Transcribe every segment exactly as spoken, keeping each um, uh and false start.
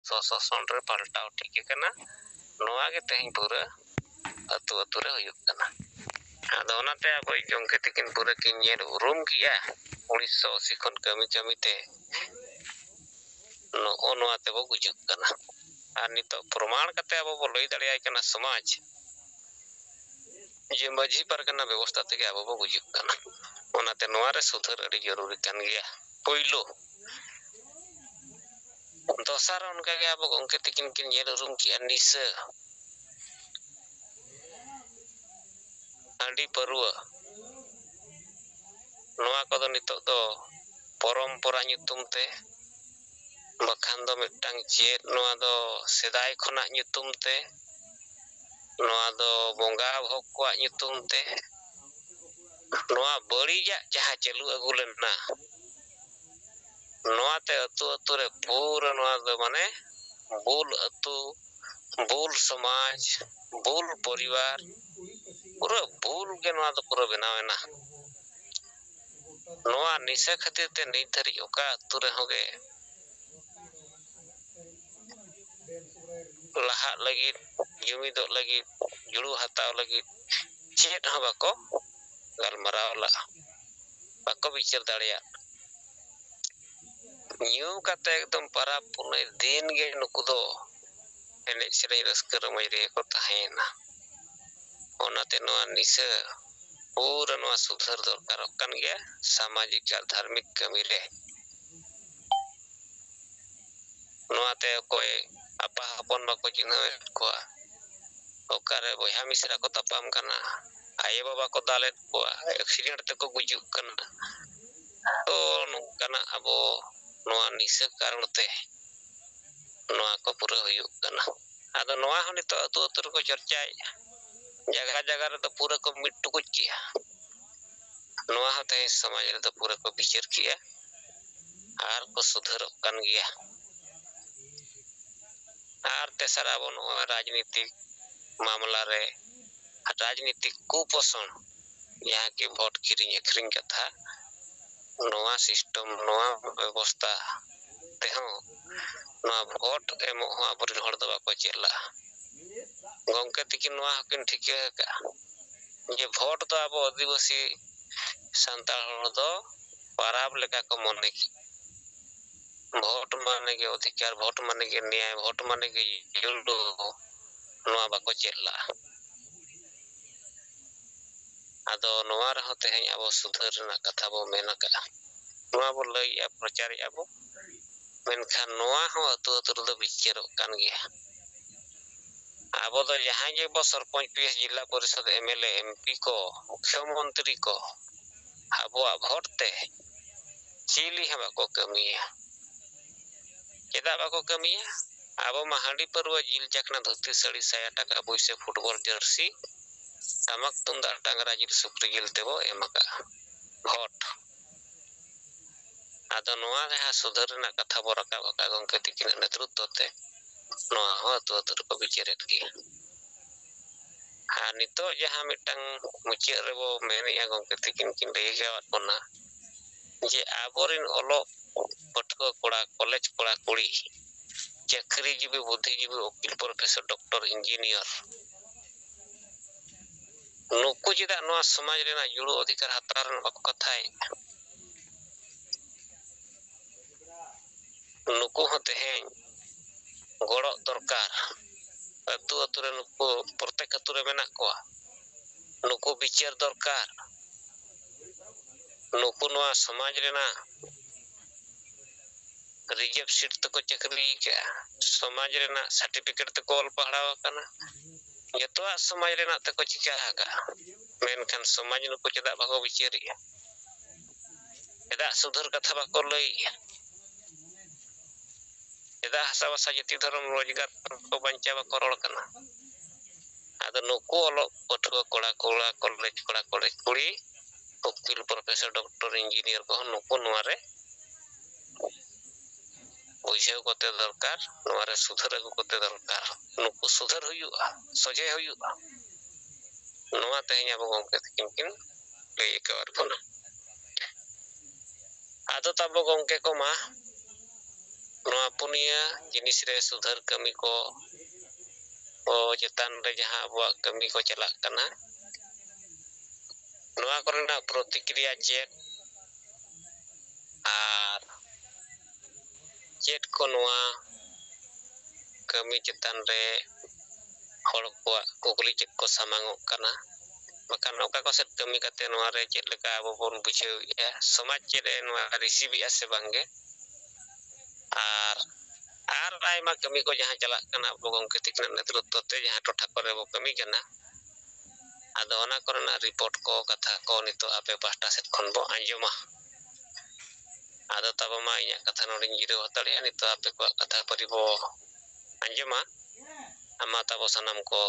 ᱚᱨᱛᱷᱚ ᱥᱟᱥᱚᱱ ᱨᱮ ᱯᱟᱞᱴᱟᱣ ᱴᱷᱤᱠ ᱟᱠᱟᱱᱟ᱾ ᱱᱚᱣᱟ ᱜᱮ ᱛᱮᱦᱮᱧ ᱯᱩᱨᱟᱹ ᱟᱹᱛᱩ ᱟᱹᱛᱩ ᱨᱮ ᱦᱩᱭᱩᱜ ᱠᱟᱱᱟ᱾ ᱟᱫᱚ ᱚᱱᱟᱛᱮ ᱟᱵᱚᱭᱤᱡ ᱜᱚᱢᱠᱮ ᱛᱤᱠᱤᱱ ᱯᱩᱨᱟᱹ ᱠᱤᱱ ᱧᱮᱞ ᱩᱨᱩᱢ ᱠᱮᱜᱼᱟ ᱩᱱᱤᱥᱥᱚ ᱟᱥᱤ ᱠᱷᱚᱱ ᱠᱟᱹᱢᱤ ᱠᱟᱹᱢᱤ ᱛᱮ ᱱᱚᱜᱼᱚ ᱱᱚᱣᱟ ᱛᱮᱵᱚ ᱜᱩᱡᱩᱜ ᱠᱟᱱᱟ᱾ ᱟᱨ ᱱᱤᱛᱚᱜ ᱯᱨᱚᱢᱟᱬ ᱠᱟᱛᱮ ᱟᱵᱚ ᱵᱚ ᱞᱟᱹᱭ ᱫᱟᱲᱮᱭᱟᱭ ᱠᱟᱱᱟ ᱥᱚᱢᱟᱡᱽ, ᱡᱮ ᱢᱟᱹᱡᱷᱤ ᱯᱟᱨᱜᱟᱱᱟ ᱵᱮᱵᱚᱥᱛᱷᱟ ᱛᱮᱜᱮ ᱟᱵᱚ ᱵᱚ ᱜᱩᱡᱩᱜ ᱠᱟᱱᱟ᱾ ᱚᱱᱟᱛᱮ ᱱᱚᱣᱟ ᱨᱮ ᱥᱩᱫᱷᱟᱹᱨ ᱟᱹᱰᱤ ᱡᱚᱨᱩᱨᱤ ᱠᱟᱱ ᱜᱮᱭᱟ᱾ ᱯᱳᱭᱞᱳ, ᱫᱚᱥᱟᱨ ᱚᱱᱠᱟᱜᱮ ᱟᱵᱚ ᱜᱚᱢᱠᱮ ᱛᱤᱠᱤᱱ ᱠᱤᱱ ᱧᱮᱞ ᱩᱨᱩᱢ ᱠᱮᱜᱼᱟ ᱱᱤᱥᱟᱹ, ᱦᱟᱺᱰᱤ ᱯᱟᱹᱨᱣᱟᱹ, ᱱᱚᱣᱟ ᱠᱚᱫᱚ ᱱᱤᱛᱚᱜ ᱫᱚ ᱯᱚᱨᱚᱢᱯᱚᱨᱟ ᱧᱩᱛᱩᱢ ᱛᱮ, ᱵᱟᱠᱷᱟᱱ ᱫᱚ ᱢᱤᱫᱴᱟᱝ ᱪᱮᱫ, ᱱᱚᱣᱟ ᱫᱚ ᱥᱮᱫᱟᱭ ᱠᱷᱚᱱᱟᱜ ᱧᱩᱛᱩᱢ ᱛᱮ, ᱱᱚᱣᱟ ᱫᱚ ᱵᱚᱸᱜᱟ ᱵᱷᱳᱜᱽ ᱠᱚᱣᱟᱜ ᱧᱩᱛᱩᱢ ᱛᱮ, ᱱᱚᱣᱟ ᱵᱟᱹᱲᱤᱡᱟᱜ ᱡᱟᱦᱟᱸ ᱪᱟᱹᱞᱩ ᱟᱹᱜᱩ ᱞᱮᱱᱟ, ᱱᱚᱣᱟᱛᱮ ᱟᱹᱛᱩ ᱟᱹᱛᱩ ᱨᱮ ᱯᱩᱨᱟᱹ ᱱᱚᱣᱟ ᱫᱚ ᱢᱟᱱᱮ ᱵᱩᱞ ᱟᱹᱛᱩ, ᱵᱩᱞ ᱥᱚᱢᱟᱡᱽ, ᱵᱩᱞ ᱯᱚᱨᱤᱵᱟᱨ, ᱯᱩᱨᱟᱹ ᱵᱩᱞ ᱜᱮ ᱱᱚᱣᱟ ᱫᱚ ᱯᱩᱨᱟᱹ ᱵᱮᱱᱟᱣ ᱮᱱᱟ᱾ ᱱᱚᱣᱟ ᱱᱤᱥᱟᱹ ᱠᱷᱟᱹᱛᱤᱨ ᱛᱮ ᱱᱤᱛ ᱫᱷᱟᱹᱨᱤᱡ ᱚᱠᱟ ᱟᱹᱛᱩ ᱨᱮᱦᱚᱸ ᱜᱮ ᱞᱟᱦᱟᱜ ᱞᱟᱹᱜᱤᱫ, ᱡᱩᱢᱤᱫᱚᱜ ᱞᱟᱹᱜᱤᱫ, ᱡᱩᱲᱩ ᱦᱟᱛᱟᱣ ᱞᱟᱹᱜᱤᱫ ᱪᱮᱫ ᱦᱚᱸ ᱵᱟᱠᱚ ᱜᱟᱞᱢᱟᱨᱟᱣ ᱞᱟᱜᱼᱟ, ᱵᱟᱠᱚ ᱵᱤᱪᱟᱹᱨ ᱫᱟᱲᱮᱭᱟᱜ᱾ ᱧᱩ ᱠᱟᱛᱮ ᱮᱠᱫᱚᱢ ᱯᱟᱨᱟᱵᱽ ᱯᱩᱱᱟᱹᱭ ᱫᱤᱱ ᱜᱮ ᱱᱩᱠᱩ ᱫᱚ ᱮᱱᱮᱡ ᱥᱮᱨᱮᱧ ᱨᱟᱹᱥᱠᱟᱹ ᱨᱚᱢᱚᱡᱽ ᱨᱮᱜᱮ ᱠᱚ ᱛᱟᱦᱮᱸᱭᱮᱱᱟ᱾ ᱚᱱᱟᱛᱮ ᱱᱚᱣᱟ ᱱᱤᱥᱟᱹ ᱯᱩᱨᱟᱹ ᱱᱚᱣᱟ ᱥᱩᱫᱷᱟᱹᱨ ᱫᱚᱨᱠᱟᱨᱚᱜ ᱠᱟᱱ ᱜᱮᱭᱟ, ᱥᱟᱢᱟᱡᱤᱠ ᱟᱨ ᱫᱷᱟᱨᱢᱤᱠ ᱠᱟᱹᱢᱤ ᱨᱮ᱾ ᱱᱚᱣᱟᱛᱮ ᱚᱠᱚᱭ ᱟᱯᱟ ᱦᱚᱯᱚᱱ ᱵᱟᱠᱚ ᱪᱤᱱᱦᱟᱹᱣᱮᱫ ᱠᱚᱣᱟ, ᱚᱠᱟᱨᱮ ᱵᱚᱭᱦᱟ ᱢᱤᱥᱨᱟ ᱠᱚ ᱛᱟᱯᱟᱢ ᱠᱟᱱᱟ, ᱟᱭᱳ ᱵᱟᱵᱟ ᱠᱚ ᱫᱟᱞᱮᱫ ᱠᱚᱣᱟ, ᱮᱠᱥᱤᱰᱮᱱᱴ ᱛᱮᱠᱚ ᱜᱩᱡᱩᱜ ᱠᱟᱱᱟ᱾ ᱛᱚ ᱱᱚᱝᱠᱟᱱᱟᱜ ᱟᱵᱚ ᱱᱚᱣᱟ ᱱᱤᱥᱟᱹ ᱠᱟᱨᱚᱱ ᱛᱮ ᱱᱚᱣᱟ ᱠᱚ ᱯᱩᱨᱟᱹ ᱦᱩᱭᱩᱜ ᱠᱟᱱᱟ᱾ ᱟᱫᱚ ᱱᱚᱣᱟ ᱦᱚᱸ ᱱᱤᱛᱚᱜ ᱟᱹᱛᱩ ᱟᱹᱛᱩ ᱨᱮᱠᱚ ᱪᱚᱨᱪᱟᱭᱮᱫᱼᱟ, ᱡᱟᱭᱜᱟ ᱡᱟᱭᱜᱟ ᱨᱮᱫᱚ ᱯᱩᱨᱟᱹ ᱠᱚ ᱢᱤᱫ ᱴᱩᱠᱩᱡ ᱠᱮᱜᱼᱟ᱾ ᱱᱚᱣᱟ ᱦᱚᱸ ᱛᱮᱦᱮᱧ ᱥᱚᱢᱟᱡᱽ ᱨᱮᱫᱚ ᱯᱩᱨᱟᱹ ᱠᱚ ᱵᱤᱪᱟᱹᱨ ᱠᱮᱜᱼᱟ ᱟᱨ ᱠᱚ ᱥᱩᱫᱷᱟᱹᱨᱚᱜ ᱠᱟᱱ ᱜᱮᱭᱟ᱾ ᱟᱨ ᱛᱮᱥᱟᱨ ᱟᱵᱚ ᱱᱚᱜᱼᱚᱭ ᱨᱟᱡᱽᱱᱤᱛᱤᱠ ᱢᱟᱢᱞᱟ ᱨᱮ, ᱨᱟᱡᱽᱱᱤᱛᱤᱠ ᱠᱩᱯᱳᱥᱚᱱ, ᱡᱟᱦᱟᱸ ᱠᱤ ᱵᱷᱳᱴ ᱠᱤᱨᱤᱧ ᱟᱹᱠᱷᱨᱤᱧ ᱠᱟᱛᱷᱟ, ᱱᱚᱣᱟ ᱥᱤᱥᱴᱮᱢ, ᱱᱚᱣᱟ ᱵᱮᱵᱚᱥᱛᱟ ᱛᱮᱦᱚᱸ ᱱᱚᱣᱟ ᱵᱷᱳᱴ ᱮᱢᱚᱜ ᱦᱚᱸ ᱟᱵᱚᱨᱮᱱ ᱦᱚᱲ ᱫᱚ ᱵᱟᱠᱚ ᱪᱮᱫ ᱞᱟᱜᱼᱟ᱾ ᱜᱚᱢᱠᱮ ᱛᱤᱠᱤᱱ ᱱᱚᱣᱟ ᱦᱚᱸᱠᱤᱱ ᱴᱷᱤᱠᱟᱹ ᱟᱠᱟᱫᱼᱟ ᱡᱮ ᱵᱷᱳᱴ ᱫᱚ ᱟᱵᱚ ᱟᱹᱫᱤᱵᱟᱹᱥᱤ ᱥᱟᱱᱛᱟᱲ ᱦᱚᱲ ᱫᱚ ᱯᱟᱨᱟᱵᱽ ᱞᱮᱠᱟ ᱠᱚ ᱢᱚᱱᱮ ᱠᱮᱫ᱾ ᱵᱷᱳᱴ ᱢᱟᱱᱮ ᱜᱮ ᱚᱫᱷᱤᱠᱟᱨ, ᱵᱷᱳᱴ ᱢᱟᱱᱮ ᱜᱮ ᱱᱮᱭᱟᱭ, ᱵᱷᱳᱴ ᱢᱟᱱᱮ ᱜᱮ ᱡᱩᱞᱩ, ᱱᱚᱣᱟ ᱵᱟᱠᱚ ᱪᱮᱫ ᱞᱟᱜᱼᱟ᱾ ᱟᱫᱚ ᱱᱚᱣᱟ ᱨᱮᱦᱚᱸ ᱛᱮᱦᱮᱧ ᱟᱵᱚ ᱥᱩᱫᱷᱟᱹᱨ ᱨᱮᱱᱟᱜ ᱠᱟᱛᱷᱟ ᱵᱚ ᱢᱮᱱ ᱟᱠᱟᱫᱼᱟ᱾ ᱱᱚᱣᱟ ᱵᱚ ᱞᱟᱹᱭᱮᱫᱼᱟ, ᱯᱨᱚᱪᱟᱨᱮᱫᱼᱟ ᱵᱚ, ᱢᱮᱱᱠᱷᱟᱱ ᱱᱚᱣᱟ ᱦᱚᱸ ᱟᱹᱛᱩ ᱟᱹᱛᱩ ᱨᱮᱫᱚ ᱵᱤᱪᱟᱹᱨᱚᱜ ᱠᱟᱱ ᱜᱮᱭᱟ᱾ ᱟᱵᱚ ᱫᱚ ᱡᱟᱦᱟᱸᱭ ᱜᱮᱵᱚ ᱥᱚᱨᱯᱚᱧᱪ, ᱯᱤ ᱮᱥ, ᱡᱤᱞᱟ ᱯᱚᱨᱤᱥᱚᱫ, M L A, M P ᱠᱚ, ᱢᱩᱠᱷᱭᱚᱢᱚᱱᱛᱨᱤ ᱠᱚ, ᱟᱵᱚᱣᱟᱜ ᱵᱷᱳᱴ ᱛᱮ ᱪᱤᱞᱤ ᱦᱚᱸ ᱵᱟᱠᱚ ᱠᱟᱹᱢᱤᱭᱟ᱾ ᱪᱮᱫᱟᱜ ᱵᱟᱠᱚ ᱠᱟᱹᱢᱤᱭᱟ? ᱟᱵᱚ ᱢᱟ ᱦᱟᱺᱰᱤ ᱯᱟᱹᱨᱣᱟᱹ, ᱡᱤᱞ ᱪᱟᱠᱷᱱᱟ, ᱫᱷᱩᱛᱤ ᱥᱟᱹᱲᱤ, ᱥᱟᱭᱟ, ᱴᱟᱠᱟ ᱯᱩᱭᱥᱟᱹ, ᱯᱷᱩᱴᱵᱚᱞ ᱡᱟᱹᱨᱥᱤ, ᱴᱟᱢᱟᱠ ᱛᱩᱢᱫᱟᱜ, ᱰᱟᱝᱨᱟ ᱡᱤᱞ, ᱥᱩᱠᱨᱤ ᱡᱤᱞ ᱛᱮᱵᱚ ᱮᱢ ᱟᱠᱟᱫᱼᱟ ᱵᱷᱳᱴ᱾ ᱟᱫᱚ ᱱᱚᱣᱟ ᱡᱟᱦᱟᱸ ᱥᱩᱫᱷᱟᱹᱨ ᱨᱮᱱᱟᱜ ᱠᱟᱛᱷᱟ ᱵᱚ ᱨᱟᱠᱟᱵ ᱟᱠᱟᱫ ᱜᱚᱢᱠᱮ ᱛᱤᱠᱤᱱᱟᱜ ᱱᱮᱛᱨᱚᱛᱛᱚ ᱛᱮ, ᱱᱚᱣᱟ ᱦᱚᱸ ᱟᱹᱛᱩ ᱟᱹᱛᱩ ᱨᱮᱠᱚ ᱵᱤᱪᱟᱹᱨᱮᱫ ᱜᱮᱭᱟ᱾ ᱟᱨ ᱱᱤᱛᱚᱜ ᱡᱟᱦᱟᱸ ᱢᱤᱫᱴᱟᱝ ᱢᱩᱪᱟᱹᱫ ᱨᱮᱵᱚ ᱢᱮᱱᱮᱫᱼᱟ, ᱜᱚᱢᱠᱮ ᱛᱤᱠᱤᱱ ᱠᱤᱱ ᱞᱟᱹᱭ ᱟᱠᱟᱫ ᱵᱚᱱᱟ ᱡᱮ ᱟᱵᱚᱨᱮᱱ ᱚᱞᱚᱜ ᱯᱟᱹᱴᱷᱩᱣᱟᱹ ᱠᱚᱲᱟ, ᱠᱚᱞᱮᱡᱽ ᱠᱚᱲᱟ ᱠᱩᱲᱤ, ᱪᱟᱹᱠᱨᱤ ᱡᱤᱵᱤ, ᱵᱩᱫᱽᱫᱷᱤ ᱡᱤᱵᱤ, ᱩᱠᱤᱞ, ᱯᱨᱚᱯᱷᱮᱥᱚᱨ, ᱰᱚᱠᱴᱚᱨ, ᱤᱧᱡᱤᱱᱤᱭᱟᱨ, ᱱᱩᱠᱩ ᱪᱮᱫᱟᱜ ᱱᱚᱣᱟ ᱥᱚᱢᱟᱡᱽ ᱨᱮᱱᱟᱜ ᱡᱩᱲᱩ ᱚᱫᱷᱤᱠᱟᱨ ᱦᱟᱛᱟᱣ ᱨᱮᱱᱟᱜ ᱵᱟᱠᱚ ᱠᱟᱛᱷᱟᱭᱮᱫᱼᱟ? ᱱᱩᱠᱩ ᱦᱚᱸ ᱛᱮᱦᱮᱧ ᱜᱚᱲᱚᱜ ᱫᱚᱨᱠᱟᱨ᱾ ᱟᱹᱛᱩ ᱟᱹᱛᱩ ᱨᱮ ᱱᱩᱠᱩ ᱯᱨᱚᱛᱮᱠ ᱟᱹᱛᱩ ᱨᱮ ᱢᱮᱱᱟᱜ ᱠᱚᱣᱟ᱾ ᱱᱩᱠᱩ ᱵᱤᱪᱟᱹᱨ ᱫᱚᱨᱠᱟᱨ᱾ ᱱᱩᱠᱩ ᱱᱚᱣᱟ ᱥᱚᱢᱟᱡᱽ ᱨᱮᱱᱟᱜ ᱨᱤᱡᱟᱨᱵᱷ ᱥᱤᱴ ᱛᱮᱠᱚ ᱪᱟᱹᱠᱨᱤ ᱟᱠᱟᱫᱼᱟ, ᱥᱚᱢᱟᱡᱽ ᱨᱮᱱᱟᱜ ᱥᱟᱨᱴᱤᱯᱷᱤᱠᱮᱴ ᱛᱮᱠᱚ ᱚᱞ ᱯᱟᱲᱦᱟᱣ ᱟᱠᱟᱱᱟ, ᱡᱚᱛᱚᱣᱟᱜ ᱥᱚᱢᱟᱡᱽ ᱨᱮᱱᱟᱜ ᱛᱮᱠᱚ ᱪᱤᱠᱟ ᱟᱠᱟᱫᱼᱟ᱾ ᱢᱮᱱᱠᱷᱟᱱ ᱥᱚᱢᱟᱡᱽ ᱱᱩᱠᱩ ᱪᱮᱫᱟᱜ ᱵᱟᱠᱚ ᱵᱤᱪᱟᱹᱨᱮᱜᱼᱟ? ᱪᱮᱫᱟᱜ ᱥᱩᱫᱷᱟᱹᱨ ᱠᱟᱛᱷᱟ ᱵᱟᱠᱚ ᱞᱟᱹᱭᱮᱜᱼᱟ? ᱪᱮᱫᱟᱜ ᱦᱟᱥᱟ ᱵᱷᱟᱥᱟ ᱡᱟᱹᱛᱤ ᱫᱷᱚᱨᱚᱢ ᱨᱳᱡᱽᱜᱟᱨ ᱠᱚ ᱵᱟᱧᱪᱟᱣ ᱵᱟᱠᱚ ᱨᱚᱲ ᱠᱟᱱᱟ? ᱟᱫᱚ ᱱᱩᱠᱩ ᱚᱞᱚᱜ ᱯᱟᱹᱴᱷᱩᱣᱟᱹ ᱠᱚᱲᱟ, ᱠᱚᱲᱟ, ᱠᱚᱞᱮᱡᱽ ᱠᱚᱲᱟ, ᱠᱚᱞᱮᱡᱽ ᱠᱩᱲᱤ, ᱩᱠᱤᱞ, ᱯᱨᱚᱯᱷᱮᱥᱚᱨ, ᱰᱚᱠᱴᱚᱨ, ᱤᱧᱡᱤᱱᱤᱭᱟᱨ ᱠᱚᱦᱚᱸ ᱱᱩᱠᱩ ᱱᱚᱣᱟ ᱨᱮ ᱵᱩᱡᱷᱟᱹᱣ ᱠᱚᱛᱮ ᱫᱚᱨᱠᱟᱨ, ᱱᱚᱣᱟ ᱨᱮ ᱥᱩᱫᱷᱟᱹᱨ ᱟᱹᱜᱩ ᱠᱚᱛᱮ ᱫᱚᱨᱠᱟᱨ᱾ ᱱᱩᱠᱩ ᱥᱩᱫᱷᱟᱹᱨ ᱦᱩᱭᱩᱜᱼᱟ, ᱥᱚᱡᱷᱮ ᱦᱩᱭᱩᱜᱼᱟ᱾ ᱱᱚᱣᱟ ᱛᱮᱦᱮᱧ ᱟᱵᱚ ᱜᱚᱢᱠᱮ ᱛᱟᱹᱠᱤᱱ ᱠᱤᱱ ᱞᱟᱹᱭ ᱟᱠᱟᱣᱟᱫ ᱵᱚᱱᱟ᱾ ᱟᱫᱚ ᱛᱟᱵᱚ ᱜᱚᱢᱠᱮ ᱠᱚᱢᱟ ᱱᱚᱣᱟ ᱯᱩᱱᱭᱟᱹ ᱡᱤᱱᱤᱥ ᱨᱮ ᱥᱩᱫᱷᱟᱹᱨ ᱠᱟᱹᱢᱤ ᱠᱚ, ᱠᱚ ᱪᱮᱛᱟᱱ ᱨᱮ ᱡᱟᱦᱟᱸ ᱟᱵᱚᱣᱟᱜ ᱠᱟᱹᱢᱤ ᱠᱚ ᱪᱟᱞᱟᱜ ᱠᱟᱱᱟ, ᱱᱚᱣᱟ ᱠᱚᱨᱮᱱᱟᱜ ᱯᱨᱚᱛᱤᱠᱨᱤᱭᱟ ᱪᱮᱫ? ᱟᱨ ᱪᱮᱫ ᱠᱚ ᱱᱚᱣᱟ ᱠᱟᱹᱢᱤ ᱪᱮᱛᱟᱱ ᱨᱮ ᱦᱚᱲ ᱠᱚᱣᱟᱜ ᱠᱩᱠᱞᱤ ᱪᱮᱫ ᱠᱚ ᱥᱟᱢᱟᱝᱚᱜ ᱠᱟᱱᱟ? ᱵᱟᱠᱷᱟᱱ ᱚᱠᱟ ᱠᱚ ᱥᱮᱫ ᱠᱟᱹᱢᱤ ᱠᱟᱛᱮ ᱱᱚᱣᱟ ᱨᱮ ᱪᱮᱫ ᱞᱮᱠᱟ ᱟᱵᱚ ᱵᱚᱱ ᱵᱩᱡᱷᱟᱹᱣᱮᱫᱼᱟ, ᱥᱚᱢᱟᱡᱽ ᱪᱮᱫ ᱮ ᱱᱚᱣᱟ receive ᱮᱫᱼᱟ ᱥᱮ ᱵᱟᱝᱜᱮ? ᱟᱨ, ᱟᱨ ᱟᱭᱢᱟ ᱠᱟᱹᱢᱤ ᱠᱚ ᱡᱟᱦᱟᱸ ᱪᱟᱞᱟᱜ ᱠᱟᱱᱟ ᱟᱵᱚ ᱜᱚᱢᱠᱮ ᱛᱤᱠᱤᱱᱟᱜ ᱱᱮᱛᱨᱚᱛᱛᱚ ᱛᱮ ᱡᱟᱦᱟᱸ ᱴᱚᱴᱷᱟ ᱠᱚᱨᱮ ᱵᱚ ᱠᱟᱹᱢᱤ ᱠᱟᱱᱟ, ᱟᱫᱚ ᱚᱱᱟ ᱠᱚᱨᱮᱱᱟᱜ report ᱠᱚ, ᱠᱟᱛᱷᱟ ᱠᱚ ᱱᱤᱛᱚᱜ ᱟᱯᱮ ᱯᱟᱦᱴᱟ ᱥᱮᱫ ᱠᱷᱚᱱ ᱵᱚ ᱟᱸᱡᱚᱢᱟ᱾ ᱟᱫᱚ ᱛᱟᱵᱚ ᱢᱟ ᱤᱧᱟᱹᱜ ᱠᱟᱛᱷᱟ ᱱᱚᱰᱮᱧ ᱡᱤᱨᱟᱹᱣ ᱦᱟᱛᱟᱲᱮᱜᱼᱟ, ᱱᱤᱛᱚᱜ ᱟᱯᱮ ᱠᱚᱣᱟᱜ ᱠᱟᱛᱷᱟ ᱯᱟᱹᱨᱤ ᱵᱚ ᱟᱸᱡᱚᱢᱟ᱾ ᱟᱢ ᱢᱟ ᱛᱟᱵᱚ ᱥᱟᱱᱟᱢ ᱠᱚ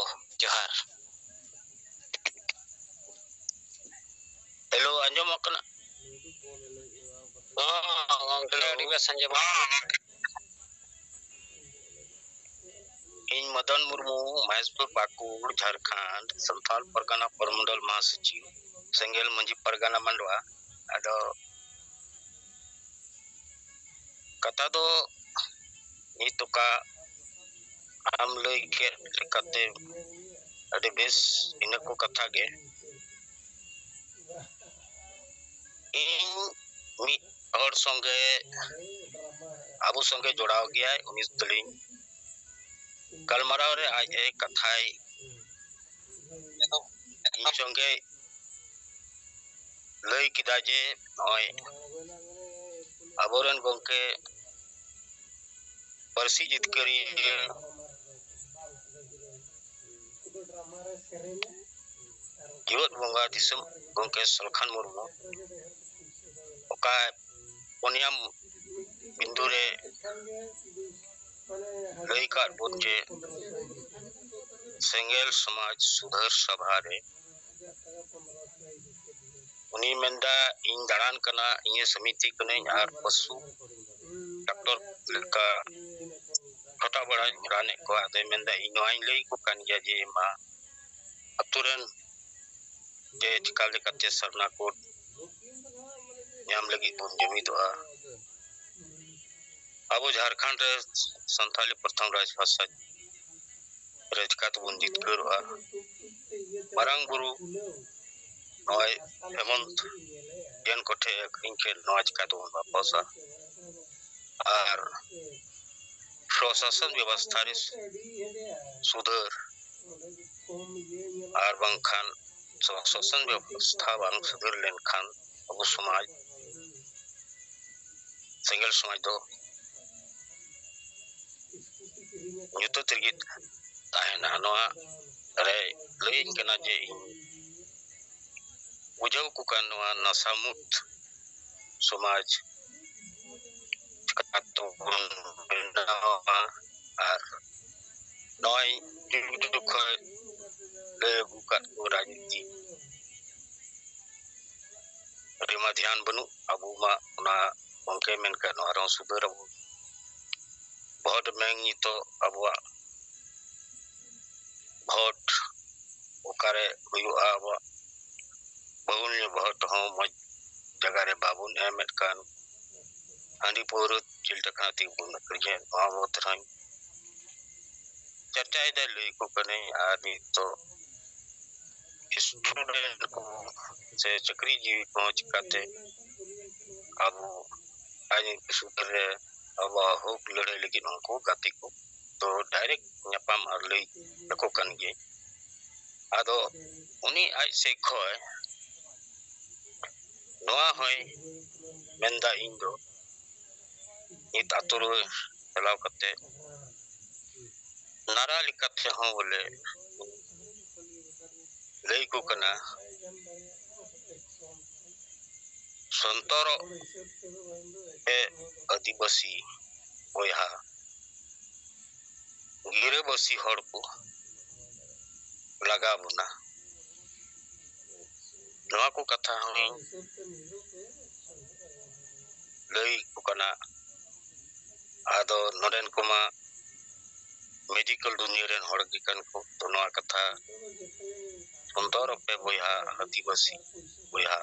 ᱡᱚᱦᱟᱨ᱾ ᱦᱮᱞᱳ, ᱟᱸᱡᱚᱢᱚᱜ ᱠᱟᱱᱟ? ᱦᱚᱸ, ᱜᱚᱢᱠᱮ, ᱦᱮᱞᱳ᱾ ᱟᱹᱰᱤ ᱵᱮᱥ ᱟᱸᱡᱚᱢᱚᱜ ᱠᱟᱱᱟ᱾ ᱤᱧ ᱢᱚᱫᱚᱱ ᱢᱩᱨᱢᱩ, ᱢᱚᱦᱮᱥᱯᱩᱨ, ᱯᱟᱹᱠᱩᱲ, ᱡᱷᱟᱲᱠᱷᱚᱸᱰ, ᱥᱟᱱᱛᱟᱲ ᱯᱟᱨᱜᱟᱱᱟ ᱯᱚᱨᱢᱚᱱᱰᱚᱞ ᱢᱟᱦᱟᱥᱚᱪᱤᱵᱽ, ᱥᱮᱸᱜᱮᱞ ᱢᱟᱹᱡᱷᱤ ᱯᱟᱨᱜᱟᱱᱟ ᱢᱟᱱᱰᱣᱟ᱾ ᱟᱫᱚ ᱠᱟᱛᱷᱟ ᱫᱚ ᱱᱤᱛ ᱚᱠᱟ ᱟᱢ ᱞᱟᱹᱭ ᱠᱮᱫ ᱞᱮᱠᱟᱛᱮ ᱟᱹᱰᱤ ᱵᱮᱥ, ᱤᱱᱟᱹ ᱠᱚ ᱠᱟᱛᱷᱟ ᱜᱮ᱾ ᱤᱧ ᱢᱤᱫ ᱦᱚᱲ ᱥᱚᱸᱜᱮ, ᱟᱵᱚ ᱥᱚᱸᱜᱮ ᱡᱚᱲᱟᱣ ᱜᱮᱭᱟᱭ, ᱩᱱᱤ ᱛᱟᱹᱞᱤᱧ ᱜᱟᱞᱢᱟᱨᱟᱣ ᱨᱮ ᱟᱡ ᱮ ᱠᱟᱛᱷᱟᱭ ᱤᱧ ᱥᱚᱸᱜᱮ ᱞᱟᱹᱭ ᱠᱮᱫᱟ ᱡᱮ ᱱᱚᱜᱼᱚᱭ ᱟᱵᱚᱨᱮᱱ ᱜᱚᱢᱠᱮ ᱯᱟᱹᱨᱥᱤ ᱡᱤᱛᱠᱟᱹᱨᱤᱭᱟᱹ ᱡᱤᱣᱮᱫ ᱵᱚᱸᱜᱟ ᱫᱤᱥᱚᱢ ᱜᱚᱢᱠᱮ ᱥᱟᱞᱠᱷᱟᱱ ᱢᱩᱨᱢᱩ ᱚᱠᱟ ᱯᱩᱱᱭᱟᱢ ᱵᱤᱱᱫᱩ ᱨᱮ ᱞᱟᱹᱭ ᱠᱟᱫ ᱵᱚᱱ ᱡᱮ ᱥᱮᱸᱜᱮᱞ ᱥᱚᱢᱟᱡᱽ ᱥᱩᱫᱷᱟᱹᱨ ᱥᱚᱵᱷᱟ ᱨᱮ ᱩᱱᱤ ᱢᱮᱱᱫᱟ, "ᱤᱧ ᱫᱟᱬᱟᱱ ᱠᱟᱱᱟ, ᱤᱧ ᱥᱚᱢᱤᱛᱤ ᱠᱟᱹᱱᱟᱹᱧ ᱟᱨ ᱯᱚᱥᱩ ᱰᱟᱠᱛᱚᱨ ᱞᱮᱠᱟ ᱦᱟᱛᱟᱣ ᱵᱟᱲᱟᱧ ᱨᱟᱱᱮᱫ ᱠᱚᱣᱟ᱾ ᱟᱫᱚᱭ ᱢᱮᱱᱫᱟ, ᱤᱧ ᱱᱚᱣᱟᱧ ᱞᱟᱹᱭ ᱟᱠᱚ ᱠᱟᱱ ᱜᱮᱭᱟ ᱡᱮ ᱢᱟ ᱟᱛᱳ ᱨᱮᱱ ᱡᱮ ᱪᱤᱠᱟ ᱞᱮᱠᱟᱛᱮ ᱥᱟᱨᱱᱟ ᱠᱳᱰ ᱧᱟᱢ ᱞᱟᱹᱜᱤᱫ ᱵᱚᱱ ᱡᱩᱢᱤᱫᱚᱜᱼᱟ, ᱟᱵᱚ ᱡᱷᱟᱲᱠᱷᱚᱸᱰ ᱨᱮ ᱥᱟᱱᱛᱟᱲᱤ ᱯᱨᱚᱛᱷᱚᱢ ᱨᱟᱡᱽ ᱵᱷᱟᱥᱟ ᱨᱮ ᱪᱤᱠᱟᱹ ᱛᱮᱵᱚᱱ ᱡᱤᱛᱠᱟᱹᱨᱚᱜᱼᱟ? ᱢᱟᱨᱟᱝ ᱵᱩᱨᱩ ᱱᱚᱜᱼᱚᱭ ᱦᱮᱢᱚᱱᱛ ᱡᱮᱱ ᱠᱚᱴᱷᱮᱱ ᱟᱹᱠᱷᱨᱤᱧ ᱠᱮᱫ, ᱱᱚᱣᱟ ᱪᱤᱠᱟᱹ ᱛᱮᱵᱚᱱ ᱵᱟᱯᱚᱥᱟ? ᱟᱨ ᱯᱨᱚᱥᱟᱥᱚᱱ ᱵᱮᱵᱚᱥᱛᱷᱟ ᱨᱮ ᱥᱩᱫᱷᱟᱹᱨ ᱟᱨ ᱵᱟᱝᱠᱷᱟᱱ ᱥᱚᱝᱥᱳᱫᱷᱚᱱ ᱵᱮᱵᱚᱥᱛᱷᱟ ᱵᱟᱝ ᱥᱩᱫᱷᱟᱹᱨ ᱞᱮᱱᱠᱷᱟᱱ ᱟᱵᱚ ᱥᱚᱢᱟᱡᱽ, ᱥᱮᱸᱜᱮᱞ ᱥᱚᱢᱟᱡᱽ ᱫᱚ ᱧᱩᱛᱟᱹᱛ ᱨᱮᱜᱮ ᱛᱟᱦᱮᱱᱟ᱾ ᱱᱚᱣᱟ ᱨᱮ ᱞᱟᱹᱭᱟᱹᱧ ᱠᱟᱱᱟ ᱡᱮ ᱤᱧ ᱵᱩᱡᱷᱟᱹᱣ ᱠᱚ ᱠᱟᱱ ᱱᱚᱣᱟ ᱱᱟᱥᱟᱢᱩᱠᱛ ᱥᱚᱢᱟᱡᱽ ᱪᱤᱠᱟᱹ ᱛᱮᱵᱚᱱ ᱵᱮᱱᱟᱣᱟ᱾ ᱟᱨ ᱱᱚᱜᱼᱚᱭ ᱡᱩᱜᱽ ᱡᱩᱜᱽ ᱠᱷᱚᱱ ᱞᱟᱹᱭ ᱟᱹᱜᱩ ᱠᱟᱫ ᱠᱚ ᱨᱟᱡᱽᱱᱤᱛᱤ ᱟᱹᱰᱤ ᱢᱟ ᱫᱷᱮᱭᱟᱱ ᱵᱟᱹᱱᱩᱜ᱾ ᱟᱵᱚ ᱢᱟ ᱚᱱᱟ ᱜᱚᱢᱠᱮ ᱢᱮᱱ ᱠᱟᱜ, ᱱᱚᱣᱟ ᱨᱮᱦᱚᱸ ᱥᱩᱫᱷᱟᱹᱨ ᱟᱵᱚ᱾ ᱵᱷᱳᱴ ᱢᱮᱱ ᱱᱤᱛᱚᱜ ᱟᱵᱚᱣᱟᱜ ᱵᱷᱳᱴ ᱚᱠᱟᱨᱮ ᱦᱩᱭᱩᱜᱼᱟ? ᱟᱵᱚᱣᱟᱜ ᱵᱟᱹᱦᱩᱞ ᱧᱚᱜ ᱵᱷᱳᱴ ᱦᱚᱸ ᱢᱚᱡᱽ ᱡᱟᱭᱜᱟ ᱨᱮ ᱵᱟᱵᱚᱱ ᱮᱢᱮᱫ ᱠᱟᱱ, ᱦᱟᱺᱰᱤ ᱯᱟᱹᱣᱨᱟᱹ ᱪᱤᱞ ᱴᱟᱠᱟ ᱛᱮᱜᱮ ᱵᱚᱱ ᱟᱹᱠᱷᱨᱤᱧᱮᱫ, ᱱᱚᱣᱟ ᱵᱟᱵᱚᱫ ᱨᱮᱦᱚᱸᱧ ᱪᱟᱨᱪᱟᱭᱮᱫᱟ, ᱞᱟᱹᱭ ᱟᱠᱚ ᱠᱟᱹᱱᱟᱹᱧ᱾ ᱟᱨ ᱱᱤᱛᱚᱜ student ᱠᱚ ᱥᱮ ᱪᱟᱹᱠᱨᱤ ᱡᱤᱣᱤ ᱠᱚᱦᱚᱸ ᱪᱤᱠᱟᱛᱮ ᱟᱵᱚ ᱨᱟᱡᱽᱱᱤᱛᱤ ᱥᱩᱫᱷᱟᱹᱨ ᱨᱮ ᱟᱵᱚᱣᱟᱜ ᱦᱚᱠ ᱞᱟᱹᱲᱦᱟᱹᱭ ᱞᱟᱹᱜᱤᱫ ᱩᱱᱠᱩ ᱜᱟᱛᱮ ᱠᱚ ᱛᱚ direct ᱧᱟᱯᱟᱢ ᱟᱨ ᱞᱟᱹᱭ ᱟᱠᱚ ᱠᱟᱱ ᱜᱮ᱾ ᱟᱫᱚ ᱩᱱᱤ ᱟᱡ ᱥᱮᱫ ᱠᱷᱚᱱ ᱱᱚᱣᱟ ᱦᱚᱸᱭ ᱢᱮᱱᱫᱟ, ᱤᱧ ᱫᱚ ᱱᱤᱛ ᱟᱛᱳ ᱨᱮ ᱪᱟᱞᱟᱣ ᱠᱟᱛᱮ ᱱᱟᱨᱟ ᱞᱮᱠᱟᱛᱮ ᱦᱚᱸ ᱵᱚᱞᱮ ᱞᱟᱹᱭ ᱠᱚ ᱠᱟᱱᱟ, ᱥᱚᱱᱛᱚᱨᱚᱜ ᱯᱮ ᱟᱹᱫᱤᱵᱟᱹᱥᱤ ᱵᱚᱭᱦᱟ, ᱜᱤᱨᱟᱹᱵᱟᱹᱥᱤ ᱦᱚᱲ ᱠᱚ ᱞᱟᱜᱟᱣ ᱵᱚᱱᱟ᱾ ᱱᱚᱣᱟ ᱠᱚ ᱠᱟᱛᱷᱟ ᱦᱚᱸ ᱞᱟᱹᱭ ᱠᱚ ᱠᱟᱱᱟ᱾ ᱟᱫᱚ ᱱᱚᱰᱮᱱ ᱠᱚᱢᱟ medical ᱫᱩᱱᱤᱭᱟᱹ ᱨᱮᱱ ᱦᱚᱲ ᱜᱮ ᱠᱟᱱ ᱠᱚ᱾ ᱛᱚ ᱱᱚᱣᱟ ᱠᱟᱛᱷᱟ ᱥᱚᱱᱛᱚᱨᱚᱜ ᱯᱮ ᱵᱚᱭᱦᱟ, ᱟᱹᱫᱤᱵᱟᱹᱥᱤ ᱵᱚᱭᱦᱟ,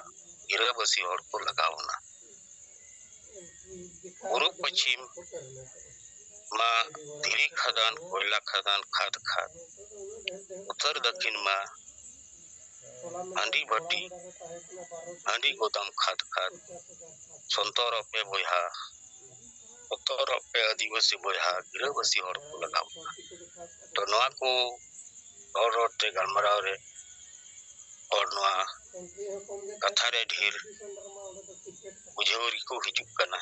ᱜᱤᱨᱟᱹᱵᱟᱹᱥᱤ ᱦᱚᱲ ᱠᱚ ᱞᱟᱜᱟᱣ ᱵᱚᱱᱟ᱾ ᱯᱩᱨᱩᱵ ᱯᱚᱪᱷᱤᱢ ᱢᱟ ᱫᱷᱤᱨᱤ ᱠᱷᱟᱫᱟᱱ, ᱠᱚᱭᱞᱟ ᱠᱷᱟᱫᱟᱱ, ᱠᱷᱟᱫ ᱠᱷᱟᱫ᱾ ᱩᱛᱛᱚᱨ ᱫᱚᱠᱷᱤᱱ ᱢᱟ ᱦᱟᱺᱰᱤ ᱵᱷᱟᱹᱴᱤ, ᱦᱟᱺᱰᱤ ᱜᱚᱫᱟᱢ, ᱠᱷᱟᱫ ᱠᱷᱟᱫ᱾ ᱥᱚᱱᱛᱚᱨᱚᱜ ᱯᱮ ᱵᱚᱭᱦᱟ, ᱵᱚᱛᱚᱨᱚᱜ ᱯᱮ ᱟᱹᱫᱤᱵᱟᱹᱥᱤ ᱵᱚᱭᱦᱟ, ᱜᱤᱨᱟᱹᱵᱟᱹᱥᱤ ᱦᱚᱲ ᱠᱚ ᱞᱟᱜᱟᱣ ᱠᱟᱱᱟ᱾ ᱛᱚ ᱱᱚᱣᱟ ᱠᱚ ᱨᱚᱲ ᱨᱚᱲ ᱛᱮ, ᱜᱟᱞᱢᱟᱨᱟᱣ ᱨᱮ ᱦᱚᱲ ᱱᱚᱣᱟ ᱠᱟᱛᱷᱟ ᱨᱮ ᱰᱷᱮᱨ ᱵᱩᱡᱷᱟᱹᱣ ᱨᱮᱠᱚ ᱦᱤᱡᱩᱜ ᱠᱟᱱᱟ᱾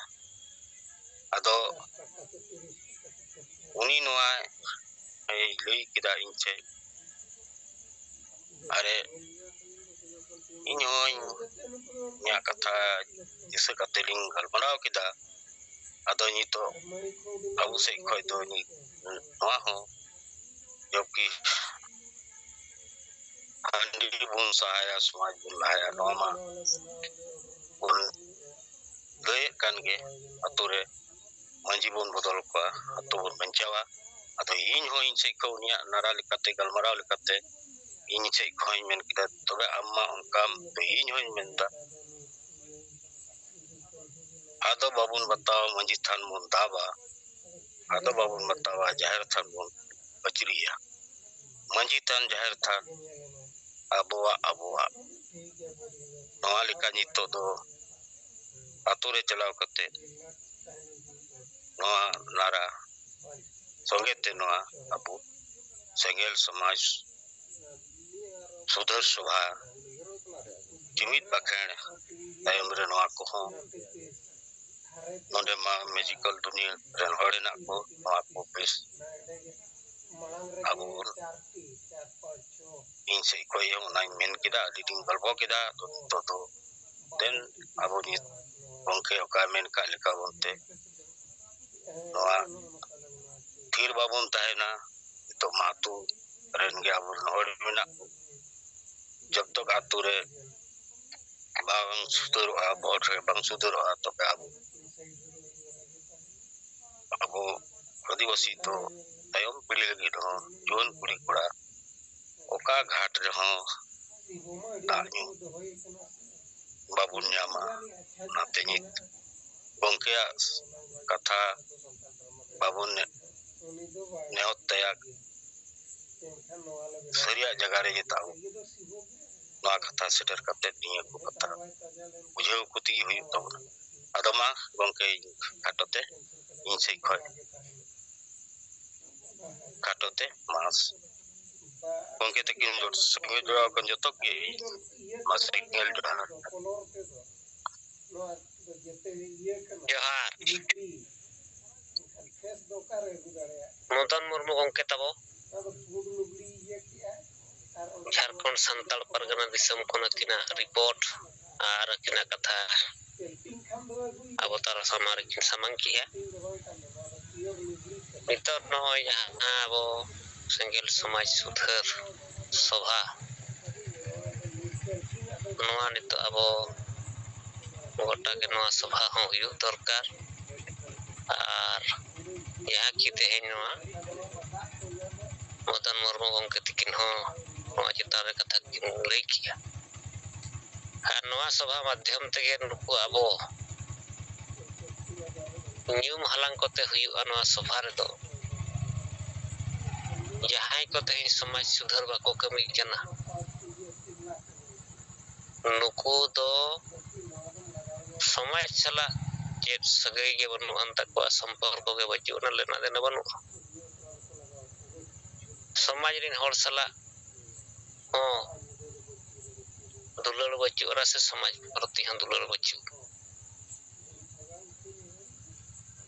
ᱟᱫᱚ ᱩᱱᱤ ᱱᱚᱣᱟ ᱞᱟᱹᱭ ᱠᱮᱫᱟ ᱤᱧ ᱴᱷᱮᱱ, ᱟᱨᱮ ᱤᱧ ᱦᱚᱸᱧ ᱤᱧᱟᱹᱜ ᱠᱟᱛᱷᱟ ᱫᱤᱥᱟᱹ ᱠᱟᱛᱮ ᱞᱤᱧ ᱜᱟᱞᱢᱟᱨᱟᱣ ᱠᱮᱫᱟ᱾ ᱟᱫᱚ ᱱᱤᱛᱚᱜ ᱟᱵᱚ ᱥᱮᱫ ᱠᱷᱚᱱ ᱫᱚ ᱱᱤᱛ ᱱᱚᱣᱟ ᱦᱚᱸ ᱡᱚᱵᱠᱤ ᱦᱟᱺᱰᱤ ᱵᱚᱱ ᱥᱟᱦᱟᱭᱟ, ᱥᱚᱢᱟᱡᱽ ᱵᱚᱱ ᱞᱟᱦᱟᱭᱟ, ᱱᱚᱣᱟ ᱢᱟ ᱵᱚᱱ ᱞᱟᱹᱭᱮᱫ ᱠᱟᱱ ᱜᱮ᱾ ᱟᱛᱳ ᱨᱮ ᱢᱟᱹᱡᱷᱤ ᱵᱚᱱ ᱵᱚᱫᱚᱞ ᱠᱚᱣᱟ, ᱟᱛᱳ ᱵᱚᱱ ᱵᱟᱧᱪᱟᱣᱟ᱾ ᱟᱫᱚ ᱤᱧ ᱦᱚᱸ ᱤᱧ ᱥᱮᱫ ᱠᱷᱚᱱ ᱩᱱᱤᱭᱟᱜ ᱱᱟᱨᱟ ᱞᱮᱠᱟᱛᱮ, ᱜᱟᱞᱢᱟᱨᱟᱣ ᱞᱮᱠᱟᱛᱮ ᱤᱧ ᱥᱮᱫ ᱠᱷᱚᱱ ᱤᱧ ᱢᱮᱱ ᱠᱮᱫᱟ, ᱛᱚᱵᱮ ᱟᱢ ᱢᱟ ᱚᱱᱠᱟᱢ, ᱛᱚ ᱤᱧ ᱦᱚᱸᱧ ᱢᱮᱱᱫᱟ, ᱟᱫᱚ ᱵᱟᱵᱚᱱ ᱵᱟᱛᱟᱣᱟ ᱢᱟᱹᱡᱷᱤ ᱛᱷᱟᱱ ᱵᱚᱱ ᱫᱟᱵᱟ, ᱟᱫᱚ ᱵᱟᱵᱚᱱ ᱵᱟᱛᱟᱣᱟ ᱡᱟᱦᱮᱨ ᱛᱷᱟᱱ ᱵᱚᱱ ᱯᱟᱹᱪᱨᱤᱭᱟ᱾ ᱢᱟᱹᱡᱷᱤ ᱛᱷᱟᱱ, ᱡᱟᱦᱮᱨ ᱛᱷᱟᱱ ᱟᱵᱚᱣᱟᱜ, ᱟᱵᱚᱣᱟᱜ᱾ ᱱᱚᱣᱟ ᱞᱮᱠᱟ ᱱᱤᱛᱚᱜ ᱫᱚ ᱟᱛᱳ ᱨᱮ ᱪᱟᱞᱟᱣ ᱠᱟᱛᱮ ᱱᱚᱣᱟ ᱱᱟᱨᱟ ᱥᱚᱸᱜᱮ ᱛᱮ ᱱᱚᱣᱟ ᱟᱵᱚ ᱥᱮᱸᱜᱮᱞ ᱥᱚᱢᱟᱡᱽ ᱥᱩᱫᱷᱟᱹᱨ ᱥᱚᱵᱷᱟ ᱡᱩᱢᱤᱫ ᱵᱟᱠᱷᱮᱬ ᱛᱟᱭᱚᱢ ᱨᱮ ᱱᱚᱣᱟ ᱠᱚᱦᱚᱸ ᱱᱚᱰᱮ ᱢᱟ ᱢᱮᱡᱤᱠᱟᱞ ᱫᱩᱱᱤᱭᱟᱹ ᱨᱮᱱ ᱦᱚᱲ ᱦᱮᱱᱟᱜ ᱠᱚ, ᱱᱚᱣᱟ ᱠᱚ ᱵᱮᱥ ᱟᱵᱚ ᱵᱚᱱ, ᱤᱧ ᱥᱮᱫ ᱠᱷᱚᱱ ᱦᱚᱸ ᱚᱱᱟᱧ ᱢᱮᱱ ᱠᱮᱫᱟ, ᱟᱹᱰᱤ ᱫᱤᱱ ᱜᱚᱞᱯᱚ ᱠᱮᱫᱟ᱾ ᱟᱫᱚ ᱱᱤᱛᱚᱜ ᱫᱚ ᱫᱮᱱ ᱟᱵᱚ ᱱᱤᱛ ᱜᱚᱢᱠᱮ ᱚᱠᱟᱭ ᱢᱮᱱ ᱠᱟᱜ ᱞᱮᱠᱟ ᱵᱚᱱᱛᱮ ᱱᱚᱣᱟ ᱛᱷᱤᱨ ᱵᱟᱵᱚᱱ ᱛᱟᱦᱮᱱᱟ᱾ ᱱᱤᱛᱚᱜ ᱢᱟ ᱟᱹᱛᱩ ᱨᱮᱱ ᱜᱮ ᱟᱵᱚᱨᱮᱱ ᱦᱚᱲ ᱢᱮᱱᱟᱜ ᱠᱚ᱾ ᱡᱚᱵ ᱛᱚᱠ ᱟᱹᱛᱩ ᱨᱮ ᱵᱟᱝ ᱥᱩᱫᱷᱟᱹᱨᱚᱜᱼᱟ, ᱵᱚᱦᱚᱜ ᱨᱮ ᱵᱟᱝ ᱥᱩᱫᱷᱟᱹᱨᱚᱜᱼᱟ, ᱛᱚᱵᱮ ᱟᱵᱚ, ᱟᱵᱚ ᱟᱹᱫᱤᱵᱟᱹᱥᱤ ᱫᱚ ᱛᱟᱭᱚᱢ ᱯᱤᱲᱦᱤ ᱞᱟᱹᱜᱤᱫ ᱦᱚᱸ ᱡᱩᱣᱟᱹᱱ ᱠᱩᱲᱤ ᱠᱚᱲᱟ ᱚᱠᱟ ᱜᱷᱟᱴ ᱨᱮᱦᱚᱸ ᱫᱟᱜ ᱧᱩ ᱵᱟᱵᱚᱱ ᱧᱟᱢᱟ᱾ ᱚᱱᱟᱛᱮ ᱱᱤᱛ ᱜᱚᱢᱠᱮᱭᱟᱜ ᱠᱟᱛᱷᱟ ᱵᱟᱵᱚᱱ ᱱᱮ-, ᱱᱮᱦᱚᱛ ᱛᱟᱭᱟ, ᱥᱟᱹᱨᱤᱭᱟᱜ ᱡᱟᱭᱜᱟ ᱨᱮ ᱡᱮ ᱛᱟᱵᱚ ᱱᱚᱣᱟ ᱠᱟᱛᱷᱟ ᱥᱮᱴᱮᱨ ᱠᱟᱛᱮ ᱱᱤᱭᱟᱹ ᱠᱚ ᱠᱟᱛᱷᱟ ᱵᱩᱡᱷᱟᱹᱣ ᱠᱚ ᱛᱮᱜᱮ ᱦᱩᱭᱩᱜ ᱛᱟᱵᱚᱱᱟ᱾ ᱟᱫᱚ ᱢᱟ ᱜᱚᱢᱠᱮ, ᱤᱧ ᱠᱷᱟᱴᱚ ᱛᱮ ᱤᱧ ᱥᱮᱫ ᱠᱷᱚᱱ ᱠᱷᱟᱴᱚ ᱛᱮ ᱢᱟᱥ ᱜᱚᱢᱠᱮ ᱛᱟᱹᱠᱤᱱ ᱡᱚᱛᱚ ᱥᱮᱸᱜᱮᱞ ᱡᱚᱲᱟᱣ ᱠᱟᱱ ᱡᱚᱛᱚ ᱜᱮ ᱢᱟᱥ ᱥᱮᱸᱜᱮᱞ ᱡᱚᱲᱟᱣ᱾ ᱡᱚᱦᱟᱨ᱾ ᱢᱚᱫᱚᱱ ᱢᱩᱨᱢᱩ ᱜᱚᱢᱠᱮ ᱛᱟᱵᱚ, ᱡᱷᱟᱲᱠᱷᱚᱸᱰ ᱥᱟᱱᱛᱟᱲ ᱯᱟᱨᱜᱟᱱᱟ ᱫᱤᱥᱚᱢ ᱠᱷᱚᱱ ᱟᱹᱠᱤᱱᱟᱜ ᱨᱤᱯᱳᱨᱴ ᱟᱨ ᱟᱹᱠᱤᱱᱟᱜ ᱠᱟᱛᱷᱟ ᱟᱵᱚ ᱛᱟᱞᱟ ᱥᱟᱢᱟᱝ ᱨᱮᱠᱤᱱ ᱥᱟᱢᱟᱝ ᱠᱮᱜᱼᱟ᱾ ᱱᱤᱛᱚᱜ ᱱᱚᱜᱼᱚᱭ ᱡᱟᱦᱟᱸ ᱟᱵᱚ ᱥᱮᱸᱜᱮᱞ ᱥᱚᱢᱟᱡᱽ ᱥᱩᱫᱷᱟᱹᱨ ᱥᱚᱵᱷᱟ, ᱱᱚᱣᱟ ᱱᱤᱛᱚᱜ ᱟᱵᱚ ᱜᱚᱴᱟ ᱜᱮ ᱱᱚᱣᱟ ᱥᱚᱵᱷᱟ ᱦᱚᱸ ᱦᱩᱭᱩᱜ ᱫᱚᱨᱠᱟᱨ᱾ ᱟᱨ ᱡᱟᱦᱟᱸ ᱠᱤ ᱛᱮᱦᱮᱧ ᱱᱚᱣᱟ ᱢᱚᱫᱚᱱ ᱢᱩᱨᱢᱩ ᱜᱚᱢᱠᱮ ᱛᱤᱠᱤᱱ ᱦᱚᱸ ᱱᱚᱣᱟ ᱪᱮᱛᱟᱱ ᱨᱮ ᱠᱟᱛᱷᱟ ᱠᱤᱱ ᱞᱟᱹᱭ ᱠᱮᱜᱼᱟ᱾ ᱟᱨ ᱱᱚᱣᱟ ᱥᱚᱵᱷᱟ ᱢᱟᱫᱽᱫᱷᱚᱢ ᱛᱮᱜᱮ ᱱᱩᱠᱩ ᱟᱵᱚ ᱧᱩᱢ ᱦᱟᱞᱟᱝ ᱠᱚᱛᱮ ᱦᱩᱭᱩᱜᱼᱟ ᱱᱚᱣᱟ ᱥᱚᱵᱷᱟ ᱨᱮᱫᱚ᱾ ᱡᱟᱦᱟᱸᱭ ᱠᱚ ᱛᱮᱦᱮᱧ ᱥᱚᱢᱟᱡᱽ ᱥᱩᱫᱷᱟᱹᱨ ᱵᱟᱠᱚ ᱠᱟᱹᱢᱤ ᱠᱟᱱᱟ, ᱱᱩᱠᱩ ᱫᱚ ᱥᱚᱢᱟᱡᱽ ᱥᱟᱞᱟᱜ ᱪᱮᱫ ᱥᱟᱹᱜᱟᱹᱭ ᱜᱮ ᱵᱟᱹᱱᱩᱜ ᱟᱱ ᱛᱟᱠᱚᱣᱟ, ᱥᱚᱢᱯᱚᱨᱠᱚ ᱜᱮ ᱵᱟᱹᱪᱩᱜ ᱟᱱᱟ, ᱞᱮᱱᱟ ᱫᱮᱱᱟ ᱵᱟᱹᱱᱩᱜᱼᱟ᱾ ᱥᱚᱢᱟᱡᱽ ᱨᱮᱱ ᱦᱚᱲ ᱥᱟᱞᱟᱜ ᱦᱚᱸ ᱫᱩᱞᱟᱹᱲ ᱵᱟᱹᱪᱩᱜ ᱟᱱᱟ ᱥᱮ ᱥᱚᱢᱟᱡᱽ ᱯᱨᱚᱛᱤ ᱦᱚᱸ ᱫᱩᱞᱟᱹᱲ ᱵᱟᱹᱪᱩᱜ᱾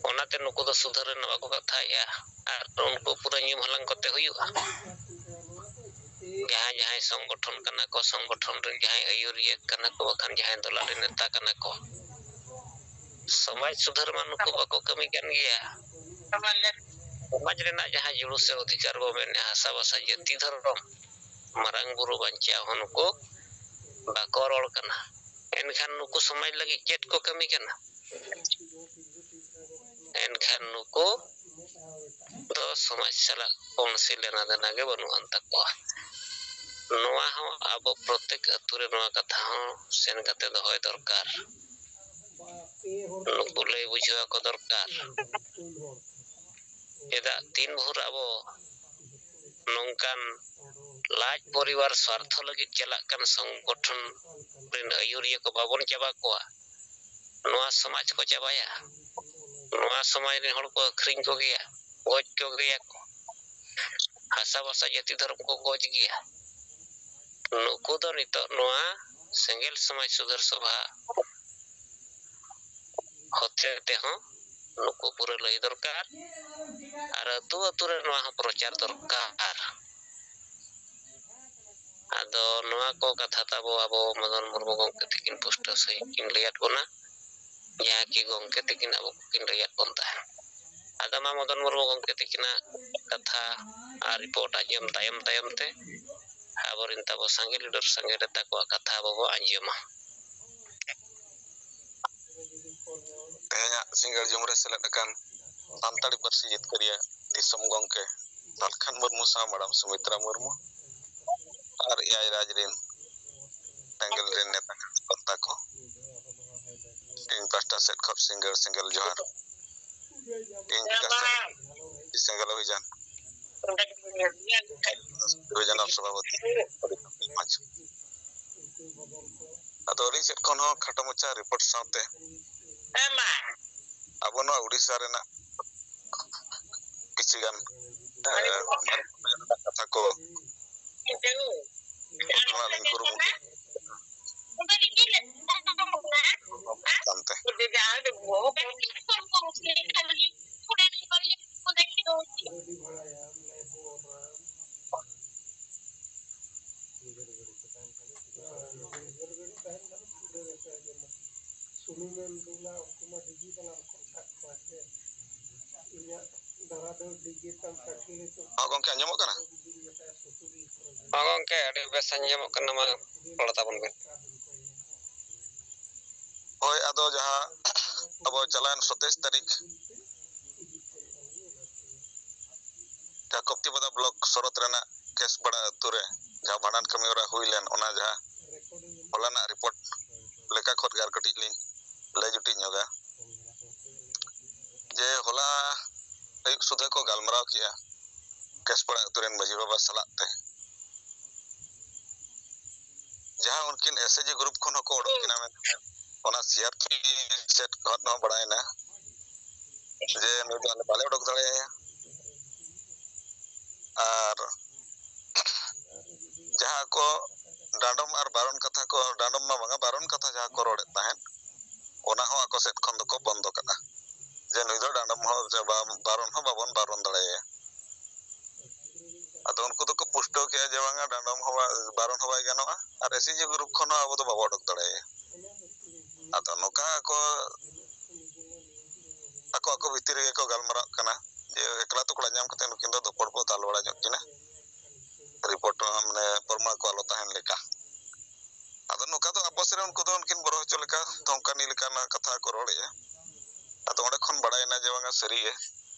ᱚᱱᱟᱛᱮ ᱱᱩᱠᱩ ᱫᱚ ᱥᱩᱫᱷᱟᱹᱨ ᱨᱮᱱᱟᱜ ᱵᱟᱠᱚ ᱠᱟᱛᱷᱟᱭᱮᱫᱼᱟ᱾ ᱟᱨ ᱩᱱᱠᱩ ᱯᱩᱨᱟᱹ ᱧᱩᱢ ᱦᱟᱞᱟᱝ ᱠᱚᱛᱮ ᱦᱩᱭᱩᱜᱼᱟ᱾ ᱡᱟᱦᱟᱸᱭ ᱡᱟᱦᱟᱸᱭ ᱥᱚᱝᱜᱚᱴᱷᱚᱱ ᱠᱟᱱᱟ ᱠᱚ, ᱥᱚᱝᱜᱚᱴᱷᱚᱱ ᱨᱮᱱ ᱡᱟᱦᱟᱸᱭ ᱟᱹᱭᱩᱨᱤᱭᱟᱹ ᱠᱟᱱᱟ ᱠᱚ, ᱵᱟᱠᱷᱟᱱ ᱡᱟᱦᱟᱸᱭ ᱫᱚᱞᱟᱞᱤ ᱱᱮᱛᱟ ᱠᱟᱱᱟ ᱠᱚ, ᱥᱚᱢᱟᱡᱽ ᱥᱩᱫᱷᱟᱹᱨ ᱢᱟ ᱱᱩᱠᱩ ᱵᱟᱠᱚ ᱠᱟᱹᱢᱤ ᱠᱟᱱ ᱜᱮᱭᱟ᱾ ᱥᱚᱢᱟᱡᱽ ᱨᱮᱱᱟᱜ ᱡᱟᱦᱟᱸ ᱡᱩᱲᱩ ᱥᱮ ᱚᱫᱷᱤᱠᱟᱨ ᱵᱚ ᱢᱮᱱᱮᱫᱼᱟ, ᱦᱟᱥᱟ ᱵᱷᱟᱥᱟ ᱡᱟᱹᱛᱤ ᱫᱷᱚᱨᱚᱢ, ᱢᱟᱨᱟᱝ ᱵᱩᱨᱩ ᱵᱟᱧᱪᱟᱣ ᱦᱚᱸ ᱱᱩᱠᱩ ᱵᱟᱠᱚ ᱨᱚᱲ ᱠᱟᱱᱟ᱾ ᱮᱱᱠᱷᱟᱱ ᱱᱩᱠᱩ ᱥᱚᱢᱟᱡᱽ ᱞᱟᱹᱜᱤᱫ ᱪᱮᱫ ᱠᱚ ᱠᱟᱹᱢᱤ ᱠᱟᱱᱟ? ᱮᱱᱠᱷᱟᱱ ᱱᱩᱠᱩ ᱫᱚ ᱥᱚᱢᱟᱡᱽ ᱥᱟᱞᱟᱜ ᱠᱚᱱᱥᱤ ᱞᱮᱱᱟ ᱫᱮᱱᱟ ᱜᱮ ᱵᱟᱹᱱᱩᱜ ᱟᱱ ᱛᱟᱠᱚᱣᱟ᱾ ᱱᱚᱣᱟ ᱦᱚᱸ ᱟᱵᱚ ᱯᱨᱚᱛᱮᱠ ᱟᱹᱛᱩ ᱨᱮ ᱱᱚᱣᱟ ᱠᱟᱛᱷᱟ ᱦᱚᱸ ᱥᱮᱱ ᱠᱟᱛᱮ ᱫᱚᱦᱚᱭ ᱫᱚᱨᱠᱟᱨ᱾ ᱱᱩᱠᱩ ᱞᱟᱹᱭ ᱵᱩᱡᱷᱟᱹᱣ ᱟᱠᱚ ᱫᱚᱨᱠᱟᱨ᱾ ᱪᱮᱫᱟᱜ ᱛᱤᱱ ᱵᱷᱳᱨ ᱟᱵᱚ ᱱᱚᱝᱠᱟᱱ ᱞᱟᱡ ᱯᱚᱨᱤᱵᱟᱨ ᱥᱣᱟᱨᱛᱷᱚ ᱞᱟᱹᱜᱤᱫ ᱪᱟᱞᱟᱜ ᱠᱟᱱ ᱥᱚᱝᱜᱚᱴᱷᱚᱱ ᱨᱮᱱ ᱟᱹᱭᱩᱨᱤᱭᱟᱹ ᱠᱚ ᱵᱟᱵᱚᱱ ᱪᱟᱵᱟ ᱠᱚᱣᱟ, ᱱᱚᱣᱟ ᱥᱚᱢᱟᱡᱽ ᱠᱚ ᱪᱟᱵᱟᱭᱟ, ᱱᱚᱣᱟ ᱥᱚᱢᱟᱡᱽ ᱨᱮᱱ ᱦᱚᱲ ᱠᱚ ᱟᱹᱠᱷᱨᱤᱧ ᱠᱚᱜᱮᱭᱟ, ᱜᱚᱡ ᱠᱚᱜᱮᱭᱟ ᱠᱚ, ᱦᱟᱥᱟ ᱵᱷᱟᱥᱟ ᱡᱟᱹᱛᱤ ᱫᱷᱚᱨᱚᱢ ᱠᱚ ᱜᱚᱡ ᱜᱮᱭᱟ᱾ ᱱᱩᱠᱩ ᱫᱚ ᱱᱤᱛᱚᱜ ᱱᱚᱣᱟ ᱥᱮᱸᱜᱮᱞ ᱥᱚᱢᱟᱡᱽ ᱥᱩᱫᱷᱟᱹᱨ ᱥᱚᱵᱷᱟ ᱦᱚᱛᱮ ᱛᱮᱦᱚᱸ ᱱᱩᱠᱩ ᱯᱩᱨᱟᱹ ᱞᱟᱹᱭ ᱫᱚᱨᱠᱟᱨ, ᱟᱨ ᱟᱹᱛᱩ ᱟᱹᱛᱩ ᱨᱮ ᱱᱚᱣᱟ ᱦᱚᱸ ᱯᱨᱚᱪᱟᱨ ᱫᱚᱨᱠᱟᱨ᱾ ᱟᱫᱚ ᱱᱚᱣᱟ ᱠᱚ ᱠᱟᱛᱷᱟ ᱛᱟᱵᱚ ᱟᱵᱚ ᱢᱚᱫᱚᱱ ᱢᱩᱨᱢᱩ ᱜᱚᱢᱠᱮ ᱛᱟᱹᱠᱤᱱ ᱯᱩᱥᱴᱟᱹᱣ ᱥᱟᱺᱦᱤᱡ ᱠᱤᱱ ᱞᱟᱹᱭᱟᱫ ᱵᱚᱱᱟ, ᱡᱟᱦᱟᱸ ᱠᱤ ᱜᱚᱢᱠᱮ ᱛᱟᱹᱠᱤᱱ ᱟᱵᱚ ᱠᱚᱠᱤᱱ ᱞᱟᱹᱭᱟᱫ ᱵᱚᱱ ᱛᱟᱦᱮᱸᱫ᱾ ᱟᱫᱚ ᱢᱟ ᱢᱚᱫᱚᱱ ᱢᱩᱨᱢᱩ ᱜᱚᱢᱠᱮ ᱛᱟᱹᱠᱤᱱᱟᱜ ᱠᱟᱛᱷᱟ ᱟᱨ ᱨᱤᱯᱳᱨᱴ ᱟᱸᱡᱚᱢ ᱛᱟᱭᱚᱢ ᱛᱟᱭᱚᱢ ᱛᱮ ᱟᱵᱚᱨᱮᱱ ᱛᱟᱵᱚ ᱥᱟᱸᱜᱮ ᱞᱤᱰᱟᱨ ᱥᱟᱸᱜᱮ ᱱᱮᱛᱟ ᱠᱚᱣᱟᱜ ᱠᱟᱛᱷᱟ ᱟᱵᱚ ᱵᱚ ᱟᱸᱡᱚᱢᱟ᱾ ᱛᱮᱦᱮᱧᱟᱜ ᱥᱤᱸᱜᱟᱹᱲ ᱡᱚᱢ ᱨᱮ ᱥᱮᱞᱮᱫ ᱟᱠᱟᱱ ᱥᱟᱱᱛᱟᱲᱤ ᱯᱟᱹᱨᱥᱤ ᱡᱤᱛᱠᱟᱹᱨᱤᱭᱟᱹ ᱫᱤᱥᱚᱢ ᱜᱚᱢᱠᱮ ᱞᱟᱞᱠᱷᱟᱱ ᱢᱩᱨᱢᱩ ᱥᱟᱶ ᱢᱮᱰᱟᱢ ᱥᱩᱢᱤᱛᱨᱟ ᱢᱩᱨᱢᱩ ᱟᱨ ᱮᱭᱟᱭ ᱨᱟᱡᱽ ᱨᱮᱱ ᱮᱸᱜᱮᱞ ᱨᱮᱱ ᱱᱮᱛᱟ ᱠᱚ, ᱤᱧ ᱯᱟᱦᱴᱟ ᱥᱮᱫ ᱠᱷᱚᱱ ᱥᱤᱸᱜᱟᱹᱲ ᱥᱮᱸᱜᱮᱞ ᱡᱚᱦᱟᱨ᱾ ᱤᱧ ᱯᱟᱦᱴᱟ ᱥᱮᱫ ᱥᱮᱸᱜᱮᱞ ᱚᱵᱷᱤᱡᱟᱱ, ᱚᱵᱷᱤᱡᱟᱱ ᱥᱚᱵᱷᱟᱯᱚᱛᱤ᱾ ᱟᱫᱚ ᱟᱹᱞᱤᱧ ᱥᱮᱫ ᱠᱷᱚᱱ ᱦᱚᱸ ᱠᱷᱟᱴᱚ ᱢᱟᱪᱷᱟ ᱨᱤᱯᱳᱨᱴ ᱥᱟᱶᱛᱮ ᱟᱵᱚ ᱱᱚᱣᱟ ᱩᱰᱤᱥᱟ ᱨᱮᱱᱟᱜ ᱠᱤᱪᱷᱩ ᱜᱟᱱ, ᱮ, ᱢᱟᱨᱮ ᱠᱟᱛᱷᱟ ᱠᱚ ᱚᱱᱟ ᱞᱤᱧ ᱠᱩᱨᱩᱢᱩᱴᱩ ᱠᱟᱱᱛᱮ᱾ ᱥᱩᱱᱩᱢᱮᱢ ᱫᱩᱞᱟ, ᱩᱱᱠᱩ ᱢᱟ ᱰᱤᱡᱤ ᱵᱟᱞᱟᱢ ᱠᱚᱱᱴᱟᱠᱴ ᱠᱚᱣᱟ ᱥᱮ? ᱤᱧᱟᱹᱜ ᱫᱟᱫᱟ ᱫᱚ ᱰᱤᱡᱤ ᱛᱟᱢ ᱥᱟᱹᱠᱷᱤ ᱞᱮᱠᱟ᱾ ᱦᱚᱸ ᱜᱚᱝᱠᱮ, ᱟᱸᱡᱚᱢᱚᱜ ᱠᱟᱱᱟ? ᱦᱚᱸ ᱜᱚᱝᱠᱮ, ᱟᱹᱰᱤ ᱵᱮᱥ ᱟᱸᱡᱚᱢᱚᱜ ᱠᱟᱱᱟ, ᱢᱟ ᱨᱚᱲ ᱛᱟᱵᱚᱱ ᱵᱮᱱ᱾ ᱦᱳᱭ, ᱟᱫᱚ ᱡᱟᱦᱟᱸ ᱟᱵᱚ ᱪᱟᱞᱟᱣᱮᱱ ᱥᱟᱛᱟᱭᱤᱥ ᱛᱟᱹᱨᱤᱠᱷ ᱡᱟᱦᱟᱸ ᱠᱚᱯᱛᱤᱯᱟᱫᱟ ᱵᱞᱚᱠ ᱥᱚᱨᱚᱛ ᱨᱮᱱᱟᱜ ᱠᱮᱥᱵᱟᱲᱟ ᱟᱹᱛᱩ ᱨᱮ ᱡᱟᱦᱟᱸ ᱵᱷᱟᱸᱰᱟᱱ ᱠᱟᱹᱢᱤ ᱦᱚᱨᱟ ᱦᱩᱭ ᱞᱮᱱ, ᱚᱱᱟ ᱡᱟᱦᱟᱸ ᱦᱚᱞᱟᱱᱟᱜ ᱨᱤᱯᱳᱨᱴ ᱞᱮᱠᱟ ᱠᱷᱚᱱ ᱜᱮ ᱟᱨ ᱠᱟᱹᱴᱤᱡ ᱞᱤᱧ ᱞᱟᱹᱭ ᱡᱩᱴᱤᱡ ᱧᱚᱜᱟ ᱡᱮ ᱦᱚᱞᱟ ᱟᱹᱭᱩᱵ ᱥᱩᱫᱷᱟᱹ ᱠᱚ ᱜᱟᱞᱢᱟᱨᱟᱣ ᱠᱮᱜᱼᱟ ᱠᱮᱥᱯᱟᱲᱟ ᱟᱹᱛᱩ ᱨᱮᱱ ᱢᱟᱹᱡᱷᱤ ᱵᱟᱵᱟ ᱥᱟᱞᱟᱜ ᱛᱮ᱾ ᱡᱟᱦᱟᱸ ᱩᱱᱠᱤᱱ ᱮᱥ ᱮᱪ ᱡᱤ ᱜᱨᱩᱯ ᱠᱷᱚᱱ ᱦᱚᱸᱠᱚ ᱚᱰᱚᱠ ᱠᱤᱱᱟ, ᱢᱮᱱᱠᱷᱟᱱ ᱚᱱᱟ ᱥᱤ ᱟᱨ ᱯᱤ ᱥᱮᱫ ᱠᱷᱚᱱ ᱦᱚᱸ ᱵᱟᱲᱟᱭᱮᱱᱟ ᱡᱮ ᱱᱩᱭ ᱫᱚ ᱟᱞᱮ ᱵᱟᱞᱮ ᱚᱰᱚᱠ ᱫᱟᱲᱮᱭᱟᱭᱟ᱾ ᱟᱨ ᱡᱟᱦᱟᱸ ᱠᱚ ᱰᱟᱸᱰᱚᱢ ᱟᱨ ᱵᱟᱨᱚᱱ ᱠᱟᱛᱷᱟ ᱠᱚ, ᱰᱟᱸᱰᱚᱢ ᱢᱟ ᱵᱟᱝᱟ, ᱵᱟᱨᱚᱱ ᱠᱟᱛᱷᱟ ᱡᱟᱦᱟᱸ ᱠᱚ ᱨᱚᱲᱮᱫ ᱛᱟᱦᱮᱸᱫ, ᱚᱱᱟ ᱦᱚᱸ ᱟᱠᱚ ᱥᱮᱫ ᱠᱷᱚᱱ ᱫᱚᱠᱚ ᱵᱚᱱᱫᱚ ᱠᱟᱜᱼᱟ ᱡᱮ ᱱᱩᱭ ᱫᱚ ᱰᱟᱸᱰᱚᱢ ᱦᱚᱸ ᱥᱮ ᱵᱟ-, ᱵᱟᱨᱚᱱ ᱦᱚᱸ ᱵᱟᱵᱚᱱ ᱵᱟᱨᱚᱱ ᱫᱟᱲᱮᱭᱟᱭᱟ᱾ ᱟᱫᱚ ᱩᱱᱠᱩ ᱫᱚᱠᱚ ᱯᱩᱥᱴᱟᱹᱣ ᱠᱮᱜᱼᱟ ᱡᱮ ᱵᱟᱝᱟ, ᱰᱟᱸᱰᱚᱢ ᱦᱚᱸ ᱵᱟ-, ᱵᱟᱨᱚᱱ ᱦᱚᱸ ᱵᱟᱭ ᱜᱟᱱᱚᱜᱼᱟ, ᱟᱨ ᱮᱥ ᱮᱪ ᱡᱤ ᱜᱨᱩᱯ ᱠᱷᱚᱱ ᱦᱚᱸ ᱟᱵᱚ ᱫᱚ ᱵᱟᱵᱚ ᱚᱰᱚᱠ ᱫᱟᱲᱮᱭᱟᱭᱟ᱾ ᱟᱫᱚ ᱱᱚᱝᱠᱟ ᱟᱠᱚ, ᱟᱠᱚ ᱟᱠᱚ ᱵᱷᱤᱛᱤᱨ ᱨᱮᱜᱮ ᱠᱚ ᱜᱟᱞᱢᱟᱨᱟᱜ ᱠᱟᱱᱟ ᱡᱮ ᱮᱠᱞᱟ ᱛᱮ ᱠᱚᱲᱟ ᱧᱟᱢ ᱠᱟᱛᱮ ᱱᱩᱠᱤᱱ ᱫᱚ ᱫᱷᱚᱯᱚᱲ ᱵᱚ ᱫᱟᱞ ᱵᱟᱲᱟ ᱧᱚᱜ ᱠᱤᱱᱟ, ᱨᱤᱯᱳᱨᱴ, ᱢᱟᱱᱮ, ᱯᱨᱚᱢᱟᱬ ᱠᱚ ᱟᱞᱚ ᱛᱟᱦᱮᱱ ᱞᱮᱠᱟ᱾ ᱟᱫᱚ ᱱᱚᱝᱠᱟ ᱫᱚ ᱟᱵᱚ ᱥᱮᱫ ᱨᱮ ᱩᱱᱠᱩ ᱫᱚ ᱩᱱᱠᱤᱱ ᱵᱚᱨᱚ ᱦᱚᱪᱚ ᱞᱮᱠᱟ, ᱫᱷᱚᱢᱠᱟᱱᱤ ᱞᱮᱠᱟᱱᱟᱜ ᱠᱟᱛᱷᱟ ᱠᱚ ᱨᱚᱲᱮᱜᱼᱟ᱾ ᱟᱫᱚ ᱚᱸᱰᱮ ᱠᱷᱚᱱ ᱵᱟᱲᱟᱭᱮᱱᱟ ᱡᱮ ᱵᱟᱝᱟ, ᱥᱟᱹᱨᱤᱜᱮ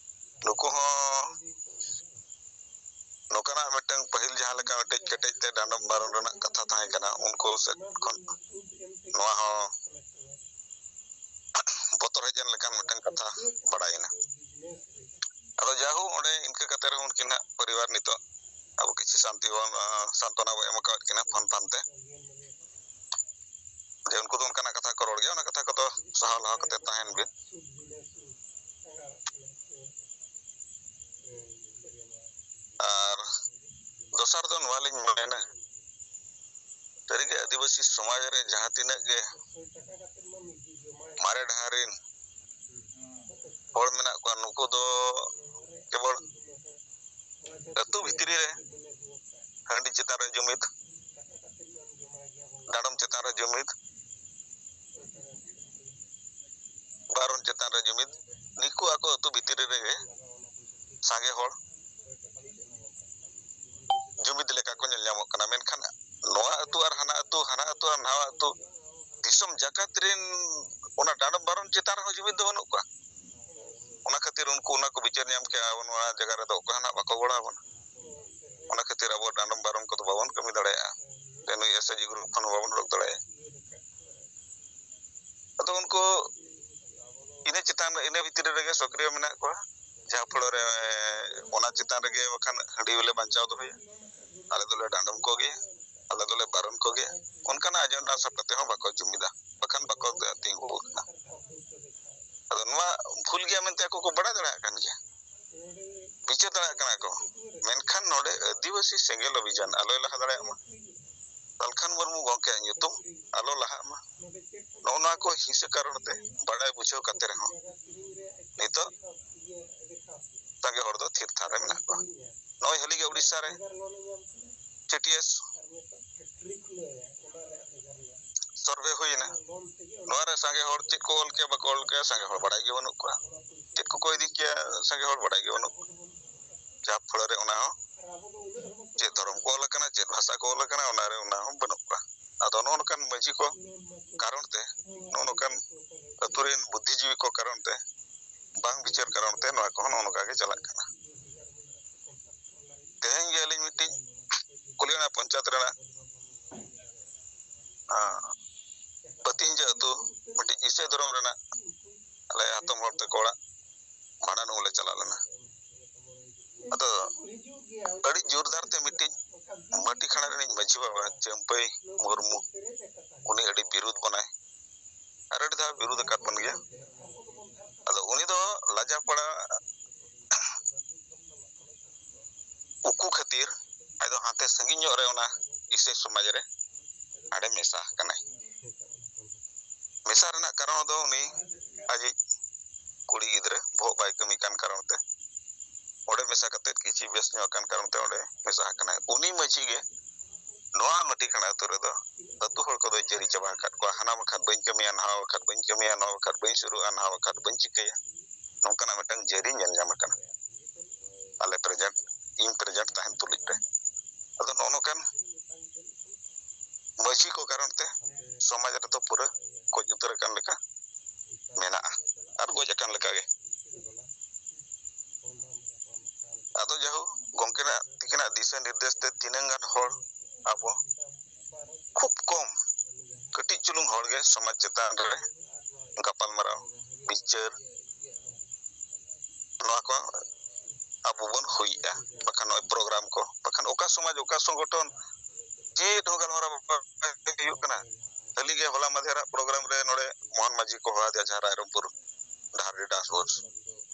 ᱱᱩᱠᱩ ᱦᱚᱸ ᱱᱚᱝᱠᱟᱱᱟᱜ ᱢᱤᱫᱴᱟᱝ ᱯᱟᱹᱦᱤᱞ ᱡᱟᱦᱟᱸ ᱞᱮᱠᱟ ᱢᱤᱫᱴᱮᱡ ᱠᱮᱴᱮᱡ ᱛᱮ ᱰᱟᱸᱰᱚᱢ ᱵᱟᱨᱚᱱ ᱨᱮᱱᱟᱜ ᱠᱟᱛᱷᱟ ᱛᱟᱦᱮᱸ ᱠᱟᱱᱟ, ᱩᱱᱠᱩ ᱥᱮᱫ ᱠᱷᱚᱱ ᱱᱚᱣᱟ ᱦᱚᱸ ᱵᱚᱛᱚᱨ ᱦᱮᱡ ᱮᱱ ᱞᱮᱠᱟᱱ ᱢᱤᱫᱴᱟᱝ ᱠᱟᱛᱷᱟ ᱵᱟᱲᱟᱭᱮᱱᱟ᱾ ᱟᱫᱚ ᱡᱟᱭᱦᱳᱠ, ᱚᱸᱰᱮ ᱤᱱᱠᱟᱹ ᱠᱟᱛᱮ ᱨᱮᱦᱚᱸ ᱩᱱᱠᱤᱱ ᱦᱟᱸᱜ ᱯᱚᱨᱤᱵᱟᱨ ᱱᱤᱛᱚᱜ ᱟᱵᱚ ᱠᱤᱪᱷᱩ ᱥᱟᱱᱛᱤ ᱵᱚᱱ, ᱟᱸ, ᱥᱟᱱᱛᱚᱱᱟ ᱵᱚᱱ ᱮᱢ ᱟᱠᱟᱫ ᱠᱤᱱᱟ ᱯᱷᱳᱱ ᱯᱷᱳᱱ ᱛᱮ, ᱡᱮ ᱩᱱᱠᱩ ᱫᱚ ᱚᱱᱠᱟᱱᱟᱜ ᱠᱟᱛᱷᱟ ᱠᱚ ᱨᱚᱲ ᱜᱮᱭᱟ, ᱚᱱᱟ ᱠᱟᱛᱷᱟ ᱠᱚᱫᱚ ᱥᱟᱦᱟᱣ ᱞᱟᱦᱟ ᱠᱟᱛᱮ ᱛᱟᱦᱮᱱ ᱵᱤᱱ᱾ ᱟᱨ ᱫᱚᱥᱟᱨ ᱫᱚ ᱱᱚᱣᱟ ᱞᱤᱧ ᱢᱮᱱᱟ, ᱥᱟᱹᱨᱤᱜᱮ ᱟᱹᱫᱤᱵᱟᱹᱥᱤ ᱥᱚᱢᱟᱡᱽ ᱨᱮ ᱡᱟᱦᱟᱸ ᱛᱤᱱᱟᱹᱜ ᱜᱮ ᱢᱟᱨᱮ ᱰᱟᱦᱟᱨ ᱨᱮᱱ ᱦᱚᱲ ᱢᱮᱱᱟᱜ ᱠᱚᱣᱟ, ᱱᱩᱠᱩ ᱫᱚ ᱠᱮᱵᱚᱞ ᱟᱹᱛᱩ ᱵᱷᱤᱛᱨᱤ ᱨᱮ ᱦᱟᱺᱰᱤ ᱪᱮᱛᱟᱱ ᱨᱮ ᱡᱩᱢᱤᱫ, ᱰᱟᱸᱰᱚᱢ ᱪᱮᱛᱟᱱ ᱨᱮ ᱡᱩᱢᱤᱫ, ᱵᱟᱨᱚᱱ ᱪᱮᱛᱟᱱ ᱨᱮ ᱡᱩᱢᱤᱫ, ᱱᱤᱠᱩ ᱟᱠᱚ ᱟᱹᱛᱩ ᱵᱷᱤᱛᱨᱤ ᱨᱮᱜᱮ ᱥᱟᱸᱜᱮ ᱦᱚᱲ ᱡᱩᱢᱤᱫ ᱞᱮᱠᱟ ᱠᱚ ᱧᱮᱞ ᱧᱟᱢᱚᱜ ᱠᱟᱱᱟ᱾ ᱢᱮᱱᱠᱷᱟᱱ ᱱᱚᱣᱟ ᱟᱹᱛᱩ ᱟᱨ ᱦᱟᱱᱟ ᱟᱹᱛᱩ, ᱦᱟᱱᱟ ᱟᱹᱛᱩ ᱟᱨ ᱱᱟᱣᱟ ᱟᱹᱛᱩ, ᱫᱤᱥᱚᱢ ᱡᱟᱠᱟᱛ ᱨᱮᱱ ᱚᱱᱟ ᱰᱟᱸᱰᱚᱢ ᱵᱟᱨᱚᱱ ᱪᱮᱛᱟᱱ ᱨᱮᱦᱚᱸ ᱡᱩᱢᱤᱫ ᱫᱚ ᱵᱟᱹᱱᱩᱜ ᱠᱚᱣᱟ᱾ ᱚᱱᱟ ᱠᱷᱟᱹᱛᱤᱨ ᱩᱱᱠᱩ ᱚᱱᱟ ᱠᱚ ᱵᱤᱪᱟᱹᱨ ᱧᱟᱢ ᱠᱮᱜᱼᱟ, ᱟᱵᱚ ᱱᱚᱣᱟ ᱡᱟᱭᱜᱟ ᱨᱮᱫᱚ ᱚᱠᱚᱭ ᱦᱚᱸ ᱱᱟᱦᱟᱜ ᱵᱟᱠᱚ ᱜᱚᱲᱚ ᱟᱵᱚᱱᱟ᱾ ᱚᱱᱟ ᱠᱷᱟᱹᱛᱤᱨ ᱟᱵᱚ ᱰᱟᱸᱰᱚᱢ ᱵᱟᱨᱚᱱ ᱠᱚᱫᱚ ᱵᱟᱵᱚᱱ ᱠᱟᱹᱢᱤ ᱫᱟᱲᱮᱭᱟᱜᱼᱟ, ᱥᱮ ᱱᱩᱭ ᱮᱥ ᱮᱪ ᱡᱤ ᱜᱨᱩᱯ ᱠᱷᱚᱱ ᱦᱚᱸ ᱵᱟᱵᱚᱱ ᱚᱰᱚᱠ ᱫᱟᱲᱮᱭᱟᱜᱼᱟ᱾ ᱟᱫᱚ ᱩᱱᱠᱩ ᱤᱱᱟᱹ ᱪᱮᱛᱟᱱ ᱨᱮ, ᱤᱱᱟᱹ ᱵᱷᱤᱛᱨᱤ ᱨᱮᱜᱮ ᱥᱚᱠᱨᱤᱭᱚ ᱢᱮᱱᱟᱜ ᱠᱚᱣᱟ, ᱡᱟᱦᱟᱸ ᱯᱷᱚᱲᱚ ᱨᱮ ᱚᱱᱟ ᱪᱮᱛᱟᱱ ᱨᱮᱜᱮ ᱵᱟᱠᱷᱟᱱ ᱦᱟᱺᱰᱤ ᱦᱚᱸᱞᱮ ᱵᱟᱧᱪᱟᱣ ᱫᱚᱦᱚᱭᱟ, ᱟᱞᱮ ᱫᱚᱞᱮ ᱰᱟᱸᱰᱚᱢ ᱠᱚᱜᱮᱭᱟ, ᱟᱞᱮ ᱫᱚᱞᱮ ᱵᱟᱨᱚᱱ ᱠᱚᱜᱮᱭᱟ, ᱚᱱᱠᱟᱱᱟᱜ ᱟᱡᱮᱱᱰᱟ ᱥᱟᱵ ᱠᱟᱛᱮ ᱦᱚᱸ ᱵᱟᱠᱚ ᱡᱩᱢᱤᱫᱟ, ᱵᱟᱠᱷᱟᱱ ᱵᱟᱠᱚ ᱛᱤᱸᱜᱩ ᱠᱟᱱᱟ᱾ ᱟᱫᱚ ᱱᱚᱣᱟ ᱵᱷᱩᱞ ᱜᱮᱭᱟ ᱢᱮᱱᱛᱮ ᱟᱠᱚ ᱠᱚ ᱵᱟᱲᱟᱭ ᱫᱟᱲᱮᱭᱟᱜ ᱠᱟᱱ ᱜᱮᱭᱟ, ᱵᱤᱪᱟᱹᱨ ᱫᱟᱲᱮᱭᱟᱜ ᱠᱟᱱᱟ ᱠᱚ, ᱢᱮᱱᱠᱷᱟᱱ ᱱᱚᱰᱮ ᱟᱹᱫᱤᱵᱟᱹᱥᱤ ᱥᱮᱸᱜᱮᱞ ᱚᱵᱷᱤᱡᱟᱱ ᱟᱞᱚᱭ ᱞᱟᱦᱟ ᱫᱟᱲᱮᱭᱟᱜ ᱢᱟ, ᱥᱟᱞᱠᱷᱟᱱ ᱢᱩᱨᱢᱩ ᱜᱚᱢᱠᱮᱭᱟᱜ ᱧᱩᱛᱩᱢ ᱟᱞᱚ ᱞᱟᱦᱟᱜ ᱢᱟ, ᱱᱚᱜᱼᱚ ᱱᱚᱣᱟ ᱠᱚ ᱦᱤᱸᱥᱟᱹ ᱠᱟᱨᱚᱱ ᱛᱮ ᱵᱟᱲᱟᱭ ᱵᱩᱡᱷᱟᱹᱣ ᱠᱟᱛᱮ ᱨᱮᱦᱚᱸ ᱱᱤᱛᱚᱜ ᱥᱟᱸᱜᱮ ᱦᱚᱲ ᱫᱚ ᱛᱷᱤᱨ ᱛᱷᱟᱨ ᱨᱮ ᱢᱮᱱᱟᱜ ᱠᱚᱣᱟ᱾ ᱱᱚᱜᱼᱚᱭ ᱦᱟᱹᱞᱤ ᱜᱮ ᱩᱲᱤᱥᱥᱟ ᱨᱮ ᱡᱤ ᱴᱤ ᱮᱥ ᱥᱟᱨᱵᱷᱮ ᱦᱩᱭᱮᱱᱟ᱾ ᱱᱚᱣᱟ ᱨᱮ ᱥᱟᱸᱜᱮ ᱦᱚᱲ ᱪᱮᱫ ᱠᱚ ᱚᱞ ᱠᱮᱭᱟ, ᱵᱟᱠᱚ ᱚᱞ ᱠᱮᱭᱟ, ᱥᱟᱸᱜᱮ ᱦᱚᱲ ᱵᱟᱲᱟᱭ ᱜᱮ ᱵᱟᱹᱱᱩᱜ ᱠᱚᱣᱟ᱾ ᱪᱮᱫ ᱠᱚᱠᱚ ᱤᱫᱤ ᱠᱮᱭᱟ, ᱥᱟᱸᱜᱮ ᱦᱚᱲ ᱵᱟᱲᱟᱭ ᱜᱮ ᱵᱟᱹᱱᱩᱜ ᱠᱚᱣᱟ᱾ ᱡᱟᱦᱟᱸ ᱯᱷᱚᱲᱚ ᱨᱮ ᱚᱱᱟ ᱦᱚᱸ ᱪᱮᱫ ᱫᱷᱚᱨᱚᱢ ᱠᱚ ᱚᱞ ᱟᱠᱟᱱᱟ, ᱪᱮᱫ ᱵᱷᱟᱥᱟ ᱠᱚ ᱚᱞ ᱟᱠᱟᱱᱟ, ᱚᱱᱟ ᱨᱮ ᱚᱱᱟ ᱦᱚᱸ ᱵᱟᱹᱱᱩᱜ ᱠᱚᱣᱟ᱾ ᱟᱫᱚ ᱱᱚᱜᱼᱚ ᱱᱚᱝᱠᱟᱱ ᱢᱟᱹᱡᱷᱤ ᱠᱚ ᱠᱟᱨᱚᱱ ᱛᱮ, ᱱᱚᱜᱼᱚ ᱱᱚᱝᱠᱟᱱ ᱟᱹᱛᱩ ᱨᱮᱱ ᱵᱩᱫᱽᱫᱷᱤᱡᱤᱵᱤ ᱠᱚ ᱠᱟᱨᱚᱱ ᱛᱮ, ᱵᱟᱝ ᱵᱤᱪᱟᱹᱨ ᱠᱟᱨᱚᱱ ᱛᱮ ᱱᱚᱣᱟ ᱠᱚᱦᱚᱸ ᱱᱚᱜᱼᱚ ᱱᱚᱝᱠᱟ ᱜᱮ ᱪᱟᱞᱟᱜ ᱠᱟᱱᱟ᱾ ᱛᱮᱦᱮᱧ ᱜᱮ ᱟᱹᱞᱤᱧ ᱢᱤᱫᱴᱤᱡ ᱠᱩᱞᱤ ᱚᱱᱟ ᱯᱚᱧᱪᱟᱭᱮᱛ ᱨᱮᱱᱟᱜ, ᱟᱸ, ᱯᱟᱹᱛᱤᱦᱤᱸᱡᱟᱹ ᱟᱹᱛᱩ ᱢᱤᱫᱴᱤᱡ ᱤᱥᱟᱹᱭ ᱫᱷᱚᱨᱚᱢ ᱨᱮᱱᱟᱜ ᱟᱞᱮ ᱦᱟᱛᱚᱢ ᱦᱚᱲ ᱛᱟᱠᱚ ᱚᱲᱟᱜ ᱵᱷᱟᱸᱰᱟᱱ ᱩᱱᱞᱮ ᱪᱟᱞᱟᱣ ᱞᱮᱱᱟ᱾ ᱟᱫᱚ ᱟᱹᱰᱤ ᱡᱳᱨᱫᱟᱨ ᱛᱮ ᱢᱤᱫᱴᱤᱡ ᱢᱟᱹᱴᱤ ᱠᱷᱟᱸᱰᱟ ᱨᱤᱱᱤᱡ ᱢᱟᱹᱡᱷᱤ ᱵᱟᱵᱟ ᱪᱟᱹᱢᱯᱟᱹᱭ ᱢᱩᱨᱢᱩ, ᱩᱱᱤ ᱟᱹᱰᱤ ᱵᱤᱨᱩᱫ ᱵᱚᱱᱟᱭ ᱟᱨ ᱟᱹᱰᱤ ᱫᱷᱟᱣ ᱵᱤᱨᱩᱫ ᱟᱠᱟᱫ ᱵᱚᱱ ᱜᱮᱭᱟ᱾ ᱟᱫᱚ ᱩᱱᱤ ᱫᱚ ᱞᱟᱡᱟ ᱯᱟᱲᱟ ᱩᱠᱩ ᱠᱷᱟᱹᱛᱤᱨ ᱟᱡ ᱫᱚ ᱦᱟᱱᱛᱮ ᱥᱟᱺᱜᱤᱧ ᱧᱚᱜ ᱨᱮ ᱚᱱᱟ ᱤᱥᱟᱹᱭ ᱥᱚᱢᱟᱡᱽ ᱨᱮ ᱦᱟᱸᱰᱮ ᱢᱮᱥᱟ ᱟᱠᱟᱱᱟᱭ᱾ ᱢᱮᱥᱟ ᱨᱮᱱᱟᱜ ᱠᱟᱨᱚᱱ ᱫᱚ ᱩᱱᱤ ᱟᱡᱤᱡ ᱠᱩᱲᱤ ᱜᱤᱫᱽᱨᱟᱹ ᱵᱚᱦᱚᱜ ᱵᱟᱭ ᱠᱟᱹᱢᱤ ᱠᱟᱱ ᱠᱟᱨᱚᱱ ᱛᱮ ᱚᱸᱰᱮ ᱢᱮᱥᱟ ᱠᱟᱛᱮᱫ ᱠᱤᱪᱷᱤ ᱵᱮᱥ ᱧᱚᱜ ᱟᱠᱟᱱ ᱠᱟᱨᱚᱱ ᱛᱮ ᱚᱸᱰᱮ ᱢᱮᱥᱟ ᱟᱠᱟᱱᱟᱭ᱾ ᱩᱱᱤ ᱢᱟᱹᱡᱷᱤ ᱜᱮ ᱱᱚᱣᱟ ᱢᱟᱹᱴᱤ ᱠᱷᱟᱸᱰᱟ ᱟᱹᱛᱩ ᱨᱮᱫᱚ ᱟᱹᱛᱩ ᱦᱚᱲ ᱠᱚᱫᱚᱭ ᱡᱟᱹᱨᱤ ᱪᱟᱵᱟ ᱟᱠᱟᱫ ᱠᱚᱣᱟ, ᱦᱟᱱᱟ ᱵᱟᱠᱷᱟᱱ ᱵᱟᱹᱧ ᱠᱟᱹᱢᱤᱭᱟ, ᱱᱟᱣᱟ ᱵᱟᱠᱷᱟᱱ ᱵᱟᱹᱧ ᱠᱟᱹᱢᱤᱭᱟ, ᱱᱚᱣᱟ ᱵᱟᱠᱷᱟᱱ ᱵᱟᱹᱧ ᱥᱩᱨᱩᱜᱼᱟ, ᱱᱟᱣᱟ ᱵᱟᱠᱷᱟᱱ ᱵᱟᱹᱧ ᱪᱤᱠᱟᱹᱭᱟ, ᱱᱚᱝᱠᱟᱱᱟᱜ ᱢᱤᱫᱴᱟᱝ ᱡᱟᱹᱨᱤ ᱧᱮᱞ ᱧᱟᱢ ᱟᱠᱟᱱᱟ ᱟᱞᱮ ᱯᱨᱮᱡᱮᱱᱴ, ᱤᱧ ᱯᱨᱮᱡᱮᱱᱴ ᱛᱟᱦᱮᱱ ᱛᱩᱞᱩᱡ ᱨᱮ᱾ ᱟᱫᱚ ᱱᱚᱜᱼᱚ ᱱᱚᱝᱠᱟᱱ ᱢᱟᱹᱡᱷᱤ ᱠᱚ ᱠᱟᱨᱚᱱ ᱛᱮ ᱥᱚᱢᱟᱡᱽ ᱨᱮᱫᱚ ᱯᱩᱨᱟᱹ ᱜᱚᱡ ᱩᱛᱟᱹᱨ ᱟᱠᱟᱱ ᱞᱮᱠᱟ ᱢᱮᱱᱟᱜᱼᱟ ᱟᱨ ᱜᱚᱡ ᱟᱠᱟᱱ ᱞᱮᱠᱟᱜᱮ᱾ ᱟᱫᱚ ᱡᱟᱭᱦᱳᱠ, ᱜᱚᱢᱠᱮᱱᱟᱜ ᱛᱤᱠᱤᱱᱟᱜ ᱫᱤᱥᱟᱹ ᱱᱤᱨᱫᱮᱥ ᱛᱮ ᱛᱤᱱᱟᱹᱝ ᱜᱟᱱ ᱦᱚᱲ ᱟᱵᱚ ᱠᱷᱩᱵ ᱠᱚᱢ ᱠᱟᱹᱴᱤᱡ ᱪᱩᱞᱩᱝ ᱦᱚᱲᱜᱮ ᱥᱚᱢᱟᱡᱽ ᱪᱮᱛᱟᱱ ᱨᱮ ᱜᱟᱯᱟᱞᱢᱟᱨᱟᱣ, ᱵᱤᱪᱟᱹᱨ, ᱱᱚᱣᱟ ᱠᱚ ᱟᱵᱚ ᱵᱚᱱ ᱦᱩᱭᱮᱜᱼᱟ᱾ ᱵᱟᱠᱷᱟᱱ ᱱᱚᱜᱼᱚᱭ ᱯᱨᱳᱜᱨᱟᱢ ᱠᱚ, ᱵᱟᱠᱷᱟᱱ ᱚᱠᱟ ᱥᱚᱢᱟᱡᱽ, ᱚᱠᱟ ᱥᱚᱝᱜᱚᱴᱷᱚᱱ ᱪᱮᱫ ᱦᱚᱸ ᱜᱟᱞᱢᱟᱨᱟᱣ ᱵᱟᱭ ᱦᱩᱭᱩᱜ ᱠᱟᱱᱟ᱾ ᱦᱟᱹᱞᱤ ᱜᱮ ᱦᱚᱞᱟ ᱢᱟᱫᱷᱮᱨᱟᱜ ᱯᱨᱳᱜᱨᱟᱢ ᱨᱮ ᱱᱚᱰᱮ ᱢᱳᱦᱚᱱ ᱢᱟᱹᱡᱷᱤ ᱠᱚ ᱦᱚᱦᱚ ᱟᱫᱮᱭᱟ ᱡᱟᱦᱟᱸ ᱨᱟᱭᱨᱚᱝᱯᱩᱨ ᱰᱟᱦᱟᱨᱰᱤ ᱰᱟᱥ ᱵᱳᱨᱰ,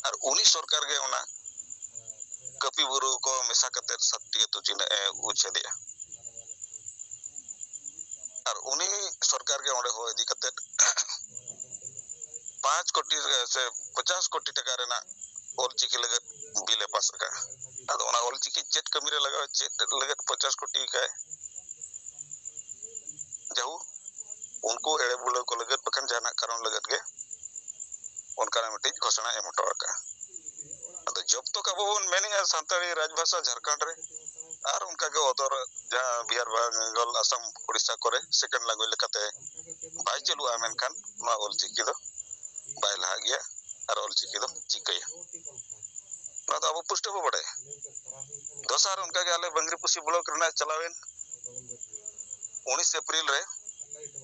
ᱟᱨ ᱩᱱᱤ ᱥᱚᱨᱠᱟᱨ ᱜᱮ ᱚᱱᱟ ᱠᱟᱹᱯᱤ ᱵᱩᱨᱩ ᱠᱚ ᱢᱮᱥᱟ ᱠᱟᱛᱮ ᱥᱟᱛᱴᱤ ᱟᱹᱛᱩ ᱪᱤᱱᱦᱟᱹ ᱮ ᱩᱪᱷᱟᱹᱫᱮᱜᱼᱟ᱾ ᱟᱨ ᱩᱱᱤ ᱥᱚᱨᱠᱟᱨ ᱜᱮ ᱚᱸᱰᱮ ᱦᱚᱦᱚ ᱤᱫᱤ ᱠᱟᱛᱮ ᱯᱟᱸᱪ ᱠᱳᱴᱤ ᱨᱮ ᱥᱮ ᱯᱚᱪᱟᱥ ᱠᱳᱴᱤ ᱴᱟᱠᱟ ᱨᱮᱱᱟᱜ ᱚᱞᱪᱤᱠᱤ ᱞᱟᱹᱜᱤᱫ ᱵᱤᱞ ᱮ ᱯᱟᱥ ᱟᱠᱟᱫᱼᱟ᱾ ᱟᱫᱚ ᱚᱱᱟ ᱚᱞᱪᱤᱠᱤ ᱪᱮᱫ ᱠᱟᱹᱢᱤ ᱨᱮ ᱞᱟᱜᱟᱣ, ᱪᱮᱫ ᱞᱟᱹᱜᱤᱫ ᱯᱚᱪᱟᱥ ᱠᱳᱴᱤ ᱠᱟᱭ? ᱡᱟᱦᱳ, ᱩᱱᱠᱩ ᱮᱲᱮ ᱵᱩᱞᱟᱹᱣ ᱠᱚ ᱞᱟᱹᱜᱤᱫ ᱵᱟᱠᱷᱟᱱ ᱡᱟᱦᱟᱱᱟᱜ ᱠᱟᱨᱚᱱ ᱞᱟᱹᱜᱤᱫ ᱜᱮ ᱚᱱᱠᱟᱱᱟᱜ ᱢᱤᱫᱴᱤᱡ ᱜᱷᱳᱥᱚᱱᱟ ᱮᱢ ᱦᱚᱴᱚ ᱟᱠᱟᱫᱼᱟ᱾ ᱟᱫᱚ ᱡᱚᱵ ᱛᱚᱠ ᱟᱵᱚ ᱵᱚᱱ ᱢᱮᱱᱮᱜᱼᱟ ᱥᱟᱱᱛᱟᱲᱤ ᱨᱟᱡᱽᱵᱷᱟᱥᱟ ᱡᱷᱟᱲᱠᱷᱚᱸᱰ ᱨᱮ, ᱟᱨ ᱚᱱᱠᱟᱜᱮ ᱚᱫᱚᱨ ᱡᱟᱦᱟᱸ ᱵᱤᱦᱟᱨ, ᱵᱮᱝᱜᱚᱞ, ᱟᱥᱟᱢ, ᱩᱲᱤᱥᱥᱟ ᱠᱚᱨᱮ ᱥᱮᱠᱮᱱᱰ ᱞᱮᱝᱜᱩᱭᱮᱡᱽ ᱞᱮᱠᱟᱛᱮ ᱵᱟᱭ ᱪᱟᱹᱞᱩᱜᱼᱟ, ᱢᱮᱱᱠᱷᱟᱱ ᱱᱚᱣᱟ ᱚᱞᱪᱤᱠᱤ ᱫᱚ ᱵᱟᱭ ᱞᱟᱦᱟᱜ ᱜᱮᱭᱟ᱾ ᱟᱨ ᱚᱞᱪᱤᱠᱤ ᱫᱚ ᱪᱤᱠᱟᱹᱭᱟ, ᱱᱚᱣᱟ ᱫᱚ ᱟᱵᱚ ᱯᱩᱥᱴᱟᱹᱣ ᱵᱚ ᱵᱟᱰᱟᱭᱟ᱾ ᱫᱚᱥᱟᱨ ᱚᱱᱠᱟᱜᱮ ᱟᱞᱮ ᱵᱟᱝᱨᱤᱯᱩᱥᱤ ᱵᱞᱚᱠ ᱨᱮᱱᱟᱜ ᱪᱟᱞᱟᱣᱮᱱ ᱩᱱᱤᱥ ᱮᱯᱨᱤᱞ ᱨᱮ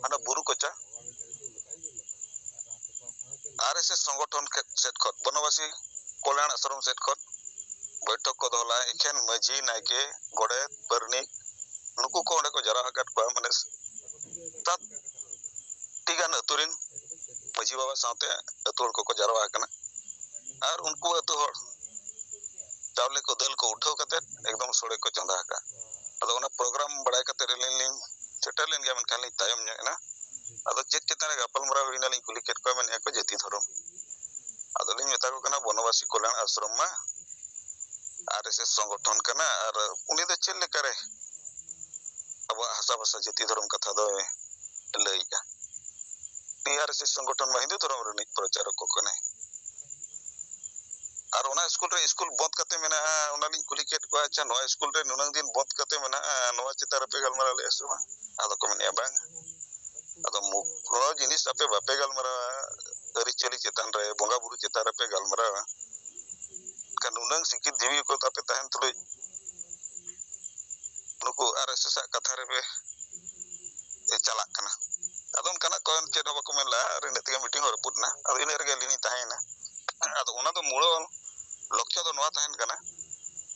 ᱦᱟᱱᱟ ᱵᱩᱨᱩ ᱠᱚᱪᱟ ᱟᱨ ᱮᱥ ᱮᱥ ᱥᱚᱝᱜᱚᱴᱷᱚᱱ ᱠᱷᱮ-, ᱥᱮᱫ ᱠᱷᱚᱱ, ᱵᱚᱱᱚᱵᱟᱥᱤ ᱠᱚᱞᱭᱟᱬ ᱟᱥᱨᱚᱢ ᱥᱮᱫ ᱠᱷᱚᱱ ᱵᱳᱭᱴᱷᱚᱠ ᱠᱚ ᱫᱚᱦᱚ ᱞᱮᱫᱼᱟ᱾ ᱮᱠᱷᱮᱱ ᱢᱟᱹᱡᱷᱤ, ᱱᱟᱭᱠᱮ, ᱜᱚᱰᱮᱛ, ᱯᱟᱨᱟᱱᱤᱠ, ᱱᱩᱠᱩ ᱠᱚ ᱚᱸᱰᱮ ᱠᱚ ᱡᱟᱣᱨᱟ ᱟᱠᱟᱫ ᱠᱚᱣᱟ᱾ ᱢᱟᱱᱮ ᱥᱟᱛ ᱴᱤ ᱜᱟᱱ ᱟᱹᱛᱩ ᱨᱮᱱ ᱢᱟᱹᱡᱷᱤ ᱵᱟᱵᱟ ᱥᱟᱶᱛᱮ ᱟᱹᱛᱩ ᱦᱚᱲ ᱠᱚᱠᱚ ᱡᱟᱣᱨᱟ ᱟᱠᱟᱱᱟ᱾ ᱟᱨ ᱩᱱᱠᱩ ᱟᱹᱛᱩ ᱦᱚᱲ ᱪᱟᱣᱞᱮ ᱠᱚ, ᱫᱟᱹᱞ ᱠᱚ ᱩᱴᱷᱟᱹᱣ ᱠᱟᱛᱮᱫ ᱮᱠᱫᱚᱢ ᱥᱳᱲᱮ ᱠᱚ ᱪᱚᱸᱫᱟ ᱟᱠᱟᱫᱼᱟ᱾ ᱟᱫᱚ ᱚᱱᱟ ᱯᱨᱳᱜᱨᱟᱢ ᱵᱟᱲᱟᱭ ᱠᱟᱛᱮᱫ ᱟᱹᱞᱤᱧ ᱞᱤᱧ ᱥᱮᱴᱮᱨ ᱞᱮᱱ ᱜᱮᱭᱟ, ᱢᱮᱱᱠᱷᱟᱱ ᱞᱤᱧ ᱛᱟᱭᱚᱢ ᱧᱚᱜ ᱮᱱᱟ᱾ ᱟᱫᱚ ᱪᱮᱫ ᱪᱮᱛᱟᱱ ᱨᱮ ᱜᱟᱯᱟᱞᱢᱟᱨᱟᱣ ᱦᱩᱭᱱᱟ ᱞᱤᱧ ᱠᱩᱞᱤ ᱠᱮᱫ ᱠᱚᱣᱟ, ᱢᱮᱱᱮᱫᱼᱟ ᱠᱚ ᱡᱟᱹᱛᱤ ᱫᱷᱚᱨᱚᱢ᱾ ᱟᱫᱚ ᱞᱤᱧ ᱢᱮᱛᱟ ᱠᱚ ᱠᱟᱱᱟ, ᱵᱚᱱᱚᱵᱟᱥᱤ ᱠᱚᱞᱭᱟᱬ ᱟᱥᱨᱚᱢ ᱢᱟ ᱟᱨ ᱮᱥ ᱮᱥ ᱥᱚᱝᱜᱚᱴᱷᱚᱱ ᱠᱟᱱᱟ, ᱟᱨ ᱩᱱᱤ ᱫᱚ ᱪᱮᱫ ᱞᱮᱠᱟᱨᱮ ᱟᱵᱚᱣᱟᱜ ᱦᱟᱥᱟ ᱵᱷᱟᱥᱟ ᱡᱟᱹᱛᱤ ᱫᱷᱚᱨᱚᱢ ᱠᱟᱛᱷᱟ ᱫᱚᱭ ᱞᱟᱹᱭᱮᱜᱼᱟ? ᱩᱱᱤ ᱟᱨ ᱮᱥ ᱮᱥ ᱥᱚᱝᱜᱚᱴᱷᱚᱱ ᱢᱟ ᱦᱤᱱᱫᱩ ᱫᱷᱚᱨᱚᱢ ᱨᱤᱱᱤᱡ ᱯᱨᱚᱪᱟᱨᱚᱠ ᱠᱚ ᱠᱟᱱᱟᱭ᱾ ᱟᱨ ᱚᱱᱟ ᱥᱠᱩᱞ ᱨᱮ ᱥᱠᱩᱞ ᱵᱚᱸᱫᱽ ᱠᱟᱛᱮ ᱢᱮᱱᱟᱜᱼᱟ, ᱚᱱᱟ ᱞᱤᱧ ᱠᱩᱞᱤ ᱠᱮᱫ ᱠᱚᱣᱟ, "ᱟᱪᱪᱷᱟ, ᱱᱚᱣᱟ ᱥᱠᱩᱞ ᱨᱮ ᱱᱩᱱᱟᱹᱝ ᱫᱤᱱ ᱵᱚᱸᱫᱽ ᱠᱟᱛᱮ ᱢᱮᱱᱟᱜᱼᱟ, ᱱᱚᱣᱟ ᱪᱮᱛᱟᱱ ᱨᱮᱯᱮ ᱜᱟᱞᱢᱟᱨᱟᱣ ᱞᱮᱫᱼᱟ ᱥᱮ ᱵᱟᱝ?" ᱟᱫᱚ ᱠᱚ ᱢᱮᱱᱮᱫᱼᱟ, "ᱵᱟᱝ, ᱟᱫᱚ ᱢᱩ-, ᱱᱚᱣᱟ ᱡᱤᱱᱤᱥ ᱟᱯᱮ ᱵᱟᱯᱮ ᱜᱟᱞᱢᱟᱨᱟᱣᱟ, ᱟᱹᱨᱤᱪᱟᱹᱞᱤ ᱪᱮᱛᱟᱱ ᱨᱮ, ᱵᱚᱸᱜᱟ ᱵᱩᱨᱩ ᱪᱮᱛᱟᱱ ᱨᱮᱯᱮ ᱜᱟᱞᱢᱟᱨᱟᱣᱟ, ᱮᱱᱠᱷᱟᱱ ᱱᱩᱱᱟᱹᱝ ᱥᱤᱠᱠᱷᱤᱛ ᱡᱤᱣᱤ ᱠᱚ ᱛᱟᱯᱮ ᱛᱟᱦᱮᱱ ᱛᱩᱞᱩᱡ ᱱᱩᱠᱩ ᱟᱨ ᱮᱥ ᱮᱥ ᱟᱜ ᱠᱟᱛᱷᱟ ᱨᱮᱯᱮ ᱪᱟᱞᱟᱜ ᱠᱟᱱᱟ?" ᱟᱫᱚ ᱚᱱᱠᱟᱱᱟᱜ ᱠᱚ ᱪᱮᱫ ᱦᱚᱸ ᱵᱟᱠᱚ ᱢᱮᱱ ᱞᱮᱫᱼᱟ, ᱟᱨ ᱤᱱᱟᱹᱜ ᱛᱮᱜᱮ ᱢᱤᱴᱤᱝ ᱦᱚᱸ ᱨᱟᱹᱯᱩᱫ ᱮᱱᱟ᱾ ᱟᱫᱚ ᱤᱱᱟᱹ ᱨᱮᱜᱮ ᱟᱹᱞᱤᱧ ᱞᱤᱧ ᱛᱟᱦᱮᱸᱭᱮᱱᱟ᱾ ᱟᱫᱚ ᱚᱱᱟ ᱫᱚ ᱢᱩᱲ ᱞᱚᱠᱠᱷᱚ ᱫᱚ ᱱᱚᱣᱟ ᱛᱟᱦᱮᱱ ᱠᱟᱱᱟ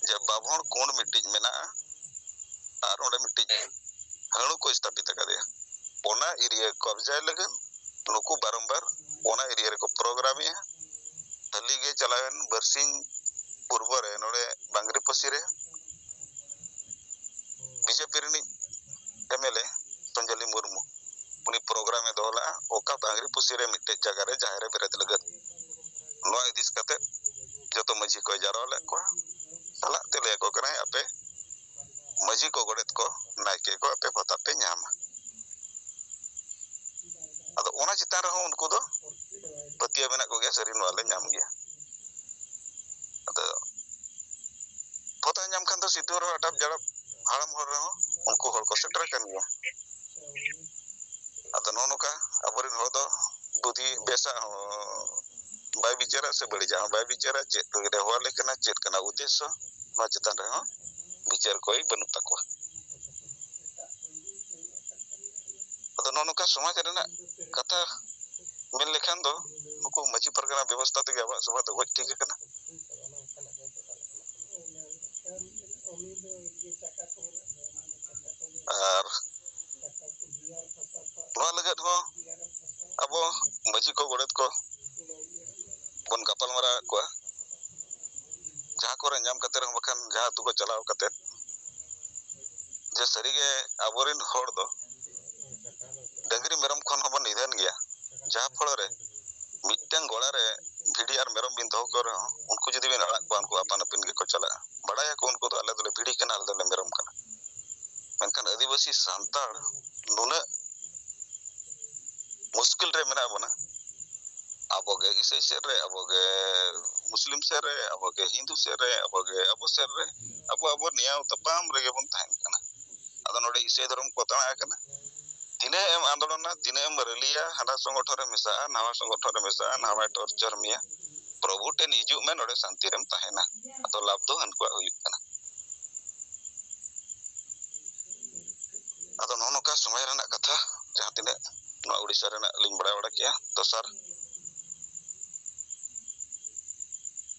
ᱡᱮ ᱵᱟᱵᱷᱚᱱ ᱠᱩᱸᱰ ᱢᱤᱫᱴᱤᱡ ᱢᱮᱱᱟᱜᱼᱟ, ᱟᱨ ᱚᱸᱰᱮ ᱢᱤᱫᱴᱤᱡ ᱦᱟᱹᱬᱩ ᱠᱚ ᱥᱛᱷᱟᱯᱤᱛ ᱟᱠᱟᱫᱮᱭᱟ᱾ ᱚᱱᱟ ᱮᱨᱤᱭᱟ ᱠᱚᱵᱡᱟᱭ ᱞᱟᱹᱜᱤᱫ ᱱᱩᱠᱩ ᱵᱟᱨᱚᱢᱵᱟᱨ ᱚᱱᱟ ᱮᱨᱤᱭᱟ ᱨᱮᱠᱚ ᱯᱨᱳᱜᱨᱟᱢᱮᱜᱼᱟ᱾ ᱦᱟᱹᱞᱤ ᱜᱮ ᱪᱟᱞᱟᱣᱮᱱ ᱵᱟᱨᱥᱤᱧ ᱯᱩᱨᱵᱚ ᱨᱮ ᱱᱚᱰᱮ ᱵᱟᱝᱨᱤᱯᱚᱥᱤ ᱨᱮ ᱵᱤᱡᱮᱯᱤ ᱨᱤᱱᱤᱡ ᱮᱢ ᱮᱞ ᱮ ᱥᱚᱧᱡᱚᱞᱤ ᱢᱩᱨᱢᱩ, ᱩᱱᱤ ᱯᱨᱳᱜᱨᱟᱢ ᱮ ᱫᱚᱦᱚ ᱞᱮᱫᱼᱟ ᱚᱠᱟ ᱵᱟᱝᱨᱤᱯᱚᱥᱤ ᱨᱮ ᱢᱤᱫᱴᱮᱡ ᱡᱟᱭᱜᱟ ᱨᱮ ᱡᱟᱦᱮᱨ ᱮ ᱵᱮᱨᱮᱫ ᱞᱟᱹᱜᱤᱫ᱾ ᱱᱚᱣᱟ ᱤᱫᱤ ᱠᱟᱛᱮ ᱡᱚᱛᱚ ᱢᱟᱹᱡᱷᱤ ᱠᱚᱭ ᱡᱟᱨᱣᱟ ᱞᱮᱫ ᱠᱚᱣᱟ, ᱥᱟᱞᱟᱜ ᱛᱮ ᱞᱟᱹᱭ ᱟᱠᱚ ᱠᱟᱱᱟᱭ, ᱟᱯᱮ ᱢᱟᱹᱡᱷᱤ ᱠᱚ, ᱜᱚᱰᱮᱛ ᱠᱚ, ᱱᱟᱭᱠᱮ ᱠᱚ ᱟᱯᱮ ᱵᱷᱟᱛᱟ ᱯᱮ ᱧᱟᱢᱟ᱾ ᱟᱫᱚ ᱚᱱᱟ ᱪᱮᱛᱟᱱ ᱨᱮᱦᱚᱸ ᱩᱱᱠᱩ ᱫᱚ ᱯᱟᱹᱛᱭᱟᱹᱣ ᱢᱮᱱᱟᱜ ᱠᱚᱜᱮᱭᱟ, ᱥᱟᱹᱨᱤ ᱱᱚᱣᱟ ᱞᱮ ᱧᱟᱢ ᱜᱮᱭᱟ᱾ ᱟᱫᱚ ᱵᱷᱟᱛᱟ ᱧᱟᱢ ᱠᱷᱟᱱ ᱫᱚ ᱥᱤᱫᱷᱩ ᱨᱮᱦᱚᱸ ᱟᱴᱟᱯ ᱡᱟᱲᱟᱯ ᱦᱟᱲᱟᱢ ᱦᱚᱲ ᱨᱮᱦᱚᱸ ᱩᱱᱠᱩ ᱦᱚᱲ ᱠᱚ ᱥᱮᱴᱮᱨ ᱟᱠᱟᱱ ᱜᱮᱭᱟ᱾ ᱟᱫᱚ ᱱᱚᱜᱼᱚ ᱱᱚᱝᱠᱟ ᱟᱵᱚᱨᱮᱱ ᱦᱚᱲ ᱫᱚ ᱵᱩᱫᱷᱤ ᱵᱮᱥᱟᱜ ᱦᱚᱸ ᱵᱟᱭ ᱵᱤᱪᱟᱹᱨᱟ ᱥᱮ ᱵᱟᱹᱲᱤᱡᱟᱜ ᱦᱚᱸ ᱵᱟᱭ ᱵᱤᱪᱟᱹᱨᱟ, ᱪᱮᱫ ᱞᱟᱹᱜᱤᱫ ᱮ ᱦᱚᱦᱚ ᱟᱞᱮ ᱠᱟᱱᱟ, ᱪᱮᱫ ᱠᱟᱱᱟ ᱩᱫᱽᱫᱮᱥᱥᱚ, ᱱᱚᱣᱟ ᱪᱮᱛᱟᱱ ᱨᱮᱦᱚᱸ ᱵᱤᱪᱟᱹᱨ ᱠᱚᱭ ᱵᱟᱹᱱᱩᱜ ᱛᱟᱠᱚᱣᱟ᱾ ᱟᱫᱚ ᱱᱚᱜᱼᱚ ᱱᱚᱝᱠᱟ ᱥᱚᱢᱟᱡᱽ ᱨᱮᱱᱟᱜ ᱠᱟᱛᱷᱟ ᱢᱮᱱ ᱞᱮᱠᱷᱟᱱ ᱫᱚ ᱱᱩᱠᱩ ᱢᱟᱹᱡᱷᱤ ᱯᱟᱨᱜᱟᱱᱟ ᱵᱮᱵᱚᱥᱛᱷᱟ ᱛᱮᱜᱮ ᱟᱵᱚᱣᱟᱜ ᱥᱚᱢᱟᱡᱽ ᱫᱚ ᱜᱚᱡ ᱴᱷᱤᱠ ᱟᱠᱟᱱᱟ᱾ ᱟᱨ ᱱᱚᱣᱟ ᱞᱟᱹᱜᱤᱫ ᱦᱚᱸ ᱟᱵᱚ ᱢᱟᱹᱡᱷᱤ ᱠᱚ, ᱜᱚᱰᱮᱛ ᱠᱚ ᱵᱚᱱ ᱜᱟᱯᱟᱞ ᱢᱟᱨᱟᱣᱮᱫ ᱠᱚᱣᱟ, ᱡᱟᱦᱟᱸ ᱠᱚᱨᱮ ᱧᱟᱢ ᱠᱟᱛᱮ ᱨᱮᱦᱚᱸ, ᱵᱟᱠᱷᱟᱱ ᱡᱟᱦᱟᱸ ᱟᱹᱛᱩ ᱠᱚ ᱪᱟᱞᱟᱣ ᱠᱟᱛᱮ, ᱡᱮ ᱥᱟᱹᱨᱤᱜᱮ ᱟᱵᱚᱨᱮᱱ ᱦᱚᱲ ᱫᱚ ᱰᱟᱹᱝᱨᱤ ᱢᱮᱨᱚᱢ ᱠᱷᱚᱱ ᱦᱚᱸᱵᱚᱱ ᱱᱤᱫᱷᱟᱹᱱ ᱜᱮᱭᱟ, ᱡᱟᱦᱟᱸ ᱯᱷᱚᱲᱚ ᱨᱮ ᱢᱤᱫᱴᱟᱝ ᱜᱚᱲᱟ ᱨᱮ ᱵᱷᱤᱰᱤ ᱟᱨ ᱢᱮᱨᱚᱢ ᱵᱤᱱ ᱫᱚᱦᱚ ᱠᱚ ᱨᱮᱦᱚᱸ, ᱩᱱᱠᱩ ᱡᱩᱫᱤ ᱵᱤᱱ ᱟᱲᱟᱜ ᱠᱚᱣᱟ, ᱩᱱᱠᱩ ᱟᱯᱟᱱ ᱟᱹᱯᱤᱱ ᱜᱮᱠᱚ ᱪᱟᱞᱟᱜᱼᱟ᱾ ᱵᱟᱲᱟᱭᱟᱠᱚ ᱩᱱᱠᱩ ᱫᱚ, ᱟᱞᱮ ᱫᱚᱞᱮ ᱵᱷᱤᱰᱤ ᱠᱟᱱᱟ, ᱟᱞᱮ ᱫᱚᱞᱮ ᱢᱮᱨᱚᱢ ᱠᱟᱱᱟ᱾ ᱢᱮᱱᱠᱷᱟᱱ ᱟᱹᱫᱤᱵᱟᱹᱥᱤ ᱥᱟᱱᱛᱟᱲ ᱱᱩᱱᱟᱹᱜ ᱢᱩᱥᱠᱤᱞ ᱨᱮ ᱢᱮᱱᱟᱜ ᱵᱚᱱᱟ᱾ ᱟᱵᱚᱜᱮ ᱤᱥᱟᱹᱭ ᱥᱮᱫ ᱨᱮ, ᱟᱵᱚᱜᱮ ᱢᱩᱥᱞᱤᱢ ᱥᱮᱫ ᱨᱮ, ᱟᱵᱚᱜᱮ ᱦᱤᱱᱫᱩ ᱥᱮᱫ ᱨᱮ, ᱟᱵᱚᱜᱮ ᱟᱵᱚ ᱥᱮᱫ ᱨᱮ, ᱟᱵᱚ ᱟᱵᱚ ᱱᱮᱭᱟᱣ ᱛᱟᱯᱟᱢ ᱨᱮᱜᱮ ᱵᱚᱱ ᱛᱟᱦᱮᱱ ᱠᱟᱱᱟ᱾ ᱟᱫᱚ ᱱᱚᱰᱮ ᱤᱥᱟᱹᱭ ᱫᱷᱚᱨᱚᱢ ᱠᱚ ᱛᱟᱲᱟ ᱟᱠᱟᱱᱟ᱾ ᱛᱤᱱᱟᱹᱜ ᱮᱢ ᱟᱱᱫᱳᱞᱚᱱᱟ, ᱛᱤᱱᱟᱹᱜ ᱮᱢ ᱨᱮᱞᱤᱭᱟ, ᱦᱟᱱᱟ ᱥᱚᱝᱜᱚᱴᱷᱚᱱ ᱨᱮ ᱢᱮᱥᱟᱜᱼᱟ, ᱱᱟᱣᱟ ᱥᱚᱝᱜᱚᱴᱷᱚᱱ ᱨᱮ ᱢᱮᱥᱟᱜᱼᱟ, ᱱᱟᱣᱟᱭ ᱴᱚᱨᱪᱟᱨ ᱢᱮᱭᱟ, ᱯᱨᱚᱵᱷᱩ ᱴᱷᱮᱱ ᱦᱤᱡᱩᱜ ᱢᱮ, ᱱᱚᱰᱮ ᱥᱟᱱᱛᱤ ᱨᱮᱢ ᱛᱟᱦᱮᱱᱟ᱾ ᱟᱫᱚ ᱞᱟᱵᱷ ᱫᱚ ᱦᱟᱹᱱᱠᱩᱣᱟᱜ ᱦᱩᱭᱩᱜ ᱠᱟᱱᱟ᱾ ᱟᱫᱚ ᱱᱚᱜᱼᱚ ᱱᱚᱝᱠᱟ ᱥᱚᱢᱚᱭ ᱨᱮᱱᱟᱜ ᱠᱟᱛᱷᱟ, ᱡᱟᱦᱟᱸ ᱛᱤᱱᱟᱹᱜ ᱱᱚᱣᱟ ᱩᱲᱤᱥᱥᱟ ᱨᱮᱱᱟᱜ ᱞᱤᱧ ᱵᱟᱲᱟᱭ ᱵᱟᱲᱟ ᱠᱮᱜᱼᱟ᱾ ᱫᱚᱥᱟᱨ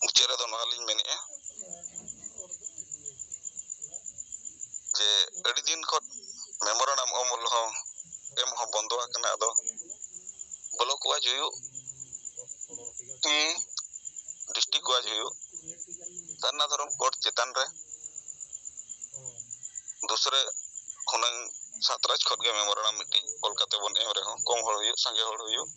ᱢᱩᱪᱟᱹᱫ ᱨᱮᱫᱚ ᱱᱚᱣᱟ ᱞᱤᱧ ᱢᱮᱱᱮᱜᱼᱟ ᱡᱮ ᱟᱹᱰᱤ ᱫᱤᱱ ᱠᱷᱚᱱ memorandum ᱚᱢᱚᱞ ᱦᱚᱸ, ᱮᱢ ᱦᱚᱸ ᱵᱚᱱᱫᱚ ᱟᱠᱟᱱᱟ᱾ ᱟᱫᱚ block wise ᱦᱩᱭᱩᱜ ᱠᱤ district wise ᱦᱩᱭᱩᱜ, ᱥᱟᱨᱱᱟ ᱫᱷᱚᱨᱚᱢ code ᱪᱮᱛᱟᱱ ᱨᱮ ᱫᱩᱥᱨᱟᱹ ᱦᱩᱱᱟᱹᱝ ᱥᱟᱛᱨᱟᱡᱽ ᱠᱷᱚᱱ ᱜᱮ memorandum ᱢᱤᱫᱴᱤᱡ ᱚᱞ ᱠᱟᱛᱮ ᱵᱚᱱ ᱮᱢ ᱨᱮᱦᱚᱸ, ᱠᱚᱢ ᱦᱚᱲ ᱦᱩᱭᱩᱜ, ᱥᱟᱸᱜᱮ ᱦᱚᱲ ᱦᱩᱭᱩᱜ,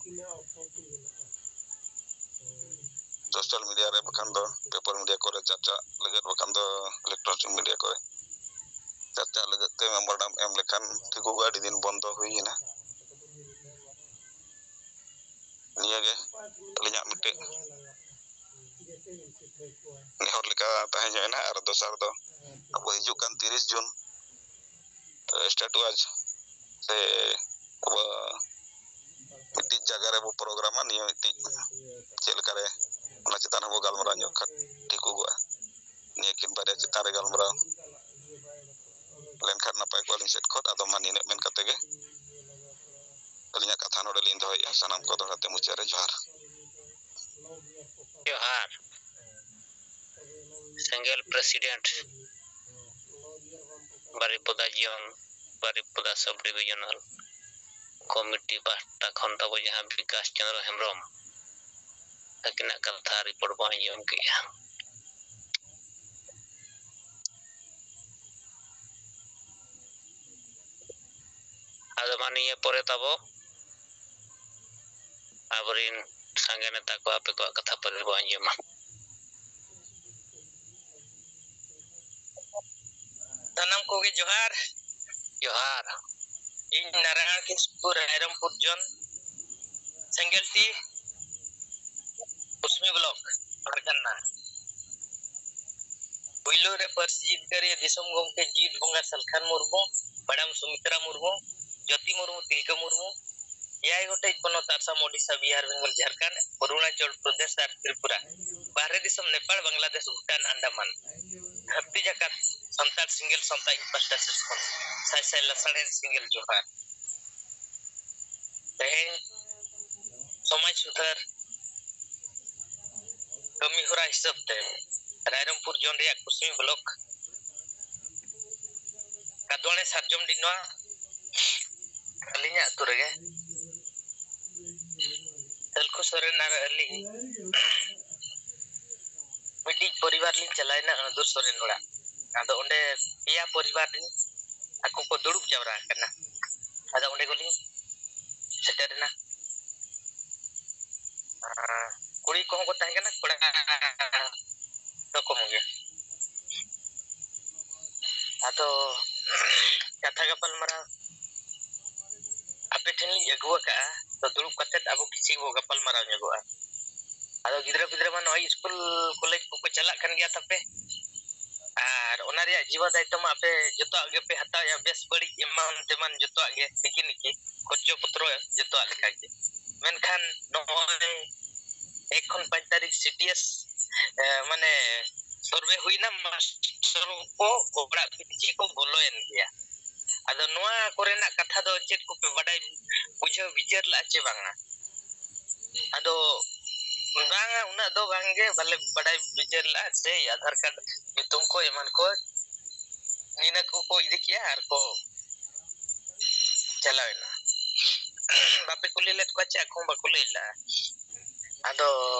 social media ᱨᱮ ᱵᱟᱠᱷᱟᱱ ᱫᱚ paper media ᱠᱚᱨᱮ ᱪᱟᱨᱪᱟ ᱞᱟᱹᱜᱤᱫ, ᱵᱟᱠᱷᱟᱱ ᱫᱚ electronic media ᱠᱚᱨᱮ ᱪᱟᱨᱪᱟ ᱞᱟᱹᱜᱤᱫ ᱛᱮ memorandum ᱮᱢ ᱞᱮᱠᱷᱟᱱ ᱴᱷᱤᱠᱚᱜᱼᱟ᱾ ᱟᱹᱰᱤ ᱫᱤᱱ ᱵᱚᱱᱫᱚ ᱦᱩᱭ ᱮᱱᱟ᱾ ᱱᱤᱭᱟᱹᱜᱮ ᱟᱹᱞᱤᱧᱟᱜ ᱢᱤᱫᱴᱮᱡ ᱱᱮᱦᱚᱨ ᱞᱮᱠᱟ ᱛᱟᱦᱮᱸ ᱧᱚᱜ ᱮᱱᱟ᱾ ᱟᱨ ᱫᱚᱥᱟᱨ ᱫᱚ ᱟᱵᱚ ᱦᱤᱡᱩᱜ ᱠᱟᱱ ᱛᱤᱨᱤᱥ ᱡᱩᱱ, ᱮ, state wise ᱥᱮ ᱟᱵᱚ ᱢᱤᱫᱴᱤᱡ ᱡᱟᱭᱜᱟ ᱨᱮᱵᱚ ᱯᱨᱳᱜᱨᱟᱢᱟ, ᱱᱤᱭᱟᱹ ᱢᱤᱫᱴᱤᱡ ᱪᱮᱫ ᱞᱮᱠᱟᱨᱮ ᱚᱱᱟ ᱪᱮᱛᱟᱱ ᱨᱮᱵᱚ ᱜᱟᱞᱢᱟᱨᱟᱣ ᱧᱚᱜ ᱠᱷᱟᱱ ᱴᱷᱤᱠᱚᱜᱚᱜᱼᱟ᱾ ᱱᱤᱭᱟᱹ ᱠᱤᱱ ᱵᱟᱨᱭᱟ ᱪᱮᱛᱟᱱ ᱨᱮ ᱜᱟᱞᱢᱟᱨᱟᱣ ᱞᱮᱱᱠᱷᱟᱱ ᱱᱟᱯᱟᱭ ᱠᱚᱜᱼᱟ ᱟᱹᱞᱤᱧ ᱥᱮᱫ ᱠᱷᱚᱱ᱾ ᱟᱫᱚ ᱢᱟ ᱱᱤᱱᱟᱹᱜ ᱢᱮᱱ ᱠᱟᱛᱮ ᱜᱮ ᱟᱹᱞᱤᱧᱟᱜ ᱠᱟᱛᱷᱟ ᱱᱚᱰᱮ ᱞᱤᱧ ᱫᱚᱦᱚᱭᱮᱫᱼᱟ᱾ ᱥᱟᱱᱟᱢ ᱠᱚ ᱫᱚᱦᱲᱟ ᱛᱮ ᱢᱩᱪᱟᱹᱫ ᱨᱮ ᱡᱚᱦᱟᱨ᱾ ᱡᱚᱦᱟᱨ᱾ ᱥᱮᱸᱜᱮᱞ president ᱵᱟᱨᱤᱯᱚᱫᱟ ᱡᱤᱭᱚᱱ, ᱵᱟᱨᱤᱯᱚᱫᱟ sub divisional committee ᱯᱟᱦᱴᱟ ᱠᱷᱚᱱ ᱛᱟᱵᱚ ᱡᱟᱦᱟᱸ ᱵᱤᱠᱟᱥ ᱪᱚᱸᱫᱽᱨᱚ ᱦᱮᱢᱵᱨᱚᱢ ᱛᱟᱹᱠᱤᱱᱟᱜ ᱠᱟᱛᱷᱟ report ᱵᱚᱱ ᱟᱸᱡᱚᱢ ᱠᱮᱜᱼᱟ᱾ ᱟᱫᱚ ᱢᱟ ᱱᱤᱭᱟᱹ ᱯᱚᱨᱮ ᱛᱟᱵᱚ ᱟᱵᱚᱨᱮᱱ ᱥᱟᱸᱜᱮ ᱱᱮᱛᱟ ᱠᱚ ᱟᱯᱮ ᱠᱚᱣᱟᱜ ᱠᱟᱛᱷᱟ ᱯᱟᱹᱨᱤ ᱵᱚ ᱟᱸᱡᱚᱢᱟ᱾ ᱥᱟᱱᱟᱢ ᱠᱚᱜᱮ ᱡᱚᱦᱟᱨ᱾ ᱡᱚᱦᱟᱨ᱾ ᱤᱧ ᱱᱟᱨᱟᱭᱚᱬ ᱠᱤᱥᱠᱩ, ᱨᱟᱭᱨᱚᱝᱯᱩᱨ ᱡᱚᱱ, ᱥᱮᱸᱜᱮᱞᱴᱤ, ᱠᱩᱥᱢᱤ block, ᱯᱟᱨᱜᱟᱱᱟ᱾ ᱯᱩᱭᱞᱩ ᱨᱮ ᱯᱟᱹᱨᱥᱤ ᱡᱤᱛᱠᱟᱹᱨᱤᱭᱟᱹ ᱫᱤᱥᱚᱢ ᱜᱚᱢᱠᱮ ᱡᱤᱛ ᱵᱚᱸᱜᱟ ᱥᱟᱞᱠᱷᱟᱱ ᱢᱩᱨᱢᱩ, ᱢᱮᱰᱟᱢ ᱥᱩᱢᱤᱛᱨᱟ ᱢᱩᱨᱢᱩ, ᱡᱳᱛᱤ ᱢᱩᱨᱢᱩ, ᱛᱤᱞᱠᱟᱹ ᱢᱩᱨᱢᱩ, ᱮᱭᱟᱭ ᱜᱚᱴᱮᱡ ᱯᱚᱱᱚᱛ ᱟᱥᱟᱢ, ᱳᱰᱤᱥᱟ, ᱵᱤᱦᱟᱨ, ᱵᱮᱝᱜᱚᱞ, ᱡᱷᱟᱲᱠᱷᱚᱸᱰ, ᱚᱨᱩᱬᱟᱪᱚᱞ ᱯᱨᱚᱫᱮᱥ ᱟᱨ ᱛᱨᱤᱯᱩᱨᱟ ᱵᱟᱦᱨᱮ ᱫᱤᱥᱚᱢ ᱱᱮᱯᱟᱲ, ᱵᱟᱝᱞᱟᱫᱮᱥ, ᱵᱷᱩᱴᱟᱱ, ᱟᱱᱰᱟᱢᱟᱱ᱾ ᱫᱷᱟᱹᱨᱛᱤ ᱡᱟᱠᱟᱛ ᱥᱟᱱᱛᱟᱲ ᱥᱮᱸᱜᱮᱞ ᱥᱟᱶᱛᱟ ᱤᱧ ᱯᱟᱦᱴᱟ ᱥᱮᱫ ᱠᱷᱚᱱ ᱥᱟᱭ ᱥᱟᱭ ᱞᱟᱥᱟᱲᱦᱮᱫ ᱥᱮᱸᱜᱮᱞ ᱡᱚᱦᱟᱨ᱾ ᱛᱮᱦᱮᱧ ᱥᱚᱢᱟᱡᱽ ᱥᱩᱫᱷᱟᱹᱨ ᱠᱟᱹᱢᱤ ᱦᱚᱨᱟ ᱦᱤᱥᱟᱹᱵ ᱛᱮ ᱨᱟᱭᱨᱚᱝᱯᱩᱨ ᱡᱳᱱ ᱨᱮᱭᱟᱜ ᱠᱩᱥᱢᱤ ᱵᱞᱚᱠ ᱠᱟᱫᱣᱟᱲᱮ ᱥᱟᱨᱡᱚᱢ ᱰᱤ ᱱᱚᱣᱟ ᱟᱹᱞᱤᱧᱟᱜ ᱟᱹᱛᱩ ᱨᱮᱜᱮ ᱛᱟᱹᱞᱠᱷᱩ ᱥᱚᱨᱮᱱ ᱟᱨ ᱟᱹᱞᱤᱧ ᱢᱤᱫᱴᱤᱡ ᱯᱚᱨᱤᱵᱟᱨ ᱞᱤᱧ ᱪᱟᱞᱟᱣᱮᱱᱟ ᱟᱹᱫᱩᱨ ᱥᱚᱨᱮᱱ ᱚᱲᱟᱜ᱾ ᱟᱫᱚ ᱚᱸᱰᱮ ᱯᱮᱭᱟ ᱯᱚᱨᱤᱵᱟᱨ ᱨᱤᱱ ᱟᱠᱚ ᱠᱚ ᱫᱩᱲᱩᱵ ᱡᱟᱣᱨᱟ ᱟᱠᱟᱱᱟ᱾ ᱟᱫᱚ ᱚᱸᱰᱮ ᱜᱮᱞᱤᱧ ᱥᱮᱴᱮᱨᱮᱱᱟ᱾ ᱟᱨ ᱠᱩᱲᱤ ᱠᱚᱦᱚᱸ ᱠᱚ ᱛᱟᱦᱮᱸ ᱠᱟᱱᱟ, ᱠᱚᱲᱟ ᱫᱚ ᱠᱚᱢ ᱜᱮ᱾ ᱟᱫᱚ ᱠᱟᱛᱷᱟ ᱜᱟᱯᱟᱞ ᱢᱟᱨᱟᱣ ᱟᱯᱮ ᱴᱷᱮᱱ ᱞᱤᱧ ᱟᱹᱜᱩ ᱟᱠᱟᱫᱼᱟ, ᱛᱚ ᱫᱩᱲᱩᱵ ᱠᱟᱛᱮᱫ ᱟᱵᱚ ᱠᱤᱪᱷᱤ ᱵᱚ ᱜᱟᱯᱟᱞ ᱢᱟᱨᱟᱣ ᱧᱚᱜᱚᱜᱼᱟ᱾ ᱟᱫᱚ ᱜᱤᱫᱽᱨᱟᱹ ᱯᱤᱫᱽᱨᱟᱹ ᱢᱟ ᱱᱚᱜᱼᱚᱭ ᱥᱠᱩᱞ ᱠᱚᱞᱮᱡᱽ ᱠᱚᱠᱚ ᱪᱟᱞᱟᱜ ᱠᱟᱱ ᱜᱮᱭᱟ ᱛᱟᱯᱮ, ᱟᱨ ᱚᱱᱟ ᱨᱮᱭᱟᱜ ᱡᱤᱢᱟᱹ ᱫᱟᱭᱤᱛᱛᱚ ᱢᱟ ᱟᱯᱮ ᱡᱚᱛᱚᱣᱟᱜ ᱜᱮᱯᱮ ᱦᱟᱛᱟᱣᱮᱫᱼᱟ, ᱵᱮᱥ ᱵᱟᱹᱲᱤᱡ ᱮᱢᱟᱱ ᱛᱮᱢᱟᱱ ᱡᱚᱛᱚᱣᱟᱜ ᱜᱮ, ᱛᱤᱠᱤ ᱱᱤᱠᱤ ᱠᱷᱚᱨᱪᱚ ᱯᱚᱛᱨᱚ ᱡᱚᱛᱚᱣᱟᱜ ᱞᱮᱠᱟᱜᱮ᱾ ᱢᱮᱱᱠᱷᱟᱱ ᱱᱚᱜᱼᱚᱭ ᱮᱠ ᱠᱷᱚᱱ ᱯᱟᱸᱪ ᱛᱟᱹᱨᱤᱠᱷ ᱥᱤ ᱴᱤ ᱮᱥ ᱢᱟᱱᱮ ᱥᱚᱨᱵᱷᱮ ᱦᱩᱭᱱᱟ, ᱢᱟᱥᱴᱟᱨ ᱠᱚ ᱚᱲᱟᱜ ᱯᱤᱪᱷᱤ ᱠᱚ ᱵᱚᱞᱚᱭᱮᱱ ᱜᱮᱭᱟ᱾ ᱟᱫᱚ ᱱᱚᱣᱟ ᱠᱚᱨᱮᱱᱟᱜ ᱠᱟᱛᱷᱟ ᱫᱚ ᱪᱮᱫ ᱠᱚᱯᱮ ᱵᱟᱰᱟᱭ ᱵᱩᱡᱷᱟᱹᱣ ᱵᱤᱪᱟᱹᱨ ᱞᱟᱜᱼᱟ ᱪᱮ ᱵᱟᱝᱟ? ᱟᱫᱚ ᱵᱟᱝᱟ, ᱩᱱᱟᱹᱜ ᱫᱚ ᱵᱟᱝᱜᱮ ᱵᱟᱞᱮ ᱵᱟᱰᱟᱭ ᱵᱤᱪᱟᱹᱨ ᱞᱟᱜᱼᱟ᱾ ᱥᱮᱭ ᱟᱫᱷᱟᱨ ᱠᱟᱨᱰ ᱧᱩᱛᱩᱢ ᱠᱚ ᱮᱢᱟᱱ ᱠᱚ ᱤᱱᱟᱹ ᱠᱚᱠᱚ ᱤᱫᱤ ᱠᱮᱜᱼᱟ ᱟᱨ ᱠᱚ ᱪᱟᱞᱟᱣᱮᱱᱟ᱾ ᱵᱟᱯᱮ ᱠᱩᱞᱤ ᱞᱮᱫ ᱠᱚᱣᱟ ᱪᱮ ᱟᱠᱚ ᱦᱚᱸ ᱵᱟᱠᱚ ᱞᱟᱹᱭ ᱞᱮᱫᱼᱟ? ᱟᱫᱚ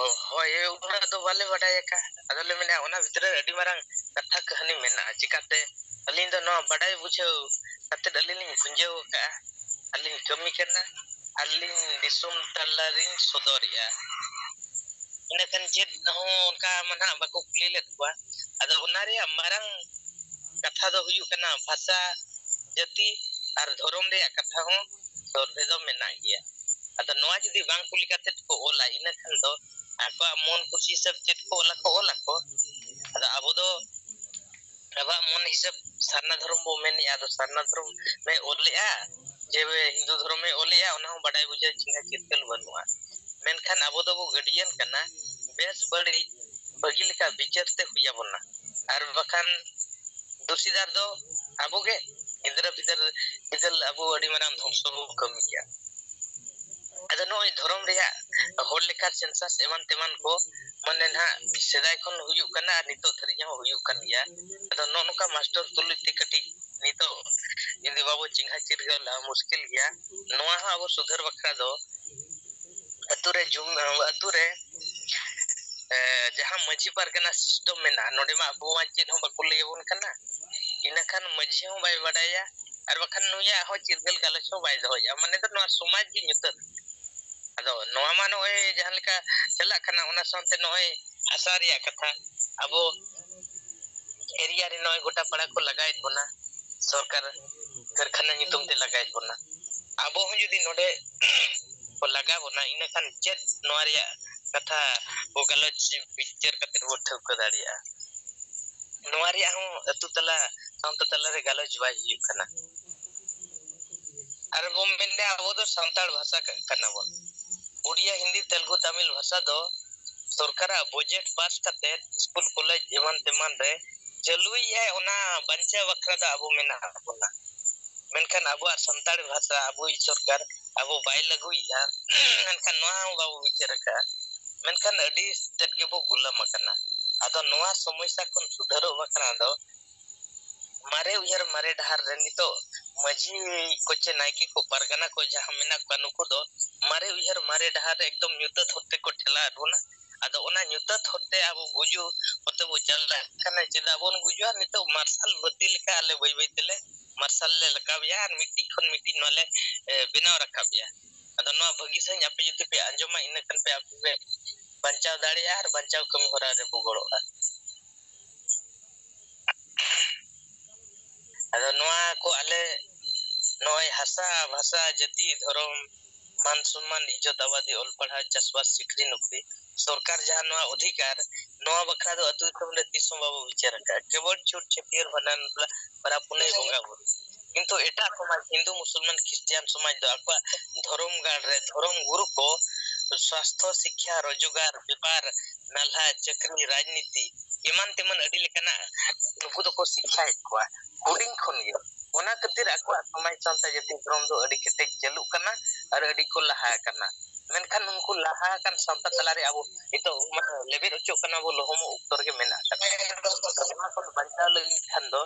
ᱦᱳᱭ, ᱩᱱᱟᱹᱜ ᱫᱚ ᱵᱟᱞᱮ ᱵᱟᱰᱟᱭ ᱟᱠᱟᱫ᱾ ᱟᱫᱚᱞᱮ ᱢᱮᱱᱟ ᱚᱱᱟ ᱵᱷᱤᱛᱨᱤ ᱨᱮ ᱟᱹᱰᱤ ᱢᱟᱨᱟᱝ ᱠᱟᱛᱷᱟ ᱠᱟᱹᱦᱱᱤ ᱢᱮᱱᱟᱜᱼᱟ᱾ ᱪᱤᱠᱟᱹᱛᱮ ᱟᱹᱞᱤᱧ ᱫᱚ ᱱᱚᱣᱟ ᱵᱟᱰᱟᱭ ᱵᱩᱡᱷᱟᱹᱣ ᱠᱟᱛᱮᱫ ᱟᱹᱞᱤᱧ ᱞᱤᱧ ᱵᱷᱩᱸᱡᱟᱹᱣ ᱟᱠᱟᱫᱼᱟ᱾ ᱟᱹᱞᱤᱧ ᱠᱟᱹᱢᱤ ᱠᱟᱱᱟ, ᱟᱹᱞᱤᱧ ᱫᱤᱥᱚᱢ ᱛᱟᱞᱟᱨᱤᱧ ᱥᱚᱫᱚᱨᱮᱜᱼᱟ᱾ ᱤᱱᱟᱹᱠᱷᱟᱱ ᱪᱮᱫ ᱦᱚᱸ ᱚᱱᱠᱟ ᱢᱟ ᱱᱟᱦᱟᱜ ᱵᱟᱠᱚ ᱠᱩᱞᱤ ᱞᱮᱫ ᱠᱚᱣᱟ᱾ ᱟᱫᱚ ᱚᱱᱟ ᱨᱮᱭᱟᱜ ᱢᱟᱨᱟᱝ ᱠᱟᱛᱷᱟ ᱫᱚ ᱦᱩᱭᱩᱜ ᱠᱟᱱᱟ ᱵᱷᱟᱥᱟ, ᱡᱟᱹᱛᱤ ᱟᱨ ᱫᱷᱚᱨᱚᱢ ᱨᱮᱭᱟᱜ ᱠᱟᱛᱷᱟ ᱦᱚᱸ ᱥᱚᱨᱵᱷᱮ ᱫᱚ ᱢᱮᱱᱟᱜ ᱜᱮᱭᱟ᱾ ᱟᱫᱚ ᱱᱚᱣᱟ ᱡᱩᱫᱤ ᱵᱟᱝ ᱠᱩᱞᱤ ᱠᱟᱛᱮᱫ ᱠᱚ ᱚᱞᱟ, ᱤᱱᱟᱹ ᱠᱷᱟᱱ ᱫᱚ ᱟᱠᱚᱣᱟᱜ ᱢᱚᱱ ᱠᱩᱥᱤ ᱦᱤᱥᱟᱹᱵ ᱪᱮᱫ ᱠᱚ ᱚᱞᱟ ᱠᱚ ᱚᱞᱟ ᱠᱚ᱾ ᱟᱫᱚ ᱟᱵᱚ ᱫᱚ ᱟᱵᱚᱣᱟᱜ ᱢᱚᱱ ᱦᱤᱥᱟᱹᱵ ᱥᱟᱨᱱᱟ ᱫᱷᱚᱨᱚᱢ ᱵᱚ ᱢᱮᱱᱮᱜᱼᱟ, ᱟᱫᱚ ᱥᱟᱨᱱᱟ ᱫᱷᱚᱨᱚᱢ ᱮ ᱚᱞᱮᱜᱼᱟ ᱡᱮ ᱦᱤᱱᱫᱩ ᱫᱷᱚᱨᱚᱢᱮ ᱚᱞᱮᱜᱼᱟ, ᱚᱱᱟ ᱦᱚᱸ ᱵᱟᱰᱟᱭ ᱵᱩᱡᱷᱟᱹᱣ ᱪᱤᱱᱦᱟᱹ ᱪᱤᱨᱠᱟᱹᱞ ᱵᱟᱹᱱᱩᱜᱼᱟ᱾ ᱢᱮᱱᱠᱷᱟᱱ ᱟᱵᱚ ᱫᱚᱵᱚ ᱜᱟᱹᱰᱤᱭᱟᱱ ᱠᱟᱱᱟ ᱵᱮᱥ ᱵᱟᱹᱲᱤᱡ ᱵᱷᱟᱹᱜᱤ ᱞᱮᱠᱟ ᱵᱤᱪᱟᱹᱨ ᱛᱮ ᱦᱩᱭ ᱟᱵᱚᱱᱟ, ᱟᱨ ᱵᱟᱠᱷᱟᱱ ᱫᱩᱥᱤᱫᱟᱨ ᱫᱚ ᱟᱵᱚᱜᱮ, ᱜᱤᱫᱽᱨᱟᱹ ᱯᱤᱫᱟᱹᱨ ᱵᱤᱫᱟᱹᱞ ᱟᱵᱚ ᱟᱹᱰᱤ ᱢᱟᱨᱟᱝ ᱫᱷᱚᱝᱥᱚ ᱵᱚ ᱠᱟᱹᱢᱤ ᱠᱮᱜᱼᱟ᱾ ᱟᱫᱚ ᱱᱚᱜᱼᱚᱭ ᱫᱷᱚᱨᱚᱢ ᱨᱮᱭᱟᱜ ᱦᱚᱲ ᱞᱮᱠᱷᱟ census ᱮᱢᱟᱱ ᱛᱮᱢᱟᱱ ᱠᱚ ᱢᱟᱱᱮ ᱱᱟᱦᱟᱜ ᱥᱮᱫᱟᱭ ᱠᱷᱚᱱ ᱦᱩᱭᱩᱜ ᱠᱟᱱᱟ ᱟᱨ ᱱᱤᱛᱚᱜ ᱫᱷᱟᱹᱨᱤᱡ ᱦᱚᱸ ᱦᱩᱭᱩᱜ ᱠᱟᱱ ᱜᱮᱭᱟ᱾ ᱟᱫᱚ ᱱᱚᱜᱼᱚ ᱱᱚᱝᱠᱟ ᱢᱟᱥᱴᱟᱨ ᱛᱩᱞᱩᱡ ᱛᱮ ᱠᱟᱹᱴᱤᱡ ᱱᱤᱛᱚᱜ ᱡᱩᱫᱤ ᱵᱟᱵᱚ ᱪᱮᱸᱜᱷᱟ ᱪᱤᱨᱜᱟᱹᱞᱟ ᱢᱩᱥᱠᱤᱞ ᱜᱮᱭᱟ᱾ ᱱᱚᱣᱟ ᱦᱚᱸ ᱟᱵᱚ ᱥᱩᱫᱷᱟᱹᱨ ᱵᱟᱠᱷᱨᱟ ᱫᱚ ᱟᱹᱛᱩ ᱨᱮ ᱡᱩᱢ-, ᱟᱹᱛᱩ ᱨᱮ, ᱮ, ᱡᱟᱦᱟᱸ ᱢᱟᱹᱡᱷᱤ ᱯᱟᱨᱜᱟᱱᱟ system ᱢᱮᱱᱟᱜᱼᱟ, ᱱᱚᱰᱮ ᱢᱟ ᱟᱵᱚ ᱢᱟ ᱪᱮᱫ ᱦᱚᱸ ᱵᱟᱠᱚ ᱞᱟᱹᱭ ᱟᱵᱚᱱ ᱠᱟᱱᱟ᱾ ᱤᱱᱟᱹ ᱠᱷᱟᱱ ᱢᱟᱹᱡᱷᱤ ᱦᱚᱸ ᱵᱟᱭ ᱵᱟᱰᱟᱭᱟ, ᱟᱨ ᱵᱟᱠᱷᱟᱱ ᱱᱩᱭᱟᱜ ᱦᱚᱸ ᱪᱤᱨᱜᱟᱹᱞ ᱜᱟᱞᱚᱪ ᱦᱚᱸ ᱵᱟᱭ ᱫᱚᱦᱚᱭᱟ᱾ ᱢᱟᱱᱮ ᱫᱚ ᱱᱚᱣᱟ ᱥᱚᱢᱟᱡᱽ ᱜᱮ ᱧᱩᱛᱟᱹᱛ᱾ ᱟᱫᱚ ᱱᱚᱣᱟ ᱢᱟ ᱱᱚᱜᱼᱚᱭ ᱡᱟᱦᱟᱸ ᱞᱮᱠᱟ ᱪᱟᱞᱟᱜ ᱠᱟᱱᱟ, ᱚᱱᱟ ᱥᱟᱶᱛᱮ ᱱᱚᱜᱼᱚᱭ ᱦᱟᱥᱟ ᱨᱮᱭᱟᱜ ᱠᱟᱛᱷᱟ, ᱟᱵᱚ area ᱨᱮ ᱱᱚᱜᱼᱚᱭ ᱜᱚᱴᱟ ᱯᱟᱲᱟ ᱠᱚ ᱞᱟᱜᱟᱭᱮᱫ ᱵᱚᱱᱟ, ᱥᱚᱨᱠᱟᱨ ᱠᱟᱨᱠᱷᱟᱱᱟ ᱧᱩᱛᱩᱢ ᱛᱮ ᱞᱟᱜᱟᱭᱮᱫ ᱵᱚᱱᱟ᱾ ᱟᱵᱚ ᱦᱚᱸ ᱡᱩᱫᱤ ᱱᱚᱰᱮ ᱠᱚ ᱞᱟᱜᱟ ᱵᱚᱱᱟ, ᱤᱱᱟᱹᱠᱷᱟᱱ ᱪᱮᱫ ᱱᱚᱣᱟ ᱨᱮᱭᱟᱜ ᱠᱟᱛᱷᱟ ᱠᱚ ᱜᱟᱞᱚᱪ ᱵᱤᱪᱟᱹᱨ ᱠᱟᱛᱮ ᱵᱚ ᱴᱷᱟᱹᱣᱠᱟᱹ ᱫᱟᱲᱮᱭᱟᱜᱼᱟ? ᱱᱚᱣᱟ ᱨᱮᱭᱟᱜ ᱦᱚᱸ ᱟᱹᱛᱩ ᱛᱟᱞᱟ, ᱥᱟᱶᱛᱟ ᱛᱟᱞᱟ ᱨᱮ ᱜᱟᱞᱚᱪ ᱵᱟᱭ ᱦᱩᱭᱩᱜ ᱠᱟᱱᱟ᱾ ᱟᱨ ᱵᱚᱱ ᱢᱮᱱᱫᱟ ᱟᱵᱚ ᱫᱚ ᱥᱟᱱᱛᱟᱲ ᱵᱷᱟᱥᱟ ᱠᱟ-, ᱠᱟᱱᱟ ᱵᱚᱱ᱾ ᱩᱲᱤᱭᱟ, ᱦᱤᱱᱫᱤ, ᱛᱮᱞᱜᱩ, ᱛᱟᱢᱤᱞ ᱵᱷᱟᱥᱟ ᱫᱚ ᱥᱚᱨᱠᱟᱨᱟᱜ budget ᱯᱟᱥ ᱠᱟᱛᱮ ᱥᱠᱩᱞ, ᱠᱚᱞᱮᱡᱽ ᱮᱢᱟᱱ ᱛᱮᱢᱟᱱ ᱨᱮ ᱪᱟᱹᱞᱩᱭᱮᱫᱼᱟᱭ, ᱚᱱᱟ ᱵᱟᱧᱪᱟᱣ ᱵᱟᱠᱷᱨᱟ ᱫᱚ ᱟᱵᱚ ᱢᱮᱱᱟᱜ ᱵᱚᱱᱟ᱾ ᱢᱮᱱᱠᱷᱟᱱ ᱟᱵᱚᱣᱟᱜ ᱥᱟᱱᱛᱟᱲᱤ ᱵᱷᱟᱥᱟ ᱟᱵᱚᱭᱤᱡ ᱥᱚᱨᱠᱟᱨ ᱟᱵᱚ ᱵᱟᱭ ᱞᱟᱹᱜᱩᱭᱮᱫᱼᱟ, ᱢᱮᱱᱠᱷᱟᱱ ᱱᱚᱣᱟ ᱦᱚᱸ ᱵᱟᱵᱚ ᱵᱤᱪᱟᱹᱨ ᱟᱠᱟᱫᱼᱟ᱾ ᱢᱮᱱᱠᱷᱟᱱ ᱟᱹᱰᱤ ᱛᱮᱫ ᱜᱮᱵᱚ ᱜᱩᱞᱟᱹᱢ ᱟᱠᱟᱱᱟ᱾ ᱟᱫᱚ ᱱᱚᱣᱟ ᱥᱚᱢᱚᱥᱥᱟ ᱠᱷᱚᱱ ᱥᱩᱫᱷᱟᱹᱨᱚᱜ ᱵᱟᱠᱷᱨᱟ ᱫᱚ ᱢᱟᱨᱮ ᱩᱭᱦᱟᱹᱨ ᱢᱟᱨᱮ ᱰᱟᱦᱟᱨ ᱨᱮ ᱱᱤᱛᱚᱜ ᱢᱟᱹᱡᱷᱤ ᱠᱚ ᱪᱮ ᱱᱟᱭᱠᱮ ᱠᱚ ᱯᱟᱨᱜᱟᱱᱟ ᱠᱚ ᱡᱟᱦᱟᱸ ᱢᱮᱱᱟᱜ ᱠᱚᱣᱟ, ᱱᱩᱠᱩ ᱫᱚ ᱢᱟᱨᱮ ᱩᱭᱦᱟᱹᱨ ᱢᱟᱨᱮ ᱰᱟᱦᱟᱨ ᱨᱮ ᱮᱠᱫᱚᱢ ᱧᱩᱛᱟᱹᱛ ᱦᱚᱨ ᱛᱮᱠᱚ ᱴᱷᱮᱞᱟᱣᱮᱫ ᱵᱚᱱᱟ᱾ ᱟᱫᱚ ᱚᱱᱟ ᱧᱩᱛᱟᱹᱛ ᱦᱚᱨ ᱛᱮ ᱟᱵᱚ ᱜᱩᱡᱩᱜ ᱦᱚᱨ ᱛᱮᱵᱚ ᱪᱟᱞᱟᱜ ᱠᱟᱱᱟ᱾ ᱪᱮᱫᱟᱜ ᱵᱚᱱ ᱜᱩᱡᱩᱜᱼᱟ? ᱱᱤᱛᱚᱜ ᱢᱟᱨᱥᱟᱞ ᱵᱟᱹᱛᱤ ᱞᱮᱠᱟ ᱟᱞᱮ ᱵᱟᱹᱭ ᱵᱟᱹᱭ ᱛᱮᱞᱮ ᱢᱟᱨᱥᱟᱞ ᱞᱮ ᱨᱟᱠᱟᱵᱮᱜᱼᱟ ᱟᱨ ᱢᱤᱫᱴᱤᱡ ᱠᱷᱚᱱ ᱢᱤᱫᱴᱤᱡ ᱱᱚᱣᱟ ᱞᱮ, ᱮ, ᱵᱮᱱᱟᱣ ᱨᱟᱠᱟᱵᱮᱜᱼᱟ᱾ ᱟᱫᱚ ᱱᱚᱣᱟ ᱵᱷᱟᱹᱜᱤ ᱥᱟᱺᱦᱤᱡ ᱟᱯᱮ ᱡᱩᱫᱤ ᱯᱮ ᱟᱸᱡᱚᱢᱟ, ᱤᱱᱟᱹ ᱠᱷᱟᱱ ᱯᱮ ᱟᱯᱮ ᱯᱮ ᱵᱟᱧᱪᱟᱣ ᱫᱟᱲᱮᱭᱟᱜᱼᱟ ᱟᱨ ᱵᱟᱧᱪᱟᱣ ᱠᱟᱹᱢᱤ ᱦᱚᱨᱟ ᱨᱮᱵᱚ ᱜᱚᱲᱚᱜᱼᱟ᱾ ᱟᱫᱚ ᱱᱚᱣᱟ ᱠᱚ ᱟᱞᱮ ᱱᱚᱜᱼᱚᱭ ᱦᱟᱥᱟ, ᱵᱷᱟᱥᱟ, ᱡᱟᱹᱛᱤ, ᱫᱷᱚᱨᱚᱢ, ᱢᱟᱱ ᱥᱚᱱᱢᱟᱱ, ᱤᱡᱽᱡᱚᱛ, ᱟᱵᱟᱫᱤ, ᱚᱞ ᱯᱟᱲᱦᱟᱣ, ᱪᱟᱥᱵᱟᱥ, ᱪᱟᱹᱠᱨᱤ ᱱᱚᱠᱨᱤ, ᱥᱚᱨᱠᱟᱨ ᱡᱟᱦᱟᱸ ᱱᱚᱣᱟ ᱚᱫᱷᱤᱠᱟᱨ, ᱱᱚᱣᱟ ᱵᱟᱠᱷᱨᱟ ᱫᱚ ᱟᱹᱛᱩ ᱫᱤᱥᱚᱢ ᱨᱮ ᱛᱤᱥ ᱦᱚᱸ ᱵᱟᱵᱚ ᱵᱤᱪᱟᱹᱨ ᱟᱠᱟᱫᱼᱟ᱾ ᱠᱮᱵᱚᱞ ᱪᱷᱩᱴ ᱪᱷᱟᱹᱴᱭᱟᱹᱨ, ᱵᱷᱟᱸᱰᱟᱱ, ᱵᱟᱯᱞᱟ, ᱯᱟᱨᱟᱵᱽ ᱯᱩᱱᱟᱹᱭ, ᱵᱚᱸᱜᱟ ᱵᱩᱨᱩ᱾ ᱠᱤᱱᱛᱩ ᱮᱴᱟᱜ ᱥᱚᱢᱟᱡᱽ, ᱦᱤᱱᱫᱩ, ᱢᱩᱥᱚᱞᱢᱟᱱ, ᱠᱷᱨᱤᱥᱴᱤᱭᱟᱱ ᱥᱚᱢᱟᱡᱽ ᱫᱚ ᱟᱠᱚᱣᱟᱜ ᱫᱷᱚᱨᱚᱢ ᱜᱟᱲ ᱨᱮ ᱫᱷᱚᱨᱚᱢ ᱜᱩᱨᱩ ᱠᱚ ᱥᱟᱥᱛᱷᱚ, ᱥᱤᱠᱠᱷᱟ, ᱨᱳᱡᱽᱜᱟᱨ, ᱵᱮᱯᱟᱨ, ᱱᱟᱞᱦᱟ, ᱪᱟᱹᱠᱨᱤ, ᱨᱟᱡᱽᱱᱤᱛᱤ, ᱮᱢᱟᱱ ᱛᱮᱢᱟᱱ ᱟᱹᱰᱤ ᱞᱮᱠᱟᱱᱟᱜ ᱱᱩᱠᱩ ᱫᱚᱠᱚ ᱥᱤᱠᱠᱷᱟᱭᱮᱫ ᱠᱚᱣᱟ ᱦᱩᱰᱤᱧ ᱠᱷᱚᱱ ᱜᱮ᱾ ᱚᱱᱟ ᱠᱷᱟᱹᱛᱤᱨ ᱟᱠᱚᱣᱟᱜ ᱥᱚᱢᱟᱡᱽ, ᱥᱟᱶᱛᱟ, ᱡᱟᱹᱛᱤ, ᱫᱷᱚᱨᱚᱢ ᱫᱚ ᱟᱹᱰᱤ ᱠᱮᱴᱮᱡ ᱪᱟᱹᱞᱩᱜ ᱠᱟᱱᱟ᱾ ᱟᱨ ᱟᱹᱰᱤ ᱠᱚ ᱞᱟᱦᱟ ᱟᱠᱟᱱᱟ᱾ ᱢᱮᱱᱠᱷᱟᱱ ᱩᱱᱠᱩ ᱞᱟᱦᱟ ᱟᱠᱟᱱ ᱥᱟᱶᱛᱟ ᱛᱟᱞᱟᱨᱮ ᱟᱵᱚ ᱱᱤᱛᱚᱜ ᱢᱟᱱᱮ ᱞᱮᱵᱮᱫ ᱦᱚᱪᱚᱜ ᱠᱟᱱᱟ ᱵᱚ, ᱞᱚᱦᱚᱢᱚᱜ ᱚᱠᱛᱚ ᱨᱮᱜᱮ ᱢᱮᱱᱟᱜ ᱟᱠᱟᱫᱟ᱾ ᱟᱫᱚ ᱱᱚᱣᱟ ᱠᱷᱚᱱ ᱵᱟᱧᱪᱟᱣ ᱞᱟᱹᱜᱤᱫ ᱠᱷᱟᱱ ᱫᱚ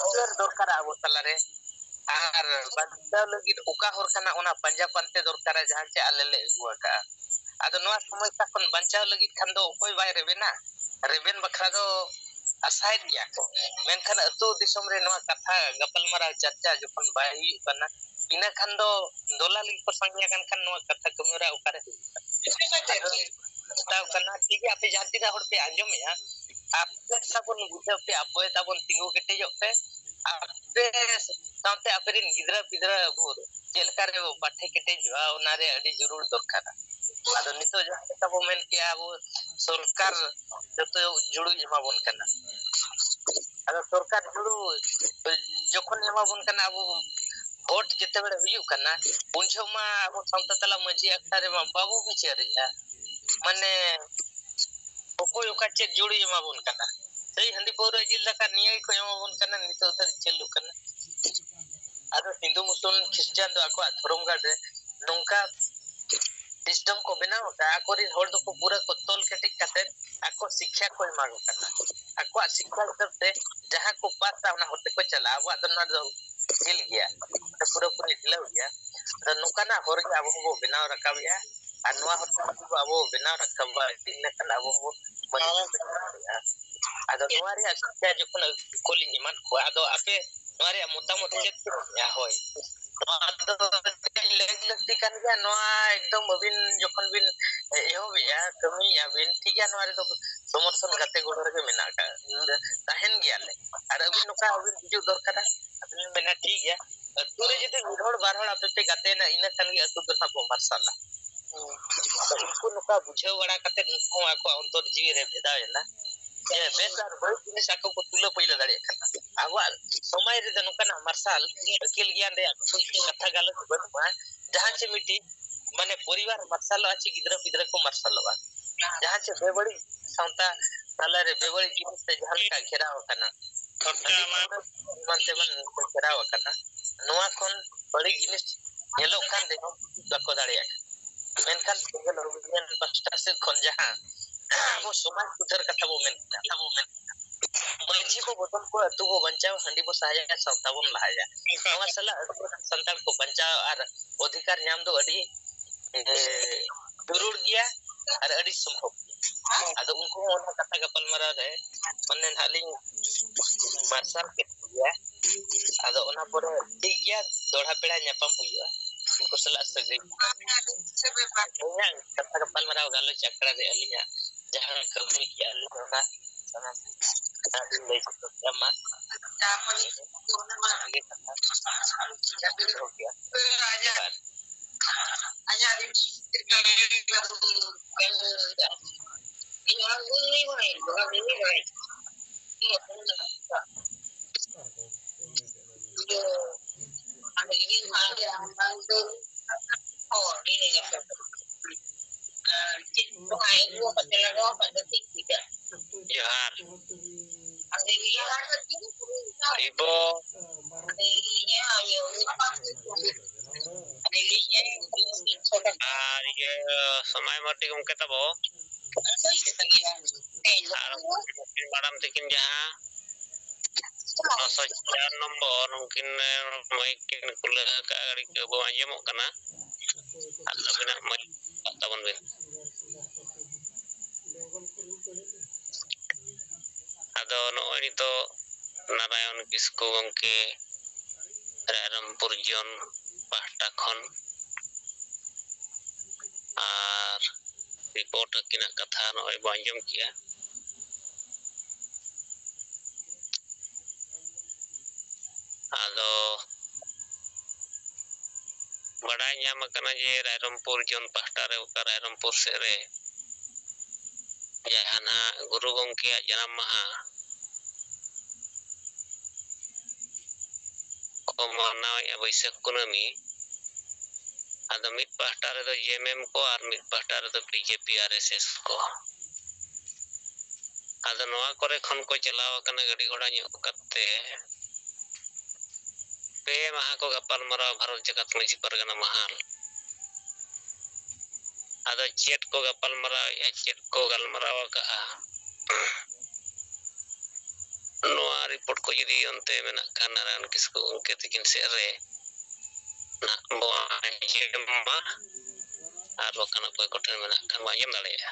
ᱩᱭᱦᱟᱹᱨ ᱫᱚᱨᱠᱟᱨᱟ ᱟᱵᱚ ᱛᱟᱞᱟᱨᱮ, ᱟᱨ ᱵᱟᱧᱪᱟᱣ ᱞᱟᱹᱜᱤᱫ ᱚᱠᱟ ᱦᱚᱨ ᱠᱟᱱᱟ ᱚᱱᱟ ᱯᱟᱸᱡᱟ ᱯᱟᱱᱛᱮ ᱫᱚᱨᱠᱟᱨᱟ, ᱡᱟᱦᱟᱸ ᱪᱮ ᱟᱞᱮ ᱞᱮ ᱟᱹᱜᱩ ᱟᱠᱟᱫᱼᱟ᱾ ᱟᱫᱚ ᱱᱚᱣᱟ ᱥᱚᱢᱚᱥᱥᱟ ᱠᱷᱚᱱ ᱵᱟᱧᱪᱟᱣ ᱞᱟᱹᱜᱤᱫ ᱠᱷᱟᱱ ᱫᱚ ᱚᱠᱚᱭ ᱵᱟᱭ ᱨᱮᱵᱮᱱᱟ? ᱨᱮᱵᱮᱱ ᱵᱟᱠᱷᱨᱟ ᱫᱚ ᱟᱥᱟᱭᱮᱫ ᱜᱮᱭᱟ ᱠᱚ, ᱢᱮᱱᱠᱷᱟᱱ ᱟᱹᱛᱩ ᱫᱤᱥᱚᱢ ᱨᱮ ᱱᱚᱣᱟ ᱠᱟᱛᱷᱟ ᱜᱟᱯᱟᱞᱢᱟᱨᱟᱣ ᱪᱟᱨᱪᱟ ᱡᱚᱠᱷᱚᱱ ᱵᱟᱭ ᱦᱩᱭᱩᱜ ᱠᱟᱱᱟ, ᱤᱱᱟᱹ ᱠᱷᱟᱱ ᱫᱚ ᱫᱚᱞᱟᱞ ᱜᱮᱠᱚ ᱥᱟᱸᱜᱮ ᱟᱠᱟᱱ ᱠᱷᱟᱱ ᱱᱚᱣᱟ ᱠᱟᱛᱷᱟ ᱠᱟᱹᱢᱤ ᱦᱚᱨᱟ ᱚᱠᱟᱨᱮ ᱦᱩᱭᱩᱜᱼᱟ? ᱟᱫᱚ ᱢᱮᱛᱟᱣ ᱠᱟᱱᱟ, ᱴᱷᱤᱠ ᱜᱮᱭᱟ, ᱟᱯᱮ ᱡᱟᱦᱟᱸ ᱛᱤᱱᱟᱹᱜ ᱦᱚᱲ ᱯᱮ ᱟᱸᱡᱚᱢᱮᱜᱼᱟ, ᱟᱯᱮ ᱛᱟᱵᱚᱱ ᱵᱩᱡᱷᱟᱹᱣ ᱯᱮ, ᱟᱯᱮ ᱛᱟᱵᱚᱱ ᱛᱤᱸᱜᱩ ᱠᱮᱴᱮᱡᱚᱜ ᱯᱮ, ᱟᱯᱮ ᱥᱟᱶᱛᱮ ᱟᱯᱮ ᱨᱮᱱ ᱜᱤᱫᱽᱨᱟᱹ ᱯᱤᱫᱽᱨᱟᱹ ᱵᱷᱳᱨ ᱪᱮᱫ ᱞᱮᱠᱟ ᱨᱮ ᱯᱟᱴᱷᱮ ᱠᱮᱴᱮᱡᱚᱜᱼᱟ, ᱚᱱᱟ ᱨᱮ ᱟᱹᱰᱤ ᱡᱟᱹᱨᱩᱲ ᱫᱚᱨᱠᱟᱨᱟ᱾ ᱟᱫᱚ ᱱᱤᱛᱚᱜ ᱡᱟᱦᱟᱸ ᱞᱮᱠᱟ ᱵᱚ ᱢᱮᱱ ᱠᱮᱜᱼᱟ, ᱟᱵᱚ ᱥᱚᱨᱠᱟᱨ ᱡᱚᱛᱚ ᱡᱩᱲᱩᱭ ᱮᱢᱟ ᱵᱚᱱ ᱠᱟᱱᱟ᱾ ᱟᱫᱚ ᱥᱚᱨᱠᱟᱨ ᱡᱩᱲᱩ ᱡᱚᱠᱷᱚᱱ ᱮᱢᱟ ᱵᱚᱱ ᱠᱟᱱᱟ, ᱟᱵᱚ ᱵᱷᱳᱴ ᱡᱮᱛᱮ ᱵᱮᱲᱮ ᱦᱩᱭᱩᱜ ᱠᱟᱱᱟ, ᱩᱱ ᱡᱚᱦᱚᱜ ᱢᱟ ᱟᱵᱚ ᱥᱟᱶᱛᱟ ᱛᱟᱞᱟ ᱢᱟᱹᱡᱷᱤ ᱟᱠᱷᱲᱟ ᱨᱮᱢᱟ ᱵᱟᱵᱚ ᱵᱤᱪᱟᱹᱨᱮᱜᱼᱟ᱾ ᱢᱟᱱᱮ ᱚᱠᱚᱭ ᱚᱠᱟ ᱪᱮᱫ ᱡᱩᱲᱩᱭ ᱮᱢᱟ ᱵᱚᱱ ᱠᱟᱱᱟ? ᱥᱮᱭ ᱦᱟᱺᱰᱤ ᱯᱟᱹᱣᱨᱟᱹ ᱡᱤᱞ ᱫᱟᱠᱟ ᱱᱤᱭᱟᱹ ᱜᱮᱠᱚ ᱮᱢᱟ ᱵᱚᱱ ᱠᱟᱱᱟ, ᱱᱤᱛᱚᱜ ᱫᱷᱟᱹᱨᱤᱡ ᱪᱟᱹᱞᱩᱜ ᱠᱟᱱᱟ᱾ ᱟᱫᱚ ᱦᱤᱱᱫᱩ ᱢᱩᱥᱞᱢᱟᱱ ᱠᱷᱨᱤᱥᱴᱟᱱ ᱫᱚ ᱟᱠᱚᱣᱟᱜ ᱫᱷᱚᱨᱚᱢ ᱜᱟᱲ ᱨᱮ ᱱᱚᱝᱠᱟ system ᱠᱚ ᱵᱮᱱᱟᱣ ᱟᱠᱟᱫᱼᱟ, ᱟᱠᱚᱨᱮᱱ ᱦᱚᱲ ᱫᱚᱠᱚ ᱯᱩᱨᱟᱹ ᱠᱚ ᱛᱚᱞ ᱠᱮᱴᱮᱡ ᱠᱟᱛᱮ ᱟᱠᱚ ᱥᱤᱠᱠᱷᱟ ᱠᱚ ᱮᱢᱟ ᱠᱚ ᱠᱟᱱᱟ᱾ ᱟᱠᱚᱣᱟᱜ ᱥᱤᱠᱠᱷᱟ ᱦᱤᱥᱟᱹᱵ ᱛᱮ ᱡᱟᱦᱟᱸ ᱠᱚ ᱯᱟᱥᱟ, ᱚᱱᱟ ᱦᱚᱨ ᱛᱮᱠᱚ ᱪᱟᱞᱟᱜᱼᱟ᱾ ᱟᱵᱚᱣᱟᱜ ᱫᱚ ᱱᱚᱣᱟ ᱫᱚ ᱰᱷᱤᱞ ᱜᱮᱭᱟ, ᱯᱩᱨᱟᱹᱯᱩᱨᱤ ᱰᱷᱤᱞᱟᱹᱣ ᱜᱮᱭᱟ᱾ ᱟᱫᱚ ᱱᱚᱝᱠᱟᱱᱟᱜ ᱦᱚᱨ ᱜᱮ ᱟᱵᱚ ᱦᱚᱸᱵᱚ ᱵᱮᱱᱟᱣ ᱨᱟᱠᱟᱵᱮᱜᱼᱟ, ᱟᱨ ᱱᱚᱣᱟ ᱦᱚᱨ ᱛᱮ ᱡᱩᱫᱤ ᱟᱵᱚ ᱵᱚ ᱵᱮᱱᱟᱣ ᱨᱟᱠᱟᱵᱟ, ᱤᱱᱟᱹᱠᱷᱟᱱ ᱟᱵᱚ ᱦᱚᱸᱵᱚ ᱢᱟᱹᱱᱢᱤ ᱵᱚ ᱵᱮᱱᱟᱣ ᱫᱟᱲᱮᱭᱟᱜᱼᱟ᱾ ᱟᱫᱚ ᱱᱚᱣᱟ ᱨᱮᱭᱟᱜ ᱥᱤᱠᱠᱷᱟ ᱡᱚᱠᱷᱚᱱ ᱠᱚ ᱞᱤᱧ ᱮᱢᱟᱫ ᱠᱚᱣᱟ, ᱟᱫᱚ ᱟᱯᱮ ᱱᱚᱣᱟ ᱨᱮᱭᱟᱜ ᱢᱚᱛᱟᱢᱚᱛ ᱪᱮᱫ ᱯᱮ ᱮᱢᱮᱜᱼᱟ? ᱦᱳᱭ, ᱱᱚᱣᱟ ᱫᱚ ᱞᱟᱹᱭ ᱞᱟᱹᱠᱛᱤ ᱠᱟᱱ ᱜᱮᱭᱟ᱾ ᱱᱚᱣᱟ ᱮᱠᱫᱚᱢ ᱟᱹᱵᱤᱱ ᱡᱚᱠᱷᱚᱱ ᱵᱤᱱ ᱮᱦᱚᱵᱮᱜᱼᱟ, ᱠᱟᱹᱢᱤᱭᱮᱜᱼᱟ ᱵᱤᱱ, ᱴᱷᱤᱠ ᱜᱮᱭᱟ, ᱱᱚᱣᱟ ᱨᱮᱫᱚ ᱥᱚᱢᱚᱨᱛᱷᱚᱱ ᱜᱟᱛᱮ ᱜᱚᱲᱚ ᱨᱮᱜᱮ ᱢᱮᱱᱟᱜ ᱟᱠᱟᱫ, ᱛᱟᱦᱮᱱ ᱜᱮᱭᱟᱞᱮ᱾ ᱟᱨ ᱟᱹᱵᱤᱱ ᱱᱚᱝᱠᱟ ᱟᱹᱵᱤᱱ ᱦᱤᱡᱩᱜ ᱫᱚᱨᱠᱟᱨᱟ, ᱟᱹᱵᱤᱱ ᱵᱤᱱ ᱢᱮᱱᱟ, ᱴᱷᱤᱠ ᱜᱮᱭᱟ, ᱟᱹᱛᱩ ᱨᱮ ᱡᱩᱫᱤ ᱢᱤᱫ ᱦᱚᱲ ᱵᱟᱨ ᱦᱚᱲ ᱟᱯᱮ ᱯᱮ ᱜᱟᱛᱮᱭᱮᱱᱟ, ᱤᱱᱟᱹ ᱠᱷᱟᱱ ᱜᱮ ᱟᱹᱛᱩ ᱫᱚ ᱱᱟᱦᱟᱜ ᱵᱚ ᱢᱟᱨᱥᱟᱞᱟ᱾ ᱟᱫᱚ ᱩᱱᱠᱩ ᱱᱚᱝᱠᱟ ᱵᱩᱡᱷᱟᱹᱣ ᱵᱟᱲᱟ ᱠᱟᱛᱮ ᱩᱱᱠᱩ ᱦᱚᱸ ᱟᱠᱚᱣᱟᱜ ᱚᱱᱛᱚᱨ ᱡᱤᱣᱤ ᱨᱮ ᱵᱷᱮᱫᱟᱣ ᱮᱱᱟ᱾ ᱦᱮᱸ, ᱵᱮᱥ ᱟᱨ ᱵᱟᱹᱲᱤᱡ ᱡᱤᱱᱤᱥ ᱟᱠᱚ ᱠᱚ ᱛᱩᱞᱟᱹ ᱯᱟᱹᱭᱞᱟᱹ ᱫᱟᱲᱮᱭᱟᱜ ᱠᱟᱱᱟ᱾ ᱟᱵᱚᱣᱟᱜ ᱥᱚᱢᱟᱡᱽ ᱨᱮᱫᱚ ᱱᱚᱝᱠᱟᱱᱟᱜ ᱢᱟᱨᱥᱟᱞ ᱟᱹᱠᱤᱞ ᱜᱮᱭᱟᱱ ᱨᱮᱭᱟᱜ ᱠᱟᱛᱷᱟ ᱜᱟᱞᱚᱪ ᱵᱟᱹᱱᱩᱜᱼᱟ, ᱡᱟᱦᱟᱸ ᱪᱮ ᱢᱤᱫᱴᱤᱡ ᱢᱟᱱᱮ ᱯᱚᱨᱤᱵᱟᱨ ᱢᱟᱨᱥᱟᱞᱚᱜᱼᱟ ᱪᱮ ᱜᱤᱫᱽᱨᱟᱹ ᱯᱤᱫᱽᱨᱟᱹ ᱠᱚ ᱢᱟᱨᱥᱟᱞᱚᱜᱼᱟ, ᱡᱟᱦᱟᱸ ᱪᱮ ᱵᱮᱵᱟᱹᱲᱤᱡ ᱥᱟᱶᱛᱟ ᱛᱟᱞᱟᱨᱮ ᱵᱮᱵᱟᱹᱲᱤᱡ ᱡᱤᱱᱤᱥ ᱛᱮ ᱡᱟᱦᱟᱸ ᱞᱮᱠᱟ ᱜᱷᱮᱨᱟᱣ ᱟᱠᱟᱱᱟ, ᱦᱟᱺᱰᱤ ᱯᱟᱹᱣᱨᱟᱹ ᱮᱢᱟᱱ ᱛᱮᱢᱟᱱ ᱠᱚ ᱜᱷᱮᱨᱟᱣ ᱟᱠᱟᱱᱟ, ᱱᱚᱣᱟ ᱠᱷᱚᱱ ᱵᱟᱹᱲᱤᱡ ᱡᱤᱱᱤᱥ ᱧᱮᱞᱚᱜ ᱠᱟᱱ ᱨᱮᱦᱚᱸ ᱵᱟᱠᱚ ᱫᱟᱲᱮᱭᱟᱜ ᱠᱟᱱᱟ᱾ ᱢᱮᱱᱠᱷᱟᱱ ᱥᱮᱸᱜᱮᱞ ᱚᱵᱷᱤᱡᱟᱱ ᱯᱟᱦᱴᱟ ᱥᱮᱫ ᱠᱷᱚᱱ ᱡᱟᱦᱟᱸ ᱟᱵᱚ ᱥᱚᱢᱟᱡᱽ ᱥᱩᱫᱷᱟᱹᱨ ᱠᱟᱛᱷᱟ ᱵᱚ ᱢᱮᱱ, ᱢᱟᱹᱡᱷᱤ ᱠᱚ ᱵᱚᱫᱚᱞ ᱠᱚ ᱟᱹᱛᱩ ᱵᱚ ᱵᱟᱧᱪᱟᱣ, ᱦᱟᱺᱰᱤ ᱵᱚ ᱥᱟᱦᱟᱭᱟ, ᱥᱟᱶᱛᱟ ᱵᱚᱱ ᱞᱟᱦᱟᱭᱟ᱾ ᱱᱚᱣᱟ ᱥᱟᱞᱟᱜ ᱟᱹᱛᱩ ᱨᱮᱱ ᱥᱟᱱᱛᱟᱲ ᱠᱚ ᱵᱟᱧᱪᱟᱣ ᱟᱨ ᱚᱫᱷᱤᱠᱟᱨ ᱧᱟᱢ ᱫᱚ ᱟᱹᱰᱤ, ᱮ, ᱡᱟᱹᱨᱩᱲ ᱜᱮᱭᱟ ᱟᱨ ᱟᱹᱰᱤ ᱥᱚᱢᱵᱷᱚᱵ ᱜᱮᱭᱟ᱾ ᱟᱫᱚ ᱩᱱᱠᱩ ᱦᱚᱸ ᱚᱱᱟ ᱠᱟᱛᱷᱟ ᱜᱟᱯᱟᱞᱢᱟᱨᱟᱣ ᱨᱮ ᱢᱟᱱᱮ ᱱᱟᱦᱟᱜ ᱞᱤᱧ ᱢᱟᱨᱥᱟᱞ ᱠᱮᱫ ᱜᱮᱭᱟ᱾ ᱟᱫᱚ ᱚᱱᱟ ᱯᱚᱨᱮ ᱴᱷᱤᱠ ᱜᱮᱭᱟ, ᱫᱚᱦᱲᱟ ᱯᱮᱲᱟ ᱧᱟᱯᱟᱢ ᱦᱩᱭᱩᱜᱼᱟ᱾ ᱩᱱᱠᱩ ᱥᱟᱞᱟᱜ ᱥᱟᱹᱜᱟᱹᱭ᱾ ᱤᱧᱟᱹᱜ ᱠᱟᱛᱷᱟ ᱜᱟᱯᱟᱞᱢᱟᱨᱟᱣ ᱜᱟᱞᱚᱪ ᱟᱠᱷᱲᱟ ᱨᱮ ᱟᱹᱞᱤᱧᱟᱜ ᱡᱟᱦᱟᱸ ᱠᱟᱹᱢᱤ ᱠᱮᱜᱼᱟ ᱞᱤᱧ, ᱚᱱᱟ ᱥᱟᱱᱟᱢ ᱞᱤᱧ ᱞᱟᱹᱭ ᱥᱚᱫᱚᱨ ᱠᱮᱜᱼᱟ᱾ ᱢᱟ ᱤᱭᱟᱹ ᱠᱟᱛᱷᱟ ᱫᱚᱦᱚ ᱠᱮᱜᱼᱟ᱾ ᱡᱚᱦᱟᱨ᱾ ᱡᱚᱦᱟᱨ᱾ ᱤᱵᱚ᱾ ᱟᱨ ᱤᱭᱟᱹ, ᱥᱚᱢᱟᱭ ᱢᱟᱨᱰᱤ ᱜᱚᱢᱠᱮ ᱛᱟᱵᱚ᱾ ᱟᱨ ᱢᱟᱰᱟᱢ ᱛᱟᱹᱠᱤᱱ ᱡᱟᱦᱟᱸ ᱱᱚᱥᱚ ᱪᱟᱨ ᱱᱚᱢᱵᱚᱨ, ᱩᱱᱠᱤᱱ, ᱮ, ᱢᱟᱭᱤᱠ ᱠᱤᱱ ᱠᱷᱩᱞᱟᱹᱣ ᱟᱠᱟᱫᱼᱟ, ᱜᱟᱹᱰᱤ ᱠᱚ ᱵᱟᱝ ᱟᱸᱡᱚᱢᱚᱜ ᱠᱟᱱᱟ᱾ ᱟᱨ ᱟᱹᱵᱤᱱᱟᱜ ᱢᱟᱭᱤᱠ ᱛᱟᱵᱚᱱ ᱵᱤᱱ᱾ ᱟᱫᱚ ᱱᱚᱜᱼᱚᱭ ᱱᱤᱛᱚᱜ ᱱᱟᱨᱟᱭᱚᱱ ᱠᱤᱥᱠᱩ ᱜᱚᱢᱠᱮ ᱨᱟᱭᱨᱚᱝᱯᱩᱨ ᱡᱚᱱ ᱯᱟᱦᱴᱟ ᱠᱷᱚᱱ ᱟᱨ ᱨᱤᱯᱳᱨᱴ ᱟᱹᱠᱤᱱᱟᱜ ᱠᱟᱛᱷᱟ ᱱᱚᱜᱼᱚᱭ ᱵᱚ ᱟᱸᱡᱚᱢ ᱠᱮᱜᱼᱟ᱾ ᱟᱫᱚ ᱵᱟᱰᱟᱭ ᱧᱟᱢ ᱟᱠᱟᱱᱟ ᱡᱮ ᱨᱟᱭᱨᱚᱝᱯᱩᱨ ᱡᱚᱱ ᱯᱟᱦᱴᱟ ᱨᱮ, ᱚᱠᱟ ᱨᱟᱭᱨᱚᱝᱯᱩᱨ ᱥᱮᱫ ᱨᱮ ᱡᱟᱦᱟᱸ ᱱᱟᱦᱟᱜ ᱜᱩᱨᱩ ᱜᱚᱢᱠᱮᱭᱟᱜ ᱡᱟᱱᱟᱢ ᱢᱟᱦᱟ ᱠᱚ ᱢᱟᱱᱟᱣᱮᱫᱼᱟ, ᱵᱟᱹᱭᱥᱟᱹᱠᱷ ᱠᱩᱱᱟᱹᱢᱤ᱾ ᱟᱫᱚ ᱢᱤᱫ ᱯᱟᱦᱴᱟ ᱨᱮᱫᱚ ᱡᱮ ᱮᱢ ᱮᱢ ᱠᱚ ᱟᱨ ᱢᱤᱫ ᱯᱟᱦᱴᱟ ᱨᱮᱫᱚ B J P R S S ᱠᱚ᱾ ᱟᱫᱚ ᱱᱚᱣᱟ ᱠᱚᱨᱮ ᱠᱷᱚᱱ ᱠᱚ ᱪᱟᱞᱟᱣ ᱟᱠᱟᱱᱟ ᱜᱟᱹᱰᱤ ᱜᱷᱚᱲᱟ ᱧᱚᱜ ᱠᱟᱛᱮ᱾ ᱯᱮ ᱢᱟᱦᱟ ᱠᱚ ᱜᱟᱯᱟᱞ ᱢᱟᱨᱟᱣ ᱵᱷᱟᱨᱚᱛ ᱡᱟᱠᱟᱛ ᱢᱟᱹᱡᱷᱤ ᱯᱟᱨᱜᱟᱱᱟ ᱢᱟᱦᱟᱞ᱾ ᱟᱫᱚ ᱪᱮᱫ ᱠᱚ ᱜᱟᱯᱟᱞ ᱢᱟᱨᱟᱣᱮᱜᱼᱟ, ᱪᱮᱫ ᱠᱚ ᱜᱟᱞᱢᱟᱨᱟᱣ ᱟᱠᱟᱜᱼᱟ, ᱱᱚᱣᱟ ᱨᱤᱯᱳᱨᱴ ᱠᱚ ᱡᱩᱫᱤ ᱚᱱᱛᱮ ᱢᱮᱱᱟᱜ ᱠᱷᱟᱱ ᱱᱟᱨᱟᱭᱚᱱ ᱠᱤᱥᱠᱩ ᱜᱚᱢᱠᱮ ᱛᱤᱠᱤᱱ ᱥᱮᱫ ᱨᱮ ᱱᱟᱜ ᱵᱚ ᱟᱸᱡᱚᱢᱟ᱾ ᱟᱨ ᱵᱟᱠᱷᱟᱱ ᱚᱠᱚᱭ ᱠᱚᱴᱷᱮᱱ ᱢᱮᱱᱟᱜ ᱠᱷᱟᱱ ᱵᱚ ᱟᱸᱡᱚᱢ ᱫᱟᱲᱮᱭᱟᱜᱼᱟ᱾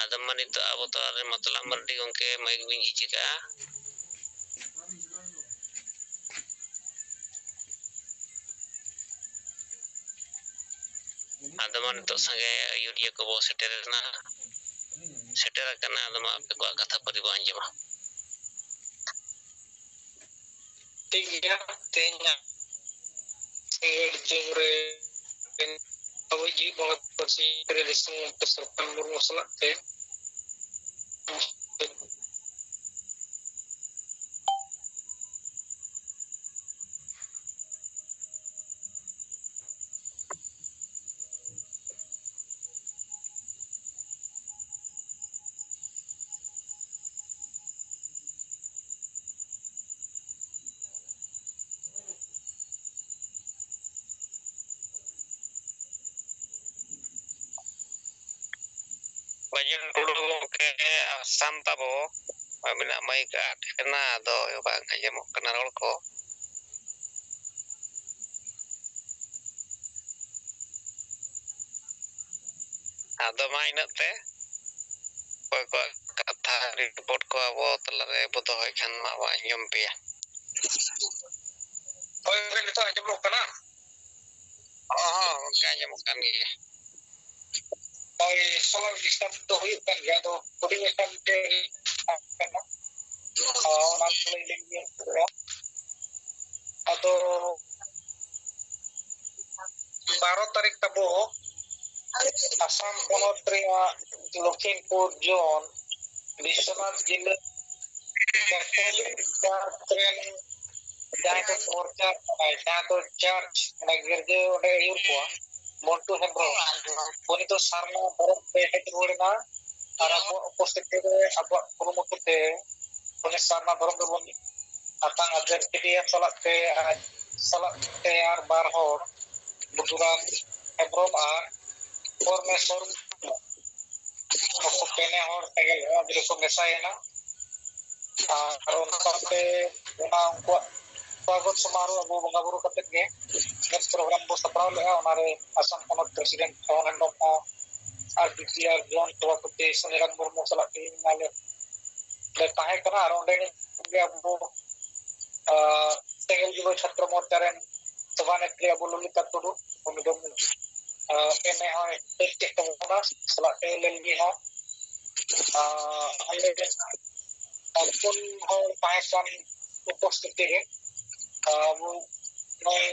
ᱟᱫᱚ ᱢᱟ ᱱᱤᱛᱚᱜ ᱟᱵᱚ ᱛᱟᱞᱟᱨᱮ ᱢᱟᱛᱞᱟᱵ ᱢᱟᱨᱰᱤ ᱜᱚᱢᱠᱮ ᱢᱟᱭᱤᱠ ᱵᱤᱱ ᱡᱷᱤᱡ ᱟᱠᱟᱜᱼᱟ᱾ ᱟᱫᱚ ᱢᱟ ᱱᱤᱛᱚᱜ ᱥᱟᱸᱜᱮ ᱟᱹᱭᱩᱨᱤᱭᱟᱹ ᱠᱚᱵᱚ ᱥᱮᱴᱮᱨᱮᱱᱟ, ᱥᱮᱴᱮᱨ ᱟᱠᱟᱱᱟ᱾ ᱟᱫᱚ ᱢᱟ ᱟᱯᱮ ᱠᱚᱣᱟᱜ ᱠᱟᱛᱷᱟ ᱯᱟᱹᱨᱤ ᱵᱚ ᱟᱸᱡᱚᱢᱟ᱾ ᱴᱷᱤᱠ ᱜᱮᱭᱟ, ᱛᱮᱦᱮᱧᱟᱜ ᱥᱤᱸᱜᱟᱹᱲ ᱡᱚᱢ ᱨᱮ ᱟᱵᱚ ᱡᱤᱣᱤ ᱵᱚᱸᱜᱟ ᱯᱟᱹᱨᱥᱤ ᱨᱮ ᱫᱤᱥᱚᱢ ᱜᱚᱢᱠᱮ ᱥᱟᱨᱯᱷᱟᱹᱱ ᱢᱩᱨᱢᱩ ᱥᱟᱞᱟᱜ ᱛᱮ ᱵᱟᱹᱡᱩᱱ ᱴᱩᱰᱩ ᱜᱚᱢᱠᱮ, ᱟᱥᱟᱢ ᱛᱟᱵᱚ, ᱟᱹᱵᱤᱱᱟᱜ ᱢᱟᱭᱤᱠ ᱟᱫ ᱠᱟᱱᱟ, ᱟᱫᱚ ᱵᱟᱝ ᱟᱸᱡᱚᱢᱚᱜ ᱠᱟᱱᱟ ᱨᱚᱲ ᱠᱚ᱾ ᱟᱫᱚ ᱢᱟ ᱤᱱᱟᱹᱜ ᱛᱮ, ᱚᱠᱚᱭ ᱠᱚᱣᱟᱜ ᱠᱟᱛᱷᱟ ᱨᱤᱯᱳᱨᱴ ᱠᱚ ᱟᱵᱚ ᱛᱟᱞᱟᱨᱮ ᱵᱚ ᱫᱚᱦᱚᱭ ᱠᱷᱟᱱ ᱢᱟ ᱵᱚ ᱟᱸᱡᱚᱢ ᱯᱮᱭᱟ᱾ ᱦᱳᱭ, ᱜᱚᱢᱠᱮ, ᱱᱤᱛᱚᱜ ᱟᱸᱡᱚᱢᱚᱜ ᱠᱟᱱᱟ? ᱦᱚᱸ, ᱦᱚᱸ, ᱜᱚᱢᱠᱮ, ᱟᱸᱡᱚᱢᱚᱜ ᱠᱟᱱ ᱜᱮᱭᱟ᱾ ᱦᱳᱭ, ᱥᱚᱢᱚᱭ ᱰᱤᱥᱴᱟᱨᱵ ᱫᱚ ᱦᱩᱭᱩᱜ ᱠᱟᱱ ᱜᱮᱭᱟ, ᱟᱫᱚ ᱦᱩᱰᱤᱧ ᱢᱟᱪᱷᱟ ᱢᱤᱫᱴᱮᱱ ᱠᱟᱱᱟ᱾ ᱚᱱᱟ ᱠᱚ ᱞᱟᱹᱭ ᱞᱮᱱ ᱜᱮ᱾ ᱟᱫᱚ ᱵᱟᱨᱚ ᱛᱟᱹᱨᱤᱠᱷ ᱛᱟᱵᱚ ᱟᱥᱟᱢ ᱯᱚᱱᱚᱛ ᱨᱮᱭᱟᱜ ᱞᱚᱠᱷᱤᱢᱯᱩᱨ ᱡᱳᱱ, ᱵᱤᱥᱥᱚᱱᱟᱛᱷ ᱡᱤᱞᱟᱹ ᱠᱮᱛᱷᱚᱞᱤᱠ ᱪᱟᱨᱪ ᱨᱮᱱ ᱡᱟᱦᱟᱸᱭ ᱠᱚ ᱯᱨᱚᱪᱟᱨ ᱠᱟᱱᱟᱭ, ᱡᱟᱦᱟᱸ ᱫᱚ ᱪᱟᱨᱪ, ᱚᱱᱟ ᱜᱤᱨᱡᱟᱹ ᱚᱸᱰᱮ ᱟᱹᱭᱩᱨ ᱠᱚᱣᱟ, ᱢᱚᱱᱴᱩ ᱦᱮᱢᱵᱨᱚᱢ, ᱩᱱᱤ ᱫᱚ ᱥᱟᱨᱱᱟ ᱫᱷᱚᱨᱚᱢ ᱛᱮ ᱦᱮᱡ ᱨᱩᱣᱟᱹᱲ ᱮᱱᱟ᱾ ᱟᱨ ᱟᱵᱚᱣᱟᱜ ᱩᱯᱚᱥᱛᱷᱤᱛᱤ ᱨᱮ, ᱟᱵᱚᱣᱟᱜ ᱠᱩᱨᱩᱢᱩᱴᱩ ᱛᱮ ᱩᱱᱤ ᱥᱟᱨᱱᱟ ᱫᱷᱚᱨᱚᱢ ᱨᱮᱵᱚᱱ ᱟᱛᱟᱝ ᱟᱫᱮᱨ ᱠᱮᱫᱮᱭᱟ ᱥᱟᱞᱟᱜ ᱛᱮ, ᱟᱨ ᱥᱟᱞᱟᱜ ᱛᱮ ᱟᱨ ᱵᱟᱨ ᱦᱚᱲ, ᱵᱩᱫᱷᱩᱨᱟᱢ ᱦᱮᱢᱵᱨᱚᱢ ᱟᱨ ᱯᱚᱨᱢᱮᱥᱣᱚᱨ ᱢᱩᱨᱢᱩ, ᱱᱩᱠᱩ ᱯᱮᱱᱮ ᱦᱚᱲ ᱥᱮᱸᱜᱮᱞ ᱚᱸᱡᱽᱨᱟ ᱨᱮᱠᱚ ᱢᱮᱥᱟᱭᱮᱱᱟ᱾ ᱟᱨ ᱚᱱᱠᱟᱛᱮ ᱚᱱᱟ ᱩᱱᱠᱩᱣᱟᱜ ᱥᱣᱟᱜᱚᱛ ᱥᱚᱢᱟᱨᱳᱦ ᱟᱵᱚ ᱵᱚᱸᱜᱟ ᱵᱩᱨᱩ ᱠᱟᱛᱮᱫ ᱜᱮ next program ᱵᱚ ᱥᱟᱯᱲᱟᱣ ᱞᱮᱫᱼᱟ᱾ ᱚᱱᱟᱨᱮ ᱟᱥᱟᱢ ᱯᱚᱱᱚᱛ president ᱯᱚᱣᱚᱱ ᱦᱮᱢᱵᱨᱚᱢ ᱦᱚᱸ ᱟᱨ ᱵᱤ ᱴᱤ ᱟᱨ ᱡᱚᱱ ᱥᱚᱵᱷᱟᱯᱚᱛᱤ ᱥᱩᱱᱤᱨᱟᱢ ᱢᱩᱨᱢᱩ ᱥᱟᱞᱟᱜ ᱛᱮᱦᱮᱧ ᱟᱞᱮ ᱞᱮ ᱛᱟᱦᱮᱸ ᱠᱟᱱᱟ᱾ ᱟᱨ ᱚᱸᱰᱮ ᱜᱮ ᱟᱵᱚ, ᱟᱸ, ᱥᱮᱸᱜᱮᱞ ᱡᱩᱵᱟᱹ ᱪᱷᱟᱛᱨᱚ ᱢᱳᱨᱪᱟ ᱨᱮᱱ ᱥᱚᱵᱷᱟᱱᱮᱛᱨᱤ ᱟᱵᱚ ᱞᱚᱞᱤᱛᱟ ᱴᱩᱰᱩ, ᱩᱱᱤ ᱫᱚ, ᱟᱸ, ᱮᱢ ᱮ ᱦᱚᱸᱭ ᱦᱮᱡ ᱠᱮᱫ ᱛᱟᱵᱚᱱᱟ, ᱥᱟᱞᱟᱜ ᱛᱮ ᱞᱮᱞᱜᱤ ᱦᱚᱸ, ᱟᱸ, ᱟᱞᱮ, ᱟᱸ, ᱯᱩᱱ ᱦᱚᱲ ᱛᱟᱦᱮᱸ ᱠᱟᱱ ᱩᱯᱚᱥᱛᱷᱤᱛᱤ ᱨᱮ, ᱟᱸ, ᱟᱵᱚ ᱱᱚᱜᱼᱚᱭ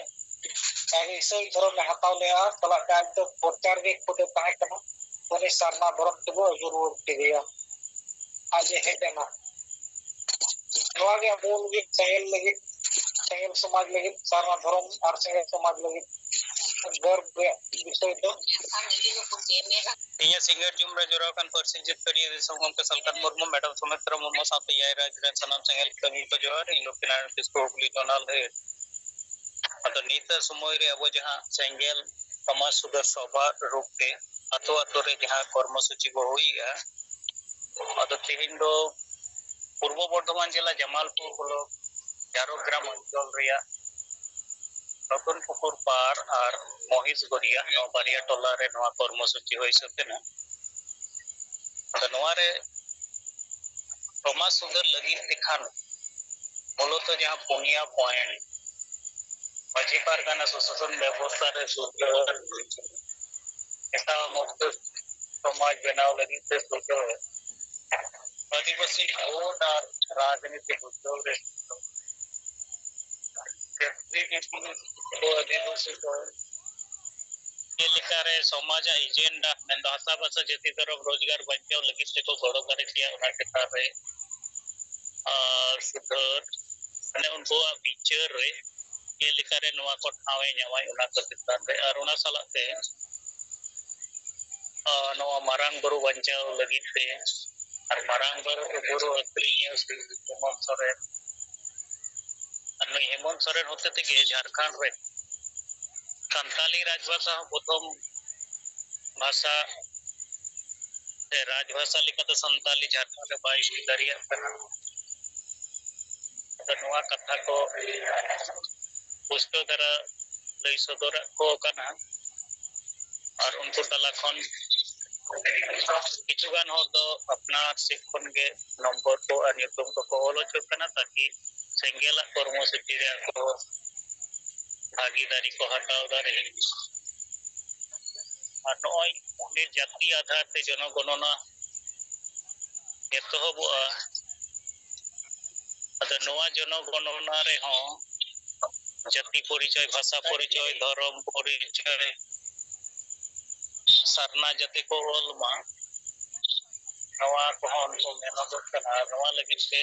ᱡᱟᱦᱟᱸᱭ ᱤᱥᱟᱹᱭ ᱫᱷᱚᱨᱚᱢᱮ ᱦᱟᱛᱟᱣ ᱞᱮᱜᱼᱟ, ᱥᱟᱞᱟᱜ ᱛᱮ ᱟᱡ ᱫᱚ ᱯᱨᱚᱪᱟᱨ ᱜᱮ ᱠᱷᱩᱫᱮ ᱛᱟᱦᱮᱸ ᱠᱟᱱᱟ, ᱩᱱᱤ ᱥᱟᱨᱱᱟ ᱫᱷᱚᱨᱚᱢ ᱛᱮᱵᱚ ᱟᱹᱜᱩ ᱨᱩᱣᱟᱹᱲ ᱠᱮᱫᱮᱭᱟ᱾ ᱟᱡ ᱮ ᱦᱮᱡ ᱮᱱᱟ᱾ ᱱᱚᱣᱟ ᱜᱮ ᱟᱵᱚ ᱞᱟᱹᱜᱤᱫ, ᱥᱮᱸᱜᱮᱞ ᱞᱟᱹᱜᱤᱫ, ᱥᱮᱸᱜᱮᱞ ᱥᱚᱢᱟᱡᱽ ᱞᱟᱹᱜᱤᱫ, ᱥᱟᱨᱱᱟ ᱫᱷᱚᱨᱚᱢ ᱟᱨ ᱥᱮᱸᱜᱮᱞ ᱥᱚᱢᱟᱡᱽ ᱞᱟᱹᱜᱤᱫ ᱜᱚᱨᱵ ᱨᱮᱭᱟᱜ ᱵᱤᱥᱚᱭ ᱫᱚ᱾ ᱤᱧᱟᱹᱜ ᱥᱤᱸᱜᱟᱹᱲ ᱧᱩᱢ ᱨᱮ ᱡᱚᱨᱟᱣ ᱟᱠᱟᱱ ᱯᱟᱹᱨᱥᱤ ᱡᱤᱛᱠᱟᱹᱨᱤᱭᱟᱹ ᱫᱤᱥᱚᱢ ᱜᱚᱢᱠᱮ ᱥᱟᱞᱠᱷᱟᱱ ᱢᱩᱨᱢᱩ, ᱢᱮᱰᱟᱢ ᱥᱩᱢᱤᱛᱨᱟ ᱢᱩᱨᱢᱩ ᱥᱟᱶᱛᱮ ᱮᱭᱟᱭ ᱨᱟᱡᱽ ᱨᱮᱱ ᱥᱟᱱᱟᱢ ᱥᱮᱸᱜᱮᱞ ᱠᱟᱹᱢᱤ ᱠᱚ ᱡᱚᱦᱟᱨ᱾ ᱤᱧ ᱞᱚᱠᱠᱷᱤᱱᱟᱨᱟᱭᱚᱬ ᱠᱤᱥᱠᱩ, ᱦᱩᱜᱽᱞᱤ ᱡᱚᱱᱟᱞ ᱦᱮᱰ᱾ ᱟᱫᱚ ᱱᱤᱛᱟᱜ ᱥᱚᱢᱚᱭ ᱨᱮ ᱟᱵᱚ ᱡᱟᱦᱟᱸ ᱥᱮᱸᱜᱮᱞ ᱥᱚᱢᱟᱡᱽ ᱥᱩᱫᱷᱟᱹᱨ ᱥᱚᱵᱷᱟ ᱨᱩᱯ ᱛᱮ ᱟᱛᱳ ᱟᱛᱳ ᱨᱮ ᱡᱟᱦᱟᱸ ᱠᱚᱨᱢᱚ ᱥᱩᱪᱤ ᱵᱚ ᱦᱩᱭᱮᱜᱼᱟ, ᱟᱫᱚ ᱛᱮᱦᱮᱧ ᱫᱚ ᱯᱩᱨᱵᱚ ᱵᱚᱨᱫᱷᱚᱢᱟᱱ ᱡᱮᱞᱟ ᱡᱟᱢᱟᱞᱯᱩᱨ ᱵᱞᱚᱠ ᱡᱷᱟᱲᱜᱨᱟᱢ ᱚᱧᱪᱚᱞ ᱨᱮᱭᱟᱜ ᱨᱚᱛᱚᱱ ᱯᱩᱠᱩᱨ ᱯᱟᱲ ᱟᱨ ᱢᱚᱦᱤᱥᱜᱚᱲᱤᱭᱟ, ᱱᱚᱣᱟ ᱵᱟᱨᱭᱟ ᱴᱚᱞᱟ ᱨᱮ ᱱᱚᱣᱟ ᱠᱚᱨᱢᱚ ᱥᱩᱪᱤ ᱦᱩᱭ ᱥᱟᱹᱛ ᱮᱱᱟ᱾ ᱟᱫᱚ ᱱᱚᱣᱟ ᱨᱮ ᱥᱚᱢᱟᱡᱽ ᱥᱩᱫᱷᱟᱹᱨ ᱞᱟᱹᱜᱤᱫ ᱛᱮᱠᱷᱟᱱ ᱢᱩᱞᱚᱛᱚ ᱡᱟᱦᱟᱸ ᱯᱩᱱᱭᱟ ᱯᱚᱭᱮᱱᱴ, ᱢᱟᱹᱡᱷᱤ ᱯᱟᱨᱜᱟᱱᱟ ᱥᱩᱥᱟᱥᱚᱱ ᱵᱮᱵᱚᱥᱛᱷᱟ ᱨᱮ ᱥᱩᱫᱷᱟᱹᱨ, ᱢᱮᱥᱟ ᱢᱩᱠᱛᱚ ᱥᱚᱢᱟᱡᱽ ᱵᱮᱱᱟᱣ ᱞᱟᱹᱜᱤᱫ ᱛᱮ ᱥᱩᱫᱷᱟᱹᱨ, ᱟᱹᱫᱤᱵᱟᱹᱥᱤ ᱵᱷᱳᱴ ᱟᱨ ᱨᱟᱡᱽᱱᱤᱛᱤ ᱵᱩᱡᱷᱟᱹᱣ ᱨᱮ ᱥᱩᱫᱷᱟᱹᱨ, ᱡᱟᱹᱛᱤ ᱵᱤᱯᱞᱚᱵ ᱫᱚ ᱟᱹᱫᱤᱵᱟᱹᱥᱤ ᱠᱚ ᱪᱮᱫ ᱞᱮᱠᱟᱨᱮ ᱥᱚᱢᱟᱡᱽ ᱟᱜ ᱮᱡᱮᱱᱰᱟ, ᱢᱮᱱᱫᱚ ᱦᱟᱥᱟ ᱵᱷᱟᱥᱟ ᱡᱟᱹᱛᱤ ᱫᱷᱚᱨᱚᱢ ᱨᱳᱡᱽᱜᱟᱨ ᱵᱟᱧᱪᱟᱣ ᱞᱟᱹᱜᱤᱫ ᱛᱮᱠᱚ ᱜᱚᱲᱚ ᱫᱟᱲᱮ ᱠᱮᱭᱟ, ᱚᱱᱟ ᱪᱮᱛᱟᱱ ᱨᱮ, ᱟᱨ, ᱥᱩᱫᱷᱟᱹᱨ, ᱢᱟᱱᱮ ᱩᱱᱠᱩᱣᱟᱜ ᱵᱤᱪᱟᱹᱨ ᱨᱮ ᱪᱮᱫ ᱞᱮᱠᱟᱨᱮ ᱱᱚᱣᱟ ᱠᱚ ᱴᱷᱟᱶ ᱮ ᱧᱟᱢᱟᱭ, ᱚᱱᱟ ᱠᱚ ᱪᱮᱛᱟᱱ ᱨᱮ᱾ ᱟᱨ ᱚᱱᱟ ᱥᱟᱞᱟᱜ ᱛᱮ, ᱟᱨ, ᱱᱚᱣᱟ ᱢᱟᱨᱟᱝ ᱵᱩᱨᱩ ᱵᱟᱧᱪᱟᱣ ᱞᱟᱹᱜᱤᱫ ᱛᱮ ᱟᱨ ᱢᱟᱨᱟᱝ ᱵᱩᱨᱩ, ᱵᱩᱨᱩ ᱟᱹᱠᱷᱨᱤᱧᱤᱭᱟᱹ ᱥᱨᱤ ᱵᱤᱠᱨᱚᱢ ᱥᱚᱨᱮᱱ ᱱᱩᱭ ᱦᱮᱢᱚᱱᱛ ᱥᱚᱨᱮᱱ ᱦᱚᱛᱮ ᱛᱮᱜᱮ ᱡᱷᱟᱲᱠᱷᱚᱸᱰ ᱨᱮ ᱥᱟᱱᱛᱟᱞᱤ ᱨᱟᱡᱽᱵᱷᱟᱥᱟ ᱦᱚᱸ ᱯᱨᱚᱛᱷᱚᱢ ᱵᱷᱟᱥᱟ ᱥᱮ ᱨᱟᱡᱽᱵᱷᱟᱥᱟ ᱞᱮᱠᱟᱛᱮ ᱥᱟᱱᱛᱟᱞᱤ ᱡᱷᱟᱲᱠᱷᱚᱸᱰ ᱨᱮ ᱵᱟᱭ ᱦᱩᱭ ᱫᱟᱲᱮᱭᱟᱜ ᱠᱟᱱᱟ᱾ ᱟᱫᱚ ᱱᱚᱣᱟ ᱠᱟᱛᱷᱟ ᱠᱚ ᱯᱩᱥᱴᱟᱹᱣ ᱫᱷᱟᱨᱟ ᱞᱟᱹᱭ ᱥᱚᱫᱚᱨᱟᱜ ᱠᱚ ᱠᱟᱱᱟ᱾ ᱟᱨ ᱩᱱᱠᱩ ᱛᱟᱞᱟ ᱠᱷᱚᱱ ᱠᱤᱪᱷᱩ ᱜᱟᱱ ᱦᱚᱲ ᱫᱚ ᱟᱯᱱᱟᱨ ᱥᱮᱫ ᱠᱷᱚᱱ ᱜᱮ ᱱᱚᱢᱵᱚᱨ ᱠᱚ ᱟᱨ ᱧᱩᱛᱩᱢ ᱠᱚᱠᱚ ᱚᱞ ᱦᱚᱪᱚ ᱠᱟᱱᱟ, ᱛᱟᱠᱤ ᱥᱮᱸᱜᱮᱞᱟᱜ ᱠᱚᱨᱢᱚᱥᱩᱪᱤ ᱨᱮ ᱟᱠᱚ ᱵᱷᱟᱜᱤᱫᱟᱨᱤ ᱠᱚ ᱦᱟᱛᱟᱣ ᱫᱟᱲᱮᱭᱟᱜᱼᱟ᱾ ᱟᱨ ᱱᱚᱜᱼᱚᱭ ᱱᱤᱨᱡᱟᱛᱤ ᱟᱫᱷᱟᱨ ᱛᱮ ᱡᱚᱱᱚᱜᱚᱱᱚᱱᱟ ᱮᱛᱚᱦᱚᱵᱚᱜᱼᱟ᱾ ᱟᱫᱚ ᱱᱚᱣᱟ ᱡᱚᱱᱚᱜᱚᱱᱚᱱᱟ ᱨᱮᱦᱚᱸ ᱡᱟᱹᱛᱤ ᱯᱚᱨᱤᱪᱚᱭ, ᱵᱷᱟᱥᱟ ᱯᱚᱨᱤᱪᱚᱭ, ᱫᱷᱚᱨᱚᱢ ᱯᱚᱨᱤᱪᱚᱭ, ᱥᱟᱨᱱᱟ ᱡᱟᱹᱛᱤ ᱠᱚ ᱚᱞ ᱢᱟ, ᱱᱚᱣᱟ ᱠᱚᱦᱚᱸ ᱩᱱᱠᱩ ᱢᱮᱱᱚᱜᱚᱜ ᱠᱟᱱᱟ᱾ ᱟᱨ ᱱᱚᱣᱟ ᱞᱟᱹᱜᱤᱫ ᱛᱮ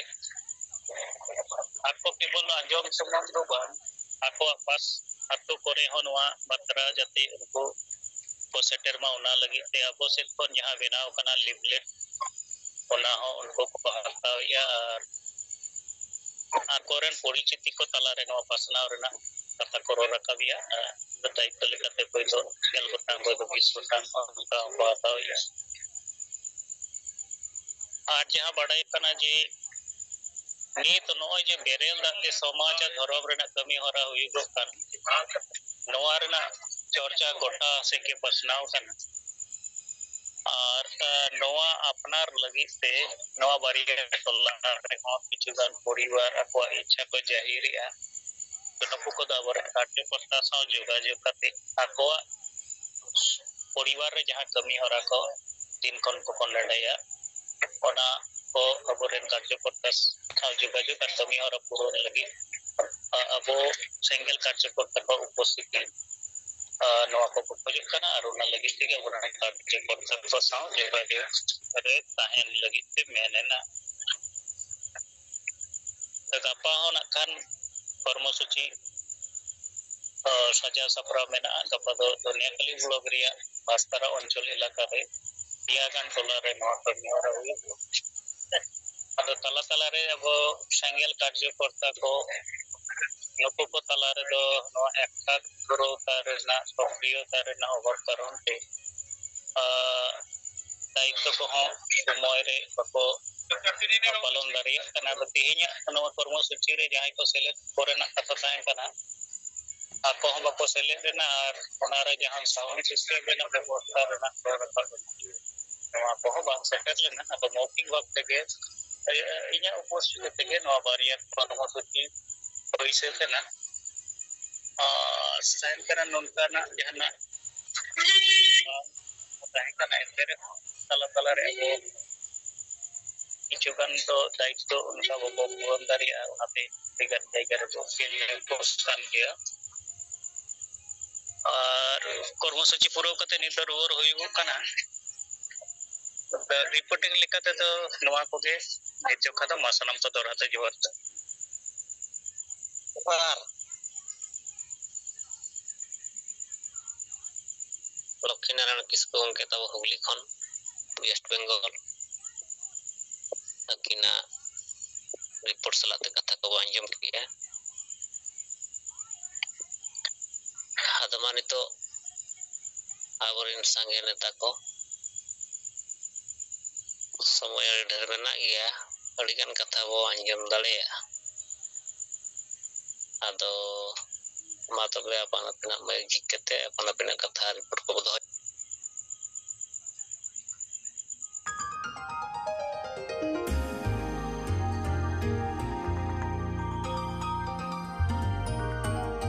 ᱟᱠᱚ ᱠᱮᱵᱚᱞ ᱟᱸᱡᱚᱢ ᱥᱩᱢᱩᱝ ᱫᱚ ᱵᱟᱝ, ᱟᱠᱚᱣᱟᱜ ᱯᱟᱥ ᱟᱹᱛᱩ ᱠᱚᱨᱮ ᱦᱚᱸ ᱱᱚᱣᱟ ᱵᱟᱛᱨᱟ ᱡᱟᱛᱮ ᱩᱱᱠᱩ ᱠᱚ ᱥᱮᱴᱮᱨ ᱢᱟ, ᱚᱱᱟ ᱞᱟᱹᱜᱤᱫ ᱛᱮ ᱟᱵᱚ ᱥᱮᱫ ᱠᱷᱚᱱ ᱡᱟᱦᱟᱸ ᱵᱮᱱᱟᱣ ᱠᱟᱱᱟ ᱞᱤᱯᱞᱮᱴ, ᱚᱱᱟ ᱦᱚᱸ ᱩᱱᱠᱩ ᱠᱚ ᱦᱟᱛᱟᱣᱮᱫᱼᱟ᱾ ᱟᱨ ᱟᱠᱚᱨᱮᱱ ᱯᱚᱨᱤᱪᱤᱛᱤ ᱠᱚ ᱛᱟᱞᱟᱨᱮ ᱱᱚᱣᱟ ᱯᱟᱥᱱᱟᱣ ᱨᱮᱱᱟᱜ ᱠᱟᱛᱷᱟ ᱠᱚ ᱨᱚᱲ ᱨᱟᱠᱟᱵᱮᱜᱼᱟ᱾ ᱟᱨ ᱫᱟᱭᱤᱛᱛᱚ ᱞᱮᱠᱟᱛᱮ ᱯᱳᱭᱞᱳ ᱜᱮᱞ ᱜᱚᱴᱟᱝ, ᱚᱠᱚᱭ ᱫᱚ ᱵᱤᱥ ᱜᱚᱴᱟᱝ, ᱚᱱᱠᱟ ᱦᱚᱸᱠᱚ ᱦᱟᱛᱟᱣᱮᱜᱼᱟ᱾ ᱟᱨ ᱡᱟᱦᱟᱸ ᱵᱟᱰᱟᱭᱚᱜ ᱠᱟᱱᱟ ᱡᱮ ᱱᱤᱛ ᱱᱚᱜᱼᱚᱭ ᱡᱮ ᱵᱮᱨᱮᱞ ᱫᱟᱜ ᱛᱮ ᱥᱚᱢᱟᱡᱽ ᱟᱨ ᱫᱷᱚᱨᱚᱢ ᱨᱮᱱᱟᱜ ᱠᱟᱹᱢᱤ ᱦᱚᱨᱟ ᱦᱩᱭᱩᱜᱚᱜ ᱠᱟᱱ, ᱱᱚᱣᱟ ᱨᱮᱱᱟᱜ ᱪᱚᱨᱪᱟ ᱜᱚᱴᱟ ᱥᱮᱫ ᱜᱮ ᱯᱟᱥᱱᱟᱣ ᱠᱟᱱᱟ᱾ ᱟᱨ, ᱟ, ᱱᱚᱣᱟ ᱟᱯᱱᱟᱨ ᱞᱟᱹᱜᱤᱫ ᱛᱮ ᱱᱚᱣᱟ ᱵᱟᱨᱭᱟ ᱴᱚᱞᱟ ᱨᱮᱦᱚᱸ ᱠᱤᱪᱷᱩ ᱜᱟᱱ ᱯᱚᱨᱤᱵᱟᱨ ᱟᱠᱚᱣᱟᱜ ᱤᱪᱪᱷᱟ ᱠᱚ ᱡᱟᱹᱦᱤᱨᱮᱜᱼᱟ᱾ ᱱᱩᱠᱩ ᱠᱚᱫᱚ ᱟᱵᱚᱨᱮᱱ ᱠᱟᱨᱡᱚᱠᱚᱨᱛᱟ ᱥᱟᱶ ᱡᱳᱜᱟᱡᱳᱜ ᱠᱟᱛᱮ ᱟᱠᱚᱣᱟᱜ ᱯᱚᱨᱤᱵᱟᱨ ᱨᱮ ᱡᱟᱦᱟᱸ ᱠᱟᱹᱢᱤ ᱦᱚᱨᱟ ᱠᱚ ᱫᱤᱱ ᱠᱷᱚᱱ ᱠᱚ ᱱᱮᱰᱟᱭᱟ, ᱚᱱᱟ ᱠᱚ ᱟᱵᱚᱨᱮᱱ ᱠᱟᱨᱡᱚᱠᱚᱨᱛᱟ ᱥᱟᱶ ᱡᱳᱜᱟᱡᱳᱜ ᱟᱨ ᱠᱟᱹᱢᱤ ᱦᱚᱨᱟ ᱯᱩᱨᱟᱹᱣ ᱞᱟᱹᱜᱤᱫ, ᱟ, ᱟᱵᱚ ᱥᱮᱸᱜᱮᱞ ᱠᱟᱨᱡᱚᱠᱚᱨᱛᱟ ᱠᱚ ᱩᱯᱚᱥᱛᱷᱤᱛ, ᱟ, ᱱᱚᱣᱟ ᱠᱚᱠᱚ ᱠᱷᱚᱡᱚᱜ ᱠᱟᱱᱟ᱾ ᱟᱨ ᱚᱱᱟ ᱞᱟᱹᱜᱤᱫ ᱛᱮᱜᱮ ᱟᱵᱚᱨᱮᱱ ᱠᱟᱨᱡᱚᱠᱚᱨᱛᱟ ᱠᱚ ᱥᱟᱶ ᱡᱳᱜᱟᱡᱳᱜ ᱨᱮ ᱛᱟᱦᱮᱱ ᱞᱟᱹᱜᱤᱫ ᱛᱮ ᱢᱮᱱ ᱮᱱᱟ᱾ ᱜᱟᱯᱟ ᱦᱚᱸ ᱱᱟᱜ ᱠᱷᱟᱱ ᱠᱚᱨᱢᱚᱥᱩᱪᱤ, ᱟ, ᱥᱟᱡᱟᱣ ᱥᱟᱯᱲᱟᱣ ᱢᱮᱱᱟᱜᱼᱟ᱾ ᱜᱟᱯᱟ ᱫᱚ ᱫᱷᱚᱱᱤᱭᱟᱠᱟᱞᱤ ᱵᱞᱚᱠ ᱨᱮᱭᱟᱜ ᱵᱟᱥᱛᱟᱨᱟ ᱚᱧᱪᱚᱞ ᱮᱞᱟᱠᱟ ᱨᱮ ᱯᱮᱭᱟ ᱜᱟᱱ ᱴᱚᱞᱟ ᱨᱮ ᱱᱚᱣᱟ ᱠᱟᱹᱢᱤ ᱦᱚᱨᱟ ᱦᱩᱭᱩᱜᱼᱟ᱾ ᱟᱫᱚ ᱛᱟᱞᱟ ᱛᱟᱞᱟ ᱨᱮ ᱟᱵᱚ ᱥᱮᱸᱜᱮᱞ ᱠᱟᱨᱡᱚᱠᱚᱨᱛᱟ ᱠᱚ ᱱᱩᱠᱩ ᱠᱚ ᱛᱟᱞᱟ ᱨᱮᱫᱚ ᱱᱚᱣᱟ ᱮᱠᱛᱟ ᱫᱷᱩᱨᱟᱹᱣᱛᱟ ᱨᱮᱱᱟᱜ, ᱥᱚᱠᱨᱤᱭᱚᱛᱟ ᱨᱮᱱᱟᱜ ᱚᱵᱷᱟᱵᱽ ᱠᱟᱨᱚᱱ ᱛᱮ, ᱟᱨ ᱫᱟᱭᱤᱛᱛᱚ ᱠᱚᱦᱚᱸ ᱥᱚᱢᱚᱭ ᱨᱮ ᱵᱟᱠᱚ ᱯᱟᱞᱚᱱ ᱫᱟᱲᱮᱭᱟᱜ ᱠᱟᱱᱟ᱾ ᱟᱫᱚ ᱛᱮᱦᱮᱧᱟᱜ ᱱᱚᱣᱟ ᱠᱚᱨᱢᱚ ᱥᱩᱪᱤ ᱨᱮ ᱡᱟᱦᱟᱸᱭ ᱠᱚ ᱥᱮᱞᱮᱫ ᱠᱚᱨᱮᱱᱟᱜ ᱠᱟᱛᱷᱟ ᱛᱟᱦᱮᱸ ᱠᱟᱱᱟ, ᱟᱠᱚ ᱦᱚᱸ ᱵᱟᱠᱚ ᱥᱮᱞᱮᱫ ᱞᱮᱱᱟ, ᱟᱨ ᱚᱱᱟᱨᱮ ᱡᱟᱦᱟᱸ sound system ᱨᱮᱱᱟᱜ ᱵᱮᱵᱚᱥᱛᱷᱟ ᱨᱮᱱᱟᱜ ᱠᱚ ᱨᱟᱠᱟᱵ ᱞᱮᱱᱟ, ᱱᱚᱣᱟ ᱠᱚᱦᱚᱸ ᱵᱟᱝ ᱥᱮᱴᱮᱨ ᱞᱮᱱᱟ᱾ ᱟᱫᱚ ᱢᱚᱣᱠᱷᱤᱠ ᱵᱷᱟᱵᱽ ᱛᱮᱜᱮ, ᱤᱧᱟᱹᱜ ᱩᱯᱚᱥᱛᱷᱤᱛᱤ ᱛᱮᱜᱮ ᱱᱚᱣᱟ ᱵᱟᱨᱭᱟ ᱠᱚᱨᱢᱚ ᱥᱩᱪᱤ ᱦᱩᱭ ᱥᱟᱹᱛ ᱮᱱᱟ᱾ ᱟᱨ ᱛᱟᱦᱮᱱ ᱠᱟᱱᱟ ᱱᱚᱝᱠᱟᱱᱟᱜ ᱡᱟᱦᱟᱱᱟᱜ ᱛᱟᱦᱮᱸ ᱠᱟᱱᱟ, ᱮᱱᱛᱮ ᱨᱮᱦᱚᱸ ᱛᱟᱞᱟ ᱛᱟᱞᱟ ᱨᱮ ᱟᱵᱚ ᱠᱤᱪᱷᱩ ᱜᱟᱱ ᱫᱚ ᱫᱟᱭᱤᱛᱛᱚ ᱚᱱᱠᱟ ᱵᱟᱵᱚ ᱯᱩᱨᱚᱱ ᱫᱟᱲᱮᱭᱟᱜᱼᱟ, ᱚᱱᱟᱛᱮ ᱵᱷᱮᱜᱟᱨ ᱡᱟᱭᱜᱟ ᱨᱮᱵᱚ ᱯᱳᱥᱴ ᱠᱟᱱ ᱜᱮᱭᱟ᱾ ᱟᱨ ᱠᱚᱨᱢᱚ ᱥᱩᱪᱤ ᱯᱩᱨᱟᱹᱣ ᱠᱟᱛᱮ ᱱᱤᱛ ᱫᱚ ᱨᱩᱣᱟᱹᱲ ᱦᱩᱭᱩᱜᱚᱜ ᱠᱟᱱᱟ᱾ ᱨᱤᱯᱳᱨᱴᱤᱝ ᱞᱮᱠᱟ ᱛᱮᱫᱚ ᱱᱚᱣᱟ ᱠᱚᱜᱮ ᱱᱤᱛ ᱡᱚᱠᱷᱟ ᱫᱚ᱾ ᱢᱟ ᱥᱟᱱᱟᱢ ᱠᱚ ᱫᱚᱦᱲᱟ ᱛᱮ ᱡᱚᱦᱟᱨ᱾ ᱡᱚᱦᱟᱨ᱾ ᱞᱚᱠᱠᱷᱤ ᱱᱟᱨᱟᱭᱚᱬ ᱠᱤᱥᱠᱩ ᱜᱚᱢᱠᱮ ᱛᱟᱵᱚ ᱦᱩᱜᱽᱞᱤ ᱠᱷᱚᱱ, ᱳᱭᱮᱥᱴ ᱵᱮᱝᱜᱚᱞ, ᱟᱹᱠᱤᱱᱟᱜ ᱨᱤᱯᱳᱨᱴ ᱥᱟᱞᱟᱜ ᱛᱮ ᱠᱟᱛᱷᱟ ᱠᱚᱵᱚ ᱟᱸᱡᱚᱢ ᱠᱮᱜᱼᱟ᱾ ᱟᱫᱚ ᱢᱟ ᱱᱤᱛᱚᱜ ᱟᱵᱚᱨᱮᱱ ᱥᱟᱸᱜᱮ ᱱᱮᱛᱟ ᱠᱚ, ᱥᱚᱢᱚᱭ ᱟᱹᱰᱤ ᱰᱷᱮᱨ ᱢᱮᱱᱟᱜ ᱜᱮᱭᱟ, ᱟᱹᱰᱤᱜᱟᱱ ᱠᱟᱛᱷᱟ ᱵᱚ ᱟᱸᱡᱚᱢ ᱫᱟᱲᱮᱭᱟᱜᱼᱟ᱾ ᱟᱫᱚ ᱢᱟ ᱛᱚᱵᱮ ᱟᱯᱟᱱ ᱟᱹᱯᱤᱱᱟᱜ ᱢᱟᱹᱭᱤᱠ ᱡᱷᱤᱡ ᱠᱟᱛᱮ ᱟᱯᱟᱱ ᱟᱹᱯᱤᱱᱟᱜ ᱠᱟᱛᱷᱟ ᱨᱤᱯᱳᱨᱴ ᱠᱚᱵᱚ ᱫᱚᱦᱚᱭᱟ᱾